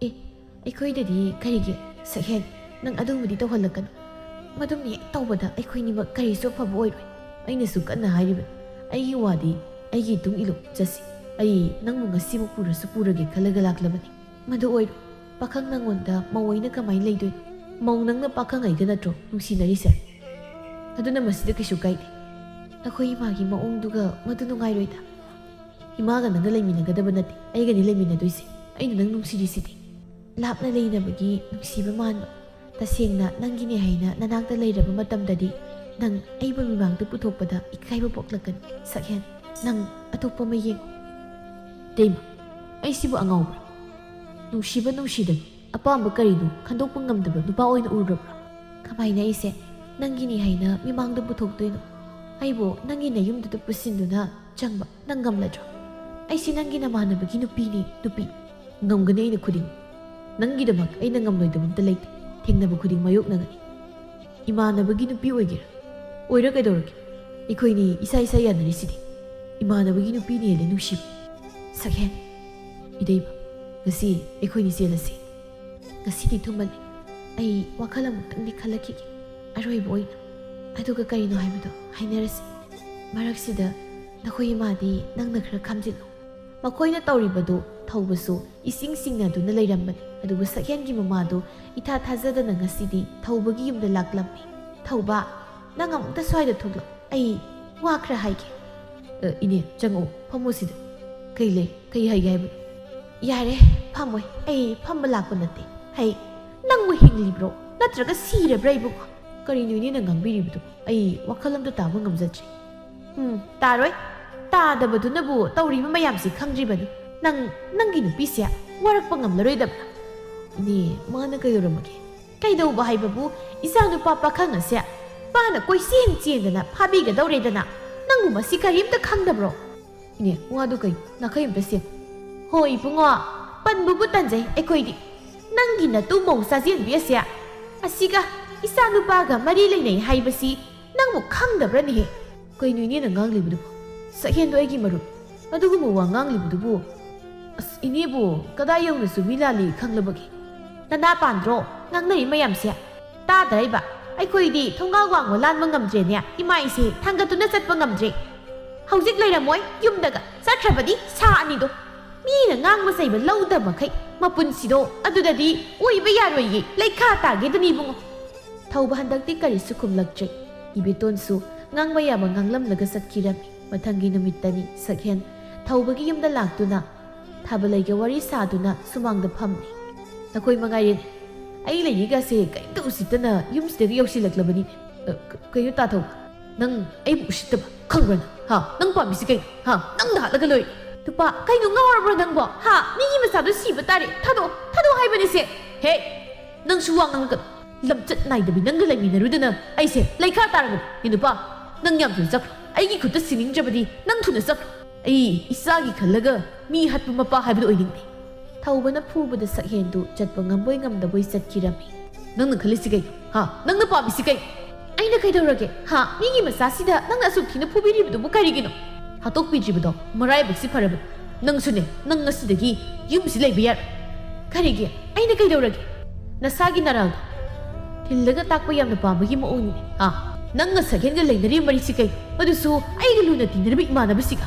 ꯑꯩꯈꯣꯏꯗꯗꯤ ꯀꯔꯤꯒꯤ? ꯁꯛꯍꯦꯟ, ꯅꯪ ꯑꯗꯨꯒꯨꯝꯕꯗꯤ ꯇꯧꯍꯜꯂꯛꯀꯅꯨ꯫ ꯃꯗꯨꯝ ꯍꯦꯛ ꯇꯧꯕꯗ ꯑꯩꯈꯣꯏꯅꯤꯃꯛ ꯀꯔꯤꯁꯨ ꯑꯐꯕ ꯑꯣꯏꯔꯣꯏ꯫ ꯑꯩꯅꯁꯨ ꯀꯟꯅ ꯍꯥꯏꯔꯤꯕꯅꯤ꯫ ꯑꯩꯒꯤ ꯋꯥꯗꯤ ꯑꯩꯒꯤ ꯏꯇꯨꯡ ꯏꯜꯂꯨ, ꯆꯠꯁꯤ꯫ ꯑꯩ ꯅꯪꯕꯨ ꯉꯁꯤꯃꯛ ꯄꯨꯔꯁꯨ ꯄꯨꯔꯒꯦ ꯈꯜꯂꯒ ꯂꯥꯛꯂꯕꯅꯤ꯫ ꯃꯗꯨ ꯑꯣꯏꯔꯣꯏ꯫ ꯄꯥꯈꯪ ꯅꯪꯉꯣꯟꯗ ꯃꯧ ꯑꯣꯏꯅ ꯀꯃꯥꯏꯅ ꯂꯩꯗꯣꯏꯅꯣ? ꯃꯧ ꯅꯪꯅ ꯄꯥꯈꯪ ꯑꯩꯒ ꯅꯠꯇ꯭ꯔꯣ ꯅꯨꯡꯁꯤꯅꯔꯤꯁꯦ? ꯑꯗꯨꯅ ꯃꯁꯤꯗ ꯀꯩꯁꯨ ꯀꯥꯏꯗꯦ꯫ ꯑꯩꯈꯣꯏ ꯏꯃꯥꯒꯤ ꯃꯑꯣꯡꯗꯨꯒ ꯃꯗꯨ ꯅꯨꯡꯉꯥꯏꯔꯣꯏꯗ꯫ ꯏꯃꯥꯒ ꯅꯪꯒ ꯂꯩꯃꯤꯟꯅꯒꯗꯕ ꯅꯠꯇꯦ, ꯑꯩꯒꯅꯤ ꯂꯩꯃꯤꯟꯅꯗꯣꯏꯁꯦ꯫ ꯑꯩꯅ ꯅꯪ ꯅꯨꯡꯁꯤꯔꯤꯁꯤꯗꯤ꯫ ꯂꯥꯞꯅ ꯂꯩꯅꯕꯒꯤ ꯅꯨꯡꯁꯤꯕ ꯃꯥꯟꯕ꯫ ꯇꯁꯦꯡꯅ ꯅꯪꯒꯤꯅꯦ ꯍꯥꯏꯅ ꯅꯅꯥꯛꯇ ꯂꯩꯔꯕ ꯃꯇꯝꯗꯗꯤ ꯅꯪ ꯑꯩꯕꯨ ꯃꯤꯃꯥꯡꯗ ꯄꯨꯊꯣꯛꯄꯗ ꯏꯀꯥꯏꯕ ꯄꯣꯛꯂꯛꯀꯅꯤ꯫ ꯁꯛꯍꯦꯟ, ꯅꯪ ꯑꯇꯣꯞꯄ ꯑꯃ ꯌꯦꯡꯉꯨ꯫ ꯏꯇꯩꯃ, ꯑꯩꯁꯤꯕꯨ ꯑꯉꯥꯎꯕ꯭ꯔꯥ? ꯅꯨꯡꯁꯤꯕ ꯅꯨꯡꯁꯤꯗꯕ, ꯑꯄꯥꯝꯕ ꯀꯔꯤꯅꯣ ꯈꯟꯗꯣꯛꯄ ꯉꯝꯗꯕ ꯅꯨꯄꯥ ꯑꯣꯏꯅ ꯎꯔꯕ꯭ꯔꯥ? ꯀꯃꯥꯏꯅ ꯑꯩꯁꯦ ꯅꯪꯒꯤꯅꯤ ꯍꯥꯏꯅ ꯃꯤꯃꯥꯡꯗ ꯄꯨꯊꯣꯛꯇꯣꯏꯅꯣ? ꯑꯩꯕꯨ ꯅꯪꯒꯤ ꯅꯌꯨꯝꯗꯨꯗ ꯄꯨꯁꯤꯟꯗꯨꯅ ꯆꯪꯕ ꯅꯪ ꯉꯝꯂꯗ꯭ꯔꯣ? ꯑꯩꯁꯤ ꯅꯪꯒꯤ ꯅꯃꯥꯟꯅꯕꯒꯤ ꯅꯨꯄꯤꯅꯤ, ꯅꯨꯄꯤ꯫ ꯉꯝꯒꯅꯤ ꯑꯩꯅ ꯈꯨꯗꯤꯡ꯫ ꯅꯪꯒꯤꯗꯃꯛ ꯑꯩꯅ ꯉꯝꯂꯣꯏꯗꯕ ꯑꯝꯇ ꯂꯩꯇꯦ꯫ ꯊꯦꯡꯅꯕ ꯈꯨꯗꯤꯡ ꯃꯥꯌꯣꯛꯅꯒꯅꯤ꯫ ꯏꯃꯥꯟꯅꯕꯒꯤ ꯅꯨꯄꯤ ꯑꯣꯏꯒꯦꯔꯥ, ꯑꯣꯏꯔ ꯀꯩꯗꯧꯔꯒꯦ? ꯑꯩꯈꯣꯏꯅꯤ ꯏꯁꯥ ꯏꯁꯥ ꯌꯥꯅꯔꯤꯁꯤꯗꯤ꯫ ꯏꯃꯥꯟꯅꯕꯒꯤ ꯅꯨꯄꯤꯅ ꯍꯦꯜꯂꯦ ꯅꯨꯡꯁꯤꯕ꯫ ꯁꯛꯍꯦꯟ, ꯏꯇꯩꯃ, ꯉꯁꯤ ꯑꯩꯈꯣꯏꯅꯤ ꯆꯦꯜꯂꯁꯤ꯫ ꯉꯁꯤꯗꯤ ꯊꯨꯃꯜꯂꯦ꯫ ꯑꯩ ꯋꯥꯈꯜ ꯑꯃꯨꯛꯇꯪꯗꯤ ꯈꯜꯂꯛꯈꯤꯒꯦ, ꯑꯔꯣꯏꯕ ꯑꯣꯏꯅ꯫ ꯑꯗꯨꯒ ꯀꯔꯤꯅꯣ ꯍꯥꯏꯕꯗꯣ ꯍꯥꯏꯅꯔꯁꯤ꯫ ꯃꯔꯛꯁꯤꯗ ꯅꯈꯣꯏ ꯏꯃꯥꯗꯤ ꯅꯪꯅ ꯈꯔ ꯈꯥꯝꯖꯤꯜꯂꯨ꯫ ꯃꯈꯣꯏꯅ ꯇꯧꯔꯤꯕꯗꯨ ꯊꯧꯕꯁꯨ ꯏꯁꯤꯡ ꯁꯤꯡꯅꯗꯨꯅ ꯂꯩꯔꯝꯕꯅꯤ꯫ ꯑꯗꯨꯕꯨ ꯁꯛꯍꯦꯟꯒꯤ ꯃꯃꯥꯗꯨ ꯏꯊꯥ ꯊꯥꯖꯗꯅ ꯉꯁꯤꯗꯤ ꯊꯧꯕꯒꯤ ꯌꯨꯝꯗ ꯂꯥꯛꯂꯝꯃꯤ꯫ "ꯊꯧꯕ, ꯅꯪ ꯑꯃꯨꯛꯇ ꯁ꯭ꯋꯥꯏꯗ ꯊꯣꯛꯂꯛꯎ꯫ ꯑꯩ ꯋꯥ ꯈꯔ ꯍꯥꯏꯒꯦ꯫" "ꯑ, ꯏꯅꯦ, ꯆꯪꯉꯛꯑꯣ, ꯐꯝꯃꯣ ꯁꯤꯗ꯫ ꯀꯩ ꯂꯩ? ꯀꯩ ꯍꯥꯏꯒꯦ ꯍꯥꯏꯕꯅꯣ?" "ꯌꯥꯔꯦ, ꯐꯝꯃꯣꯏ꯫ ꯑꯩ ꯐꯝꯕ ꯂꯥꯛꯄ ꯅꯠꯇꯦ꯫ ꯍꯩ, ꯅꯪꯕꯨ ꯍꯤꯡꯂꯤꯕ꯭ꯔꯣ? ꯅꯠꯇ꯭ꯔꯒ ꯁꯤꯔꯕ꯭ꯔꯥ ꯏꯕꯨꯡꯉꯣ?" "ꯀꯔꯤꯅꯣ ꯏꯅꯦꯅ ꯉꯥꯡꯕꯤꯔꯤꯕꯗꯨ? ꯑꯩ ꯋꯥꯈꯜ ꯑꯝꯇ ꯇꯥꯕ ꯉꯝꯖꯗ꯭ꯔꯦ꯫" "ꯎꯝ, ꯇꯥꯔꯣꯏ꯫ ꯇꯥꯗꯕꯗꯨꯅꯕꯨ ꯇꯧꯔꯤꯕ ꯃꯌꯥꯝꯁꯤ ꯈꯪꯗ꯭ꯔꯤꯕꯅꯤ꯫ ꯅꯪ, ꯅꯪꯒꯤ ꯅꯨꯄꯤꯁꯦ ꯋꯥꯔꯛꯄ ꯉꯝꯂꯔꯣꯏꯗꯕ꯭ꯔꯥ?" "ꯏꯅꯦ, ꯃꯥꯅ ꯀꯩꯗꯧꯔꯝꯃꯒꯦ?" "ꯀꯩꯗꯧꯕ ꯍꯥꯏꯕꯕꯨ, ꯏꯆꯥꯅꯨꯄꯥ ꯄꯥꯈꯪ ꯑꯁꯦ ꯄꯥꯅ ꯀꯣꯏꯆꯦꯟ ꯆꯦꯟꯗꯅ ꯐꯥꯕꯤꯒꯗꯧꯔꯦꯗꯅ꯫ ꯅꯪꯕꯨ ꯃꯁꯤ ꯀꯔꯤꯝꯇ ꯈꯪꯗꯕ꯭ꯔꯣ?" "ꯏꯅꯦ, ꯋꯥꯗꯨ ꯀꯩ? ꯅꯥꯈꯩ ꯑꯝꯇ ꯁꯦꯝ꯫" "ꯍꯣꯏ ꯏꯕꯨꯡꯉꯣ, ꯄꯟꯕꯕꯨ ꯇꯟꯖꯩ ꯑꯩꯈꯣꯏꯗꯤ꯫ ꯅꯪꯒꯤ ꯅꯇꯨ ꯃꯧ ꯆꯥꯖꯦꯟꯕꯤ ꯑꯁꯦ, ꯑꯁꯤꯒ ꯏꯆꯥꯅꯨꯄꯥꯒ ꯃꯔꯤ ꯂꯩꯅꯩ ꯍꯥꯏꯕꯁꯤ ꯅꯪꯕꯨ ꯈꯪꯗꯕ꯭ꯔꯅꯦꯍꯦ?" "ꯀꯩꯅꯣ ꯏꯅꯦꯅ ꯉꯥꯡꯂꯤꯕꯗꯨꯕꯨ? ꯁꯛꯍꯦꯟꯗꯣ ꯑꯩꯒꯤ ꯃꯔꯨꯞ꯫ ꯑꯗꯨꯒꯨꯝꯕ ꯋꯥ ꯉꯥꯡꯂꯤꯕꯗꯨꯕꯨ? ꯑꯁ, ꯏꯅꯦꯕꯨ ꯀꯗꯥꯏ ꯌꯧꯅꯁꯨ ꯃꯤ ꯂꯥꯜꯂꯤ ꯈꯪꯂꯕꯒꯦ?" ꯅꯅꯥ ꯄꯥꯟꯗ꯭ꯔꯣ ꯉꯥꯡꯅꯔꯤ ꯃꯌꯥꯝꯁꯦ? ꯇꯥꯗ꯭ꯔꯥ ꯏꯕ? ꯑꯩꯈꯣꯏꯗꯤ ꯊꯣꯡꯒꯥꯜ ꯋꯥꯡꯃ ꯂꯥꯟꯕ ꯉꯝꯗ꯭ꯔꯦꯅꯦ, ꯏꯃꯥ ꯏꯆꯦ ꯊꯥꯡꯒꯠꯇꯨꯅ ꯆꯠꯄ ꯉꯝꯗ꯭ꯔꯦ꯫ ꯍꯧꯖꯤꯛ ꯂꯩꯔꯝꯃꯣꯏ, ꯌꯨꯝꯗꯒ ꯆꯠꯈ꯭ꯔꯕꯅꯤ ꯁꯥ ꯑꯅꯤꯗꯣ꯫ ꯃꯤꯅ ꯉꯥꯡꯕ ꯆꯩꯕ ꯂꯧꯗꯕ ꯃꯈꯩ ꯃꯄꯨꯟꯁꯤꯗꯣ ꯑꯗꯨꯗꯗꯤ ꯑꯣꯏꯕ ꯌꯥꯔꯣꯏꯌꯦ, ꯂꯩꯈꯥ ꯇꯥꯒꯦꯗꯨꯅꯤ ꯏꯕꯨꯡꯉꯣ꯫ ꯊꯧꯕ ꯍꯟꯗꯛꯇꯤ ꯀꯔꯤꯁꯨ ꯈꯨꯝꯂꯛꯇ꯭ꯔꯦ꯫ ꯏꯕꯦꯇꯣꯟꯁꯨ ꯉꯥꯡꯕ ꯌꯥꯕ ꯉꯥꯡꯂꯝꯂꯒ ꯆꯠꯈꯤꯔꯝꯃꯤ꯫ ꯃꯊꯪꯒꯤ ꯅꯨꯃꯤꯠꯇꯅꯤ ꯁꯛꯍꯦꯟ ꯊꯧꯕꯒꯤ ꯌꯨꯝꯗ ꯂꯥꯛꯇꯨꯅ ꯊꯥꯕꯂꯩꯒ ꯋꯥꯔꯤ ꯁꯥꯗꯨꯅ ꯁꯨꯃꯥꯡꯗ ꯐꯝꯂꯤ꯫ ꯅꯈꯣꯏ ꯃꯉꯥꯏꯔꯦꯅꯦ, ꯑꯩ ꯂꯩꯔꯤꯒꯁꯦ ꯀꯔꯤꯝꯇ ꯎꯁꯤꯠꯇꯅ ꯌꯨꯝꯁꯤꯗꯒ ꯌꯧꯁꯤꯜꯂꯛꯂꯕꯅꯤꯅꯦ꯫ ꯑ, ꯀ-, ꯀꯩꯅꯣ ꯇꯥꯊꯧꯕ? ꯅꯪ ꯑꯩꯕꯨ ꯎꯁꯤꯠꯇꯕ ꯈꯪꯕ꯭ꯔꯥ ꯅꯪ? ꯍꯥ? ꯅꯪ ꯄꯥꯝꯃꯤꯁꯤ ꯀꯩꯅꯣ? ꯍꯥ? ꯅꯪꯗ ꯍꯥꯠꯂꯒ ꯂꯣꯏꯔꯦ꯫ ꯅꯨꯄꯥ, ꯀꯩꯅꯣ ꯉꯥꯎꯔꯕ꯭ꯔꯣ ꯅꯪꯕꯣ? ꯍꯥ? ꯃꯤꯒꯤ ꯃꯆꯥꯗꯣ ꯁꯤꯕ ꯇꯥꯔꯦ꯫ ꯊꯥꯗꯣꯛꯑꯣ, ꯊꯥꯗꯣꯛꯑꯣ ꯍꯥꯏꯕꯅꯤꯁꯦ꯫ ꯍꯦ! ꯅꯪꯁꯨ ꯋꯥ ꯉꯥꯡꯒꯅꯨ꯫ ꯂꯝꯆꯠ ꯅꯥꯏꯗꯕꯤ ꯅꯪꯒ ꯂꯩꯃꯤꯟꯅꯔꯨꯗꯅ ꯑꯩꯁꯦ ꯂꯩꯈꯥ ꯇꯥꯔꯕꯅꯤ꯫ ꯅꯨꯄꯥ, ꯅꯪ ꯌꯥꯝ ꯊꯨꯅ ꯆꯠꯈ꯭ꯔꯣ꯫ ꯑꯩꯒꯤ ꯈꯨꯠꯇ ꯁꯤꯅꯤꯡꯗ꯭ꯔꯕꯗꯤ ꯅꯪ ꯊꯨꯅ ꯆꯠꯈ꯭ꯔꯣ꯫ ꯑꯩ ꯏꯆꯥꯒꯤ ꯈꯜꯂꯒ ꯃꯤ ꯍꯥꯠꯄ ꯃꯄꯥ ꯍꯥꯏꯕꯗꯨ ꯑꯣꯏꯅꯤꯡꯗꯦ꯫ ꯊꯧꯕꯅ ꯐꯨꯕꯗ ꯁꯛꯍꯦꯟꯗꯨ ꯆꯠꯄ ꯉꯝꯕꯣꯏ ꯉꯝꯗꯕꯣꯏ ꯆꯠꯈꯤꯔꯝꯃꯤ꯫ ꯅꯪꯅ ꯈꯜꯂꯤꯁꯤ ꯀꯩꯅꯣ? ꯍꯥ? ꯅꯪꯅ ꯄꯥꯝꯃꯤꯁꯤ ꯀꯩꯅꯣ? ꯑꯩꯅ ꯀꯩꯗꯧꯔꯒꯦ? ꯍꯥ? ꯃꯤꯒꯤ ꯃꯆꯥꯁꯤꯗ ꯅꯪꯅ ꯑꯁꯨꯛ ꯊꯤꯅ ꯐꯨꯕꯤꯔꯤꯕꯗꯨꯕꯨ ꯀꯔꯤꯒꯤꯅꯣ? ꯍꯥꯠꯇꯣꯛꯄꯤꯗ꯭ꯔꯤꯕꯗꯣ ꯃꯔꯥꯏꯕꯛꯁꯤ ꯐꯔꯕꯅꯤ꯫ ꯅꯪꯁꯨꯅꯦ, ꯅꯪ ꯉꯁꯤꯗꯒꯤ ꯌꯨꯝꯁꯤ ꯂꯩꯕ ꯌꯥꯔꯣꯏ꯫ ꯀꯔꯤꯒꯤ? ꯑꯩꯅ ꯀꯩꯗꯧꯔꯒꯦ? ꯅꯁꯥꯒꯤ ꯅꯔꯥꯜꯗꯣ ꯊꯤꯜꯂꯒ ꯇꯥꯛꯄ ꯌꯥꯝꯅ ꯄꯥꯝꯕꯒꯤ ꯃꯑꯣꯡꯅꯤꯅꯦ꯫ ꯍꯥ? ꯅꯪꯒ ꯁꯛꯍꯦꯟꯒ ꯂꯩꯅꯔꯤꯕ ꯃꯔꯤꯁꯤ ꯀꯩꯅꯣ? ꯑꯗꯨꯁꯨ ꯑꯩꯒ ꯂꯨꯅ ꯇꯤꯟꯅꯔꯤꯕ ꯏꯃꯥꯟꯅꯕꯁꯤꯒ꯫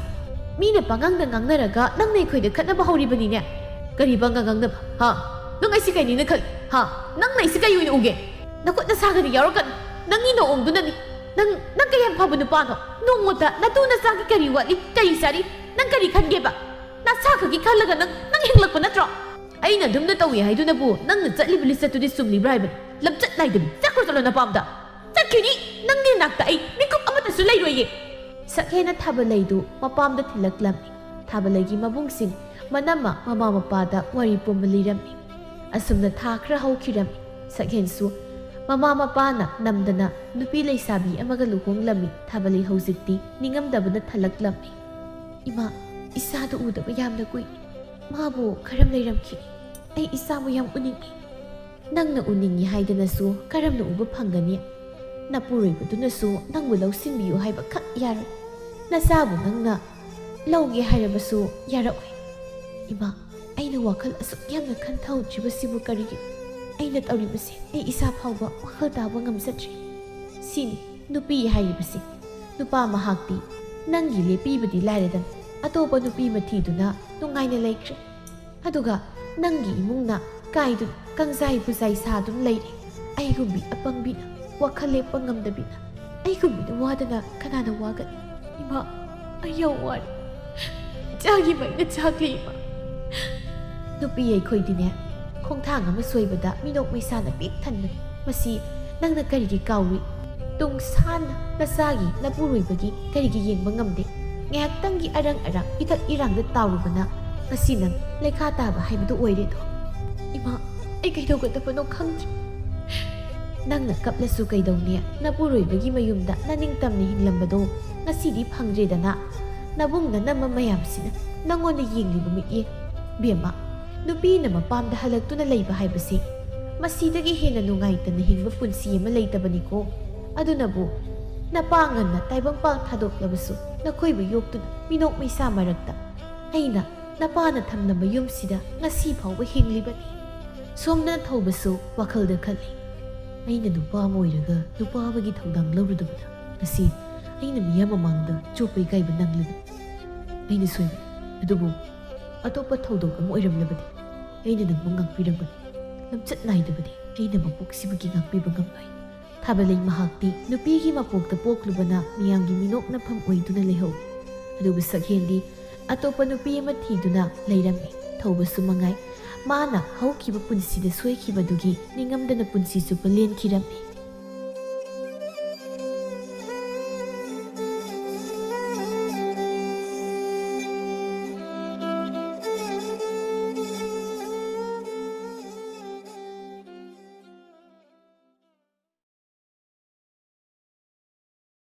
ꯃꯤꯅ ꯄꯉꯥꯡꯗ ꯉꯥꯡꯅꯔꯒ ꯅꯪꯅ ꯑꯩꯈꯣꯏꯗ ꯈꯠꯅꯕ ꯍꯧꯔꯤꯕꯅꯤꯅꯦ꯫ ꯀꯔꯤ ꯄꯉꯥꯡ ꯉꯥꯡꯅꯕ? ꯍꯥ? ꯅꯪ ꯑꯩꯁꯤ ꯀꯩꯅꯤꯅ ꯈꯜꯂꯤ? ꯍꯥ? ꯅꯪꯅ ꯑꯩꯁꯤ ꯀꯩ ꯑꯣꯏꯅ ꯎꯒꯦ? ꯅꯈꯨꯠ ꯅꯁꯥꯒꯗꯤ ꯌꯥꯎꯔꯛꯀꯅꯨ꯫ ꯅꯪꯒꯤ ꯅꯑꯣꯡꯗꯨꯅꯅꯤ꯫ ꯅꯪ, ꯅꯪ ꯀꯌꯥꯝ ꯐꯕ ꯅꯨꯄꯥꯅꯣ? ꯅꯣꯡꯃꯇ ꯅꯇꯨ ꯅꯆꯥꯒꯤ ꯀꯔꯤ ꯋꯥꯠꯂꯤ, ꯀꯔꯤ ꯆꯥꯔꯤ, ꯅꯪ ꯀꯔꯤ ꯈꯟꯒꯦꯕ? ꯅꯁꯥ ꯈꯛꯀꯤ ꯈꯜꯂꯒ ꯅꯪ, ꯅꯪ ꯍꯤꯡꯂꯛꯄ ꯅꯠꯇ꯭ꯔꯣ? ꯑꯩꯅ ꯑꯗꯨꯝꯅ ꯇꯧꯏ ꯍꯥꯏꯗꯨꯅꯕꯨ ꯅꯪꯅ ꯆꯠꯂꯤꯕ ꯂꯤꯆꯠꯇꯨꯗꯤ ꯆꯨꯝꯂꯤꯕ꯭ꯔꯥ ꯍꯥꯏꯕꯅꯤ? ꯂꯝꯆꯠ ꯅꯥꯏꯗꯕꯤ, ꯆꯠꯈ꯭ꯔꯣ ꯆꯠꯂꯣ ꯅꯄꯥꯝꯗ꯫ ꯆꯠꯈꯤꯅꯤ, ꯅꯪꯒꯤ ꯅꯥꯛꯇ ꯑꯩ ꯃꯤꯀꯨꯞ ꯑꯃꯠꯇꯁꯨ ꯂꯩꯔꯣꯏꯌꯦ꯫ ꯁꯛꯍꯦꯟꯅ ꯊꯥꯕꯂꯩꯗꯨ ꯃꯄꯥꯝꯗ ꯊꯤꯜꯂꯛꯂꯝꯃꯤ꯫ ꯊꯥꯕꯂꯩꯒꯤ ꯃꯕꯨꯡꯁꯤꯡ ꯃꯅꯝꯃ ꯃꯃꯥ ꯃꯄꯥꯗ ꯋꯥꯔꯤ ꯄꯨꯝꯕ ꯂꯤꯔꯝꯃꯤ꯫ ꯑꯁꯨꯝꯅ ꯊꯥ ꯈꯔ ꯍꯧꯈꯤꯔꯝꯃꯤ꯫ ꯁꯛꯍꯦꯟꯁꯨ ꯃꯃꯥ ꯃꯄꯥꯅ ꯅꯝꯗꯅ ꯅꯨꯄꯤ ꯂꯩꯁꯥꯕꯤ ꯑꯃꯒ ꯂꯨꯍꯣꯡꯂꯝꯃꯤ꯫ ꯊꯥꯕꯂꯩ ꯍꯧꯖꯤꯛꯇꯤ ꯅꯤꯡꯉꯝꯗꯕꯅ ꯊꯜꯂꯛꯂꯝꯃꯤ꯫ ꯏꯃꯥ, ꯏꯆꯥꯗꯨ ꯎꯗꯕ ꯌꯥꯝꯅ ꯀꯨꯏ꯫ ꯃꯥꯕꯨ ꯀꯔꯝ ꯂꯩꯔꯝꯈꯤꯅꯤ? ꯑꯩ ꯏꯆꯥꯕꯨ ꯌꯥꯝ ꯎꯅꯤꯡꯏ꯫ ꯅꯪꯅ ꯎꯅꯤꯡꯏ ꯍꯥꯏꯗꯅꯁꯨ ꯀꯔꯝꯅ ꯎꯕ ꯐꯪꯒꯅꯤ? ꯅꯄꯨꯔꯣꯏꯕꯗꯨꯅꯁꯨ ꯅꯪꯕꯨ ꯂꯧꯁꯤꯟꯕꯤꯌꯨ ꯍꯥꯏꯕ ꯈꯛ ꯌꯥꯔꯣꯏ꯫ ꯅꯆꯥꯕꯨ ꯅꯪꯅ ꯂꯧꯒꯦ ꯍꯥꯏꯔꯕꯁꯨ ꯌꯥꯔꯛꯑꯣꯏ꯫ ꯏꯃꯥ, ꯑꯩꯅ ꯋꯥꯈꯜ ꯑꯁꯨꯛ ꯌꯥꯝꯅ ꯈꯟꯊꯍꯧꯗ꯭ꯔꯤꯕꯁꯤꯕꯨ ꯀꯔꯤꯒꯤꯅꯣ? ꯑꯩꯅ ꯇꯧꯔꯤꯕꯁꯦ ꯑꯩ ꯏꯁꯥ ꯐꯥꯎꯕ ꯋꯥꯈꯜ ꯇꯥꯕ ꯉꯝꯖꯗ꯭ꯔꯦ꯫ ꯁꯤꯅꯤ ꯅꯨꯄꯤ ꯍꯥꯏꯔꯤꯕꯁꯤ꯫ ꯅꯨꯄꯥ ꯃꯍꯥꯛꯇꯤ ꯅꯪꯒꯤ ꯂꯦꯞꯄꯤꯕꯗꯤ ꯂꯥꯏꯔꯗꯅ ꯑꯇꯣꯞꯄ ꯅꯨꯄꯤ ꯑꯃ ꯊꯤꯗꯨꯅ ꯅꯨꯡꯉꯥꯏꯅ ꯂꯩꯈ꯭ꯔꯦ꯫ ꯑꯗꯨꯒ ꯅꯪꯒꯤ ꯏꯃꯨꯡꯅ ꯀꯥꯏꯗꯨꯅ ꯀꯪꯖꯥꯏ ꯈꯨꯖꯥꯏ ꯁꯥꯗꯨꯅ ꯂꯩꯔꯦ꯫ ꯑꯩꯒꯨꯝꯕꯤ ꯑꯄꯪꯕꯤꯅ, ꯋꯥꯈꯜ ꯂꯦꯞꯄ ꯉꯝꯗꯕꯤꯅ, ꯑꯩꯒꯨꯝꯕꯤꯅ ꯋꯥꯗꯅ ꯀꯅꯥꯅ ꯋꯥꯒꯅꯤ? ꯏꯃꯥ, ꯑꯩ ꯌꯥꯝ ꯋꯥꯔꯦ꯫ ꯏꯆꯥꯒꯤ ꯃꯩꯅ ꯆꯥꯛꯂꯤ, ꯏꯃꯥ꯫ ꯅꯨꯄꯤ ꯑꯩꯈꯣꯏꯗꯤꯅꯦ, ꯈꯣꯡꯊꯥꯡ ꯑꯃ ꯁꯣꯏꯕꯗ ꯃꯤꯅꯣꯛ ꯃꯩꯁꯥꯅ ꯄꯤꯛ ꯊꯟꯕꯅꯤ꯫ ꯃꯁꯤ ꯅꯪꯅ ꯀꯔꯤꯒꯤ ꯀꯥꯎꯔꯨꯏ? ꯇꯨꯡ ꯁꯥꯟꯅ ꯅꯆꯥꯒꯤ ꯅꯄꯨꯔꯣꯏꯕꯒꯤ ꯀꯔꯤꯒꯤ ꯌꯦꯡꯕ ꯉꯝꯗꯦ? ꯉꯥꯏꯍꯥꯛꯇꯪꯒꯤ ꯑꯔꯪ ꯑꯔꯥꯛ, ꯏꯊꯛ ꯏꯔꯥꯡꯗ ꯇꯥꯎꯔꯨꯕꯅ ꯉꯁꯤ ꯅꯪ ꯂꯩꯈꯥ ꯇꯥꯕ ꯍꯥꯏꯕꯗꯨ ꯑꯣꯏꯔꯦꯗꯣ꯫ ꯏꯃꯥ, ꯑꯩ ꯀꯩꯗꯧꯒꯗꯕꯅꯣ ꯈꯪꯗ꯭ꯔꯦ꯫ ꯅꯪꯅ ꯀꯞꯂꯁꯨ ꯀꯩꯗꯧꯅꯤ? ꯅꯄꯨꯔꯣꯏꯕꯒꯤ ꯃꯌꯨꯝꯗ ꯅꯅꯤꯡꯇꯝꯅ ꯍꯤꯡꯂꯝꯕꯗꯣ ꯉꯁꯤꯗꯤ ꯐꯪꯗ꯭ꯔꯦꯗꯅ꯫ ꯅꯕꯨꯡ ꯅꯅꯝꯃ ꯃꯌꯥꯝꯁꯤꯅ ꯅꯪꯉꯣꯟꯗ ꯌꯦꯡꯂꯤꯕ ꯃꯤꯠꯌꯦꯡ꯫ ꯕꯦꯝꯃ, ꯅꯨꯄꯤꯅ ꯃꯄꯥꯝꯗ ꯍꯜꯂꯛꯇꯨꯅ ꯂꯩꯕ ꯍꯥꯏꯕꯁꯦ ꯃꯁꯤꯗꯒꯤ ꯍꯦꯟꯅ ꯅꯨꯡꯉꯥꯏꯇꯅ ꯍꯤꯡꯕ ꯄꯨꯟꯁꯤ ꯑꯃ ꯂꯩꯇꯕꯅꯤꯀꯣ꯫ ꯑꯗꯨꯅꯕꯨ ꯅꯄꯥ ꯉꯟꯅ ꯇꯥꯏꯕꯪꯄꯥꯜ ꯊꯥꯗꯣꯛꯂꯕꯁꯨ ꯅꯈꯣꯏꯕꯨ ꯌꯣꯛꯇꯨꯅ ꯃꯤꯅꯣꯛ ꯃꯩꯁꯥ ꯃꯔꯛꯇ ꯑꯩꯅ ꯅꯄꯥꯅ ꯊꯝꯂꯝꯕ ꯌꯨꯝꯁꯤꯗ ꯉꯁꯤ ꯐꯥꯎꯕ ꯍꯤꯡꯂꯤꯕꯅꯤ꯫ ꯁꯣꯝꯗꯅ ꯊꯧꯕꯁꯨ ꯋꯥꯈꯜꯗ ꯈꯜꯂꯤ꯫ ꯑꯩꯅ ꯅꯨꯄꯥ ꯑꯃ ꯑꯣꯏꯔꯒ ꯅꯨꯄꯥ ꯑꯃꯒꯤ ꯊꯧꯗꯥꯡ ꯂꯧꯔꯨꯗꯕꯗ ꯉꯁꯤ ꯑꯩꯅ ꯃꯤꯌꯥꯝ ꯃꯃꯥꯡꯗ ꯆꯣꯞꯄ ꯏꯀꯥꯏꯕ ꯅꯪꯂꯤꯕꯅꯤ꯫ ꯑꯩꯅ ꯁꯣꯏꯕꯅꯤ꯫ ꯑꯗꯨꯕꯨ ꯑꯇꯣꯞꯄ ꯊꯧꯗꯣꯛ ꯑꯃ ꯑꯣꯏꯔꯝꯂꯕꯗꯤ ꯑꯩꯅ ꯅꯪꯕꯨ ꯉꯥꯛꯄꯤꯔꯝꯒꯅꯤ꯫ ꯂꯝꯆꯠ ꯅꯥꯏꯗꯕꯗꯤ ꯑꯩꯅ ꯃꯄꯣꯛꯁꯤꯃꯒꯤ ꯉꯥꯛꯄꯤꯕ ꯉꯝꯂꯣꯏ꯫ ꯊꯥꯕꯂꯩ ꯃꯍꯥꯛꯇꯤ ꯅꯨꯄꯤꯒꯤ ꯃꯄꯣꯛꯇ ꯄꯣꯛꯂꯨꯕꯅ ꯃꯤꯌꯥꯝꯒꯤ ꯃꯤꯅꯣꯛꯅꯐꯝ ꯑꯣꯏꯗꯨꯅ ꯂꯩꯍꯧꯏ꯫ ꯑꯗꯨꯕꯨ ꯁꯛꯍꯦꯟꯗꯤ ꯑꯇꯣꯞꯄ ꯅꯨꯄꯤ ꯑꯃ ꯊꯤꯗꯨꯅ ꯂꯩꯔꯝꯃꯤ꯫ ꯊꯧꯕꯁꯨ ꯃꯉꯥꯏ, ꯃꯥꯅ ꯍꯧꯈꯤꯕ ꯄꯨꯟꯁꯤꯗ ꯁꯣꯏꯈꯤꯕꯗꯨꯒꯤ ꯅꯤꯡꯉꯝꯗꯅ ꯄꯨꯟꯁꯤ ꯆꯨꯞꯄ ꯂꯦꯟꯈꯤꯔꯝꯃꯤ꯫